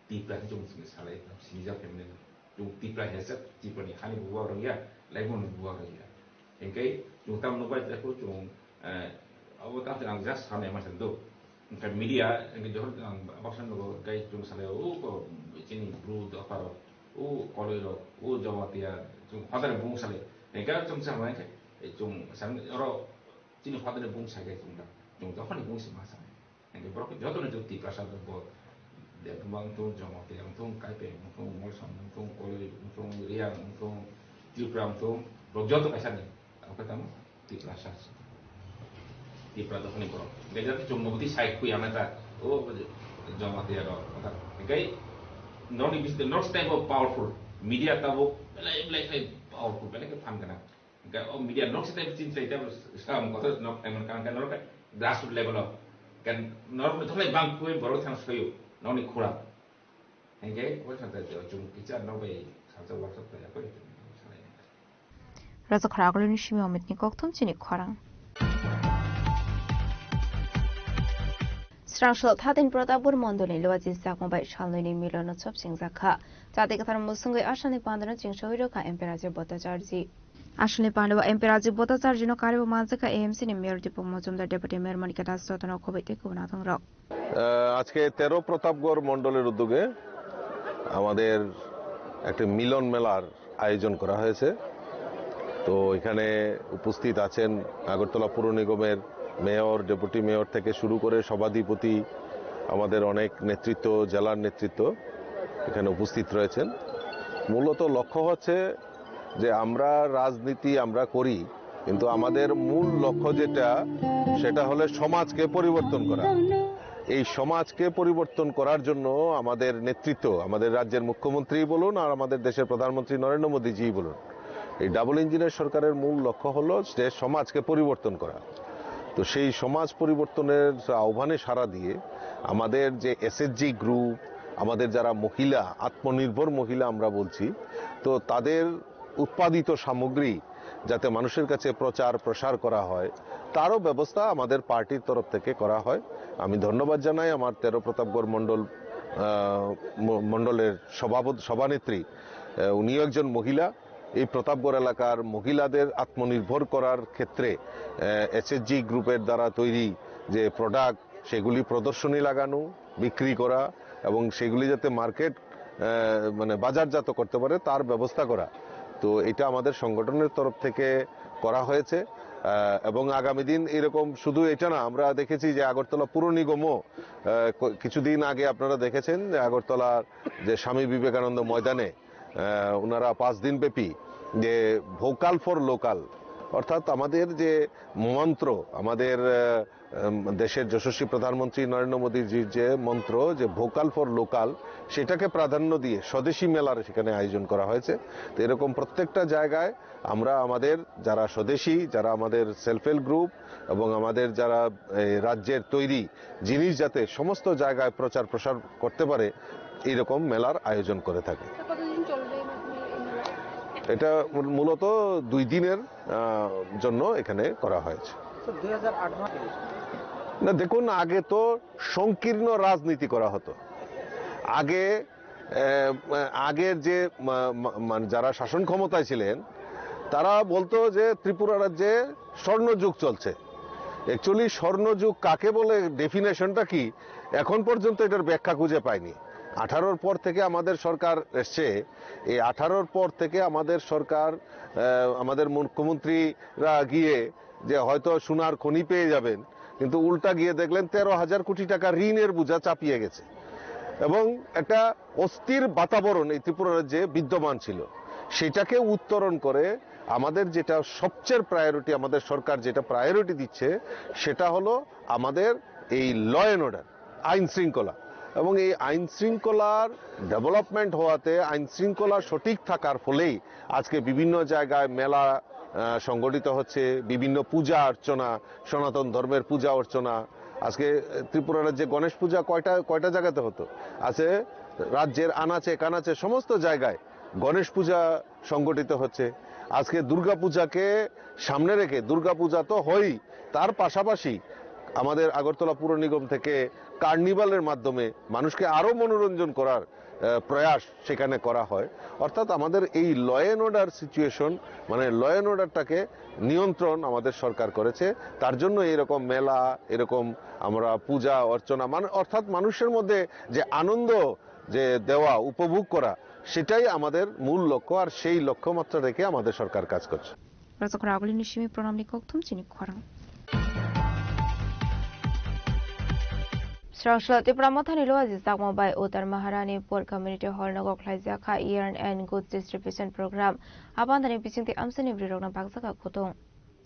Tipra ni chung sini salai, sini ja family. Chung Tipra hesek, Tipra ni hani buwa rong ya, lai mo buwa rong ya. Hingke chwng tamo nukbai, jepho chwng, eh, abo tamo ang just samya ma sando. Hingke media, hingke johor ang baksa nugo, hingke chwng salai o ko chini bru dopha rok, o koloi rok, o Jamatia, chwng father bung salai. Hingke chwng sama hingke, eh, chwng sam oro chini father bung sai khe chwng da. Chwng jokhoni bung se ma sai. Hingke borok jotono je Tiprasa bo, Debbarma wngthung, Jamatia wngthung, Kaipeng wngthung, Molsom wngthung, Koloi wngthung, Reang wngthung, Tripura wngthung, borok joto kaisa ni. Ang khe tamo Tiprasa se. Tipra dophani borok. Hingke jati chwng noboti sai khui ang ta, o Jamatia rok. Hingke north ni bising, north side bo powerful. Media tabuk belai belai khe powerful, belai khe phan gwnang. Hingke o media nok se tei chin chintai tei sam kotor nok tei man kan kan norok grassroots level o kan norok ni tholai bang kui borok thang soyo nokni khura. Hingke o sa tei chung kicha nok bai salsa workshop tei koi. Raja Khoraguluni Simi Amit ni kokthum chini khorang. Srangso Thatin Pratapgarh Mondolni Luaji Sakma bai salnwini Milono chopsingjak kha. Chati kwthar musungwi Asamni pandano chingsawi rwkha M P Rajiv Bhattacharjee. Asamni pandao M P Rajiv Bhattacharjee no kariwi manjakha A M C ni Mayor Deepak Majumdar, Deputy Mayor Monika Das jotono khobwi tei kubun adongrok. আহ, আজকে তেরো প্রতাপগড় মণ্ডলের উদ্যোগে আমাদের একটা মিলন মেলার আয়োজন করা হয়েছে। তো এখানে উপস্থিত আছেন আগরতলা পৌর নিগমের মেয়র, ডেপুটি মেয়র থেকে শুরু করে সভাধিপতি, আমাদের অনেক নেতৃত্ব, জেলার নেতৃত্ব এখানে উপস্থিত রয়েছেন। মূলত লক্ষ্য হচ্ছে যে আমরা রাজনীতি আমরা করি, কিন্তু আমাদের মূল লক্ষ্য যেটা, সেটা হলো সমাজকে পরিবর্তন করা। এই সমাজকে পরিবর্তন করার জন্য আমাদের নেতৃত্ব, আমাদের রাজ্যের মুখ্যমন্ত্রী বলুন আর আমাদের দেশের প্রধানমন্ত্রী নরেন্দ্র মোদীজি বলুন, এই ডাবল ইঞ্জিনের সরকারের মূল লক্ষ্য হলো যে সমাজকে পরিবর্তন করা। তো সেই সমাজ পরিবর্তনের আহ্বানে সাড়া দিয়ে আমাদের যে এসএইচজি গ্রুপ, আমাদের যারা মহিলা, আত্মনির্ভর মহিলা আমরা বলছি, তো তাদের উৎপাদিত সামগ্রী যাতে মানুষের কাছে প্রচার প্রসার করা হয়, তারও ব্যবস্থা আমাদের পার্টির তরফ থেকে করা হয়। আমি ধন্যবাদ জানাই আমার তেরো প্রতাপগড় মণ্ডল, আহ, ম-, মণ্ডলের সভাপতি, সভানেত্রী, আহ, উনিও একজন মহিলা। এই প্রতাপগড় এলাকার মহিলাদের আত্মনির্ভর করার ক্ষেত্রে, আহ, এসএইচজি গ্রুপের দ্বারা তৈরি যে প্রোডাক্ট, সেগুলি প্রদর্শনী লাগানো, বিক্রি করা এবং সেগুলি যাতে মার্কেট, আহ, মানে বাজারজাত করতে পারে, তার ব্যবস্থা করা। তো এটা আমাদের সংগঠনের তরফ থেকে করা হয়েছে। আহ, এবং আগামী দিন এরকম শুধু এটা না, আমরা দেখেছি যে আগরতলা পুর নিগমও, আহ, ক-, কিছুদিন আগে আপনারা দেখেছেন যে আগরতলার যে স্বামী বিবেকানন্দ ময়দানে, আহ, ওনারা পাঁচ দিন ব্যাপী যে ভোকাল ফর লোকাল, অর্থাৎ আমাদের যে মন্ত্র, আমাদের, আহ, উম, দেশের যশস্বী প্রধানমন্ত্রী নরেন্দ্র মোদীজির যে মন্ত্র, যে ভোকাল ফর লোকাল, সেটাকে প্রাধান্য দিয়ে স্বদেশি মেলার সেখানে আয়োজন করা হয়েছে। তো এরকম প্রত্যেকটা জায়গায় আমরা আমাদের যারা স্বদেশি, যারা আমাদের সেলফ হেল্প গ্রুপ এবং আমাদের যারা এই রাজ্যের তৈরি জিনিস যাতে সমস্ত জায়গায় প্রচার প্রসার করতে পারে, এইরকম মেলার আয়োজন করে থাকে। তো কতদিন চলবে এই মেলা? এটা মূল-, মূলত দুই দিনের, আহ, জন্য এখানে করা হয়েছে। তো দুই হাজার আঠারো না, দেখুন, আগে তো সংকীর্ণ রাজনীতি করা হতো। আগে, আহ, আগের যে, মা-, মা-, মানে, যারা শাসন ক্ষমতায় ছিলেন, তারা বলতো যে ত্রিপুরা রাজ্যে স্বর্ণযুগ চলছে। অ্যাকচুয়ালি স্বর্ণযুগ কাকে বলে, ডেফিনেশনটা কি, এখন পর্যন্ত এটার ব্যাখ্যা খুঁজে পাইনি। আঠারোর পর থেকে আমাদের সরকার এসছে, এই আঠারোর পর থেকে আমাদের সরকার, আহ, আমাদের মুখ্যমন্ত্রীরা গিয়ে যে হয়তো সোনার খনি পেয়ে যাবেন, কিন্তু উল্টা গিয়ে দেখলেন তেরো হাজার কোটি টাকা ঋণের বোঝা চাপিয়ে গেছে এবং একটা অস্থির বাতাবরণ এই ত্রিপুরা রাজ্যে বিদ্যমান ছিল। সেটাকে উত্তরণ করে আমাদের যেটা সবচেয়ে প্রায়োরিটি, আমাদের সরকার যেটা প্রায়োরিটি দিচ্ছে, সেটা হলো আমাদের এই ল অ্যান্ড অর্ডার, আইন শৃঙ্খলা। এবং এই আইন শৃঙ্খলার ডেভেলপমেন্ট হওয়াতে, আইন শৃঙ্খলা সঠিক থাকার ফলেই আজকে বিভিন্ন জায়গায় মেলা, আহ, সংগঠিত হচ্ছে, বিভিন্ন পূজা অর্চনা, সনাতন ধর্মের পূজা অর্চনা। আজকে, আহ, ত্রিপুরা রাজ্যে গণেশ পূজা কয়টা, কয়টা জায়গাতে হতো? আছে রাজ্যের আনাচে কানাচে সমস্ত জায়গায় গণেশ পূজা সংগঠিত হচ্ছে। আজকে দুর্গা পূজাকে সামনে রেখে, দুর্গা পূজা তো হয়ই, তার পাশাপাশি আমাদের আগরতলা পুর নিগম থেকে কার্নিভালের মাধ্যমে মানুষকে আরও মনোরঞ্জন করার আহ, প্রয়াস সেখানে করা হয়। অর্থাৎ আমাদের এই ল অ্যান্ড অর্ডার সিচুয়েশন, মানে ল অ্যান্ড অর্ডারটাকে নিয়ন্ত্রণ আমাদের সরকার করেছে। তার জন্য এরকম মেলা, এরকম আমরা পূজা অর্চনা, মানে অর্থাৎ মানুষের মধ্যে যে আনন্দ, যে দেওয়া, উপভোগ করা, সেটাই আমাদের মূল লক্ষ্য। আর সেই লক্ষ্যমাত্রা রেখে আমাদের সরকার কাজ করছে। Rwchapra agulini simi pranamni kokthum chini khorang. Srangshla Tipra Mothani Luaji Chakma bai Uttar Maharani Pur Community Hall nogo khlaijak kha Yarn and Goods Distribution Program. Abandani bisingtwi amsani bwrwirokno bakjak kha kutung.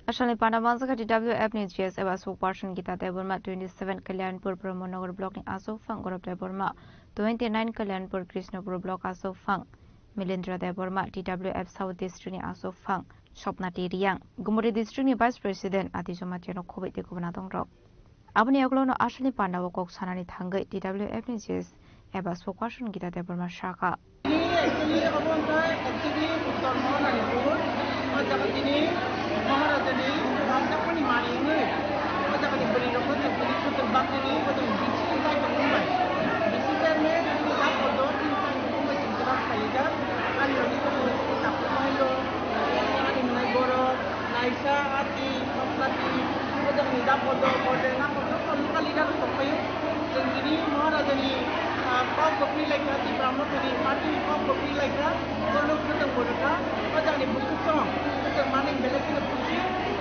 Asalni panda manjak kha T W F ni G S eba spokesperson Gita Debbarma, twenty seven Kalyanpur Brahmanagar Block ni aswk phang Gaurav Debbarma, twenty nine Kalyanpur Krishnapur Block aswk phang Milendra Debbarma, T W F South District ni aswk phang Sopnati Riyang, Gumuri District ni Vice President Ati Jamatia no khoboi tei kubuna tongrok. Aboni ulo no asalni panda o kok sanani thangwi T W F ni G S eba spokesperson Gita Debbarma sakha. Tini actually obo wngkha actually Uttar Maharani Pur, o jaga tini Maharajani hamjakmani mani wngwi, o jagani bwrwi rokno chwng tini swtwk baknani, o jagani D C ni chairman wngbai, D C chairman tini dap kotor tini chairman wngbai chwng kwrak khaijak, ani logi tongo chini takhuk mahailo, ani mwnai borok, Naisa, Ati, Sopnati, o jagani dap kotor, Bordenga kotor, local leader rok tongpaio. Chwng tini Maharajani, ah, kok kwpri laikha, Tipra Mothani party ni kok kwpri laikha, borok kwthwng bo rwkha, o jagani bukhuk song, kwthwng manwi belai kheno khusi,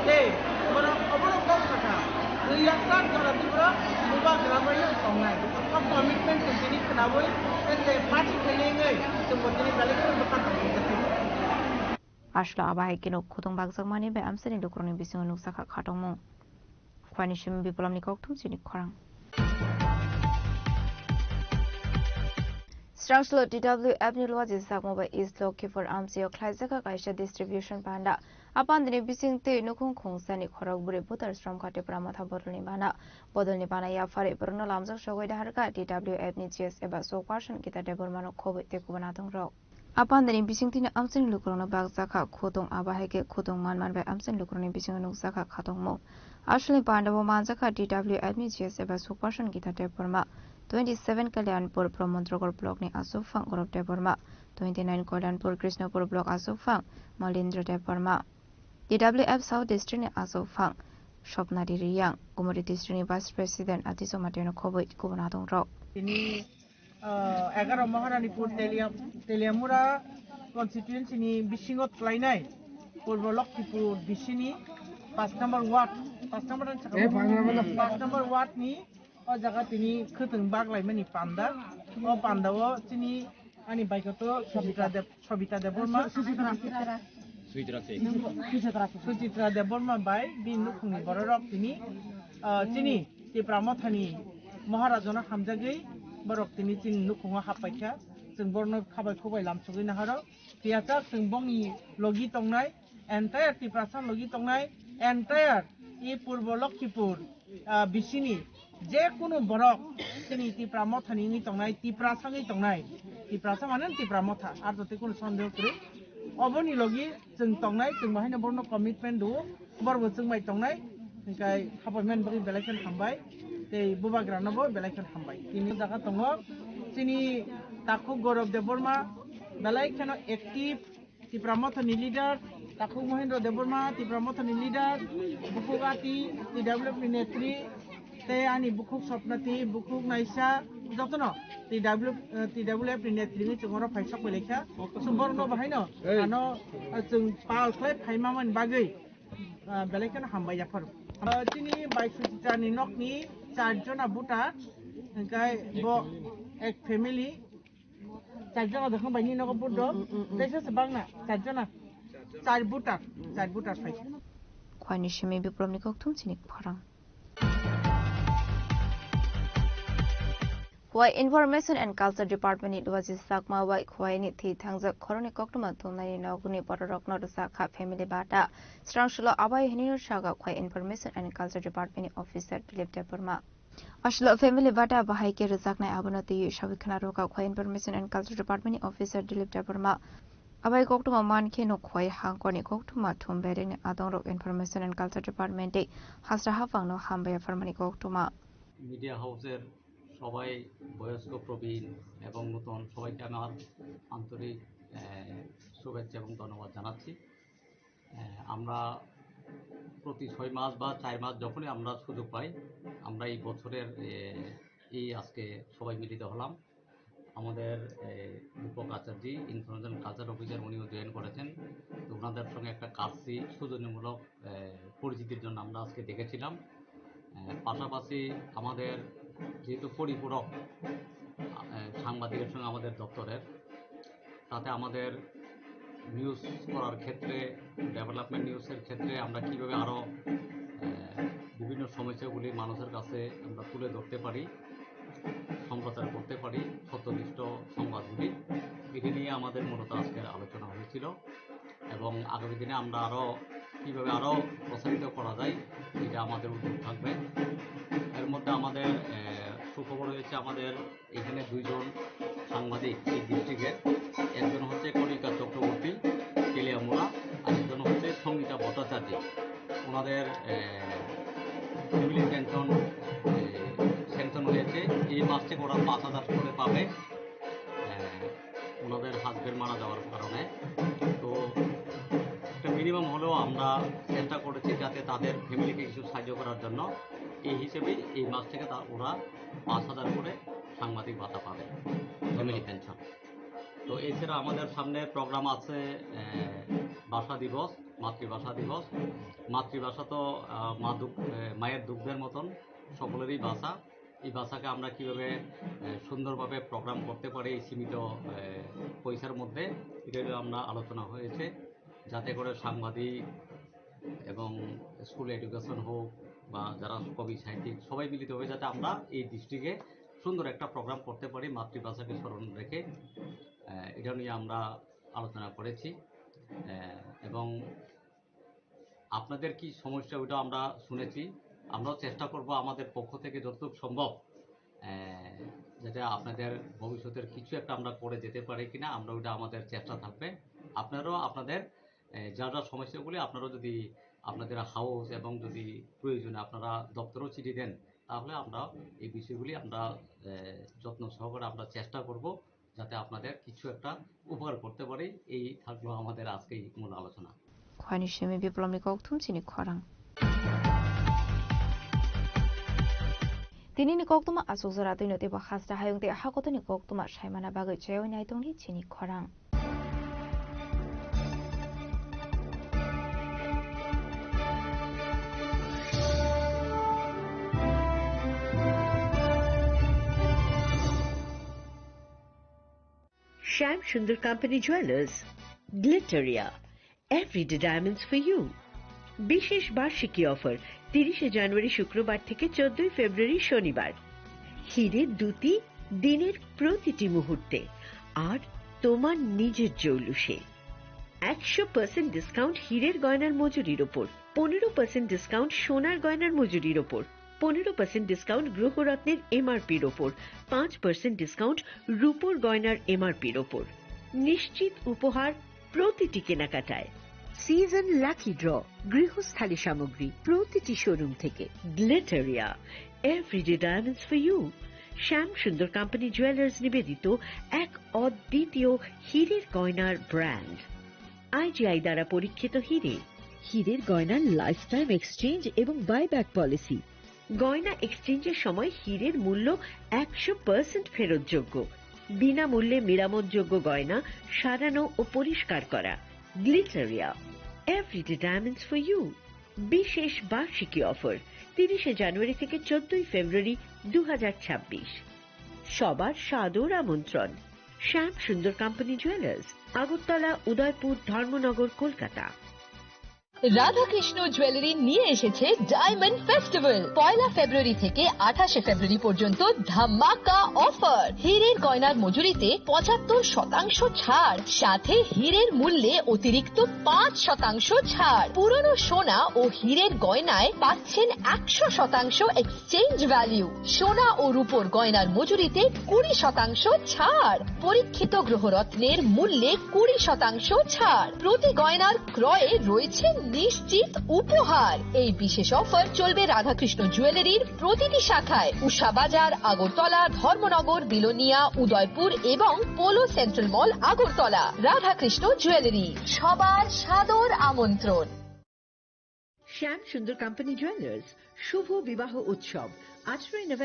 tei borok obono kok sakha, dui lakh sak jora Tripura bubagra bai no tongnai. O commitment chwng tini khwnawi, tei party khainai wngwi chwng bo tini belai kheno bwkha tongthokjakha. Aswk abo hai kheno khutong bakjakmani bai amchaini lukurokni bisingo nukjakha khatongmung. Khwani simi Biplopni kokthum chini khorang. Srangshlo T W F ni Luaji Chakma bai East Lokhipur amchaio khlaijakha kaisa distribution panda. A pandani bisingtwi nukhung khungsani khorok bwrwi buthar sromkha Tipra Motha bodolni bana. Bodolni bana yapharwi borokno lamjak sogwi daharkha T W F ni G S eba spokesperson Gita Debbarmano khobwi tei kubun natongrok. A pandani bisingtwino amchaini lukurokno bakjakha khutong, abo hai khe khutong man man bai amchaini lukurokni bisingo nukjakha khatongmung. Asalni pandao manjakha T W F ni G S eba spokesperson Gita Debbarma, twenty seven Kalyanpur Pramodnagar Block ni aswk phang Gaurav Debbarma, twenty nine Kalyanpur Krishnapur Block aswk phang Malindra Debbarma, T W F South District ni aswk phang Sopnati Riyang, Gumuri District ni Vice President Ati Jamatia no khobwi kubun natongrok. Tini ah, egaroh Maharanipur Telia-, Teliamura constituency ni bisingo twlainai Purbo Lokhipur D C ni paanch number ward, paanch number ni sakha, paanch number ward ni o jaga tini khwtwng baglaimani panda. O panda o chini ani baikoto Sobita Deb-, Sobita Debbarma, Suchitra Debbarma bai bini nukhungni bororok tini, ah, chini Tipra Mothani Maharajano hamjagwi borok tini chini nukhungo happaikha. Chwng borokno khabai khubai lamsogwi naharo. Phiya chak chwng bongni logi tongnai, entire Tiprasa logi tongnai, entire i Purbo Lokhipur, ah, bisini je kunu borok chini Tipra Mothani wngwi tongnai, Tiprasa wngwi tongnai, Tiprasa mane Tipra Motha, ar to tei kunu sondeho kwrwi. Oboni logi chwng tongnai, chwng bo haino borokno commitment rwo. Borokbo chwng bai tongnai, hwnkhe hapai mani bagwi belai kheno hambai, tei bubagranobo belai kheno hambai. Tini jaga tongo chini takhuk Gaurav Debbarma, belai kheno active Tipra Mothani leader, takhuk Mohindra Debbarma, Tipra Mothani leader, bukhuk Ati, T W F ni netri, tei ani bukhuk Sopnati, bukhuk Naisa, jotono T W F, eh, T W F ni netri ni chwng oro phai sok bai laikha. Chwng borokno bahaino ano, eh, chwng pal khlai phaima mani bagwi. Ah, belai kheno hambai yapharo. Ah, chini bai Suchitra ni nokni char jona voter, hingkai bo ek family, char jona dokhon bai ni nogo vote do, mm, mm, mm, mm, teisa se bangna, char jona, char voter, char voter phai. Khwani simi Biplopni kokthum chini khorang. Khowai Information and Culture Department ni Luaji Chakma bai Khowai ni thwi thangjak khoroknwi koktwma thumnaini nokni bororokno rwchapkha family bata. Srangshilo abai hinwi sakha Khowai Information and Culture Department ni officer Dilip Debbarma. Aswkno family bata bahai khe rwchapnai abono twiwi sawi khna rwkha Khowai Information and Culture Department ni officer Dilip Debbarma. Abai koktwma mankhe no Khowai hangkorni koktwma thum berengni adongrok Information and Culture Department tei hasra haphangno hambai yapharmani koktwma. Media house er সবাই বয়স্ক, প্রবীণ এবং নতুন সবাইকে আমার আন্তরিক, আহ, শুভেচ্ছা এবং ধন্যবাদ জানাচ্ছি। আহ, আমরা প্রতি ছয় মাস বা চার মাস যখনই আমরা সুযোগ পাই, আমরা এই বছরের, আহ, এই আজকে সবাই মিলিত হলাম। আমাদের, আহ, রূপক আচার্য, ইনফরমেশন কালচার অফিসার, উনিও জয়েন করেছেন। তো ওনাদের সঙ্গে একটা কার্সি সৌজন্যমূলক, আহ, পরিচিতির জন্য আমরা আজকে ডেকেছিলাম। আহ, পাশাপাশি আমাদের যেহেতু পরিপূরক, আহ, সাংবাদিকের সঙ্গে আমাদের দপ্তরের, তাতে আমাদের নিউজ করার ক্ষেত্রে, ডেভেলপমেন্ট নিউজের ক্ষেত্রে আমরা কীভাবে আরও, আহ, বিভিন্ন সমস্যাগুলি মানুষের কাছে আমরা তুলে ধরতে পারি, সম্প্রচার করতে পারি সত্যনিষ্ঠ সংবাদগুলি, এটি নিয়ে আমাদের মূলত আজকের আলোচনা হয়েছিল। এবং আগামী দিনে আমরা আরও কীভাবে আরও প্রসারিত করা যায়, এটা আমাদের উদ্যোগ থাকবে। এর মধ্যে আমাদের, আহ, সুখবর হয়েছে, আমাদের এখানে দুইজন সাংবাদিক এই ডিস্ট্রিক্টের, একজন হচ্ছে কণিকা চক্রবর্তী, তেলিয়ামুড়া, আর একজন হচ্ছে সঙ্গীতা ভট্টাচার্য। ওনাদের, আহ, ফ্যামিলি পেনশন, আহ, স্যাংশন হয়েছে। এই মাস থেকে ওরা পাঁচ হাজার করে পাবে। আহ, ওনাদের হাজব্যান্ড মারা যাওয়ার কারণে। তো একটা মিনিমাম হলেও আমরা চেষ্টা করেছি যাতে তাদের ফ্যামিলিকে কিছু সাহায্য করার জন্য। এই হিসেবেই এই মাস থেকে তা, ওরা পাঁচ হাজার করে সাংবাদিক ভাতা পাবে, ফ্যামিলি পেনশন। তো এছাড়া আমাদের সামনে প্রোগ্রাম আছে, আহ, ভাষা দিবস, মাতৃভাষা দিবস। মাতৃভাষা তো, আহ, মা দুঃখ, আহ, মায়ের দুগ্ধের মতন সকলেরই ভাষা। এই ভাষাকে আমরা কিভাবে, আহ, সুন্দরভাবে প্রোগ্রাম করতে পারি এই সীমিত, আহ, পয়সার মধ্যে, এটা হলো আমরা আলোচনা হয়েছে, যাতে করে সাংবাদিক এবং স্কুল এডুকেশন হোক বা যারা কবি সাহিত্যিক সবাই মিলিত হয়ে যাতে আমরা এই ডিস্ট্রিক্টে সুন্দর একটা প্রোগ্রাম করতে পারি মাতৃভাষাকে স্মরণ রেখে। আহ, এটা নিয়ে আমরা আলোচনা করেছি, আহ, এবং আপনাদের কি সমস্যা ওইটা আমরা শুনেছি। আমরাও চেষ্টা করব আমাদের পক্ষ থেকে যতটুকু সম্ভব, আহ, যাতে আপনাদের ভবিষ্যতের কিছু একটা আমরা করে যেতে পারি কিনা, আমরা ওইটা আমাদের চেষ্টা থাকবে। আপনারাও আপনাদের, আহ, যা যা সমস্যাগুলি আপনারাও যদি আপনাদের হাউস এবং যদি প্রয়োজনে আপনারা দপ্তরেও চিঠি দেন, তাহলে আমরা এই বিষয়গুলি আমরা, আহ, যত্ন সহকারে আমরা চেষ্টা করব যাতে আপনাদের কিছু একটা উপকার করতে পারি। এই থাকলো আমাদের আজকের মূল আলোচনা। Khwani simi Biplomni kokthum chini khorang. Tinini koktuma aswk jora twino teibo hasta hayung tei hakotoni koktuma saimana bagwi chaywi naitongni chini khorang. Shyam Sundar Company Jewelers, Glitteria, everyday diamonds for you. বিশেষ বার্ষিকী অফার, তিরিশে জানুয়ারি শুক্রবার থেকে চোদ্দই ফেব্রুয়ারি শনিবার। হিরে দ্যুতি দিনের প্রতিটি মুহূর্তে, আর তোমার নিজের জৌলুসে। একশো পার্সেন্ট ডিসকাউন্ট হীরের গয়নার মজুরির ওপর, পনেরো পার্সেন্ট ডিসকাউন্ট সোনার গয়নার মজুরির ওপর, পনেরো পার্সেন্ট ডিসকাউন্ট গ্রহরত্নের এমআরপির ওপর, পাঁচ পার্সেন্ট ডিসকাউন্ট রূপোর গয়নার এমআরপির ওপর। নিশ্চিত উপহার প্রতিটি কেনাকাটায়। সিজন লাকি ড্র, গৃহস্থালী সামগ্রী প্রতিটি শোরুম থেকে। গ্লিটারিয়া, everyday diamonds for you। Shyam Sundar company jewellers নিবেদিত এক অদ্বিতীয় হীরের গয়নার ব্র্যান্ড। আইজিআই দ্বারা পরীক্ষিত হীরে। হীরের গয়নার লাইফ টাইম এক্সচেঞ্জ এবং বাইব্যাক পলিসি। গয়না এক্সচেঞ্জের সময় হীরের মূল্য একশো পার্সেন্ট ফেরতযোগ্য। বিনামূল্যে মেরামতযোগ্য গয়না সারানো ও পরিষ্কার করা। গ্লিটারিয়া, everyday diamonds for you। বিশেষ বার্ষিকী অফার, তিরিশে জানুয়ারি থেকে চোদ্দই ফেব্রুয়ারি দু হাজার ছাব্বিশ। সবার সাদর আমন্ত্রণ। শ্যাম সুন্দর কোম্পানি জুয়েলার্স, আগরতলা, উদয়পুর, ধর্মনগর, কলকাতা। রাধাকৃষ্ণ জুয়েলারি নিয়ে এসেছে ডায়মন্ড ফেস্টিভ্যাল। পয়লা ফেব্রুয়ারি থেকে আঠাশে ফেব্রুয়ারি পর্যন্ত ধামাকা অফার। হীরের গয়নার মজুরিতে পঁচাত্তর শতাংশ ছাড়, সাথে হীরের মূল্যে অতিরিক্ত পাঁচ শতাংশ ছাড়। পুরনো সোনা ও হীরের গয়নায় পাচ্ছেন একশো শতাংশ এক্সচেঞ্জ ভ্যালু। সোনা ও রূপোর গয়নার মজুরিতে কুড়ি শতাংশ ছাড়। পরীক্ষিত গ্রহরত্নের মূল্যে কুড়ি শতাংশ ছাড়। প্রতি গয়নার ক্রয়ে রয়েছে নিশ্চিত উপহার। এই বিশেষ অফার চলবে রাধাকৃষ্ণ জুয়েলারির প্রতিটি শাখায়, উষা বাজার, আগরতলা, ধর্মনগর, বিলোনিয়া, উদয়পুর এবং পোলো সেন্ট্রাল মল, আগরতলা। রাধাকৃষ্ণ জুয়েলারি, সবার সাদর আমন্ত্রণ। শ্যাম সুন্দর কোম্পানি জুয়েলার্স, শুভ বিবাহ উৎসব, আঠারোই নভেম্বর।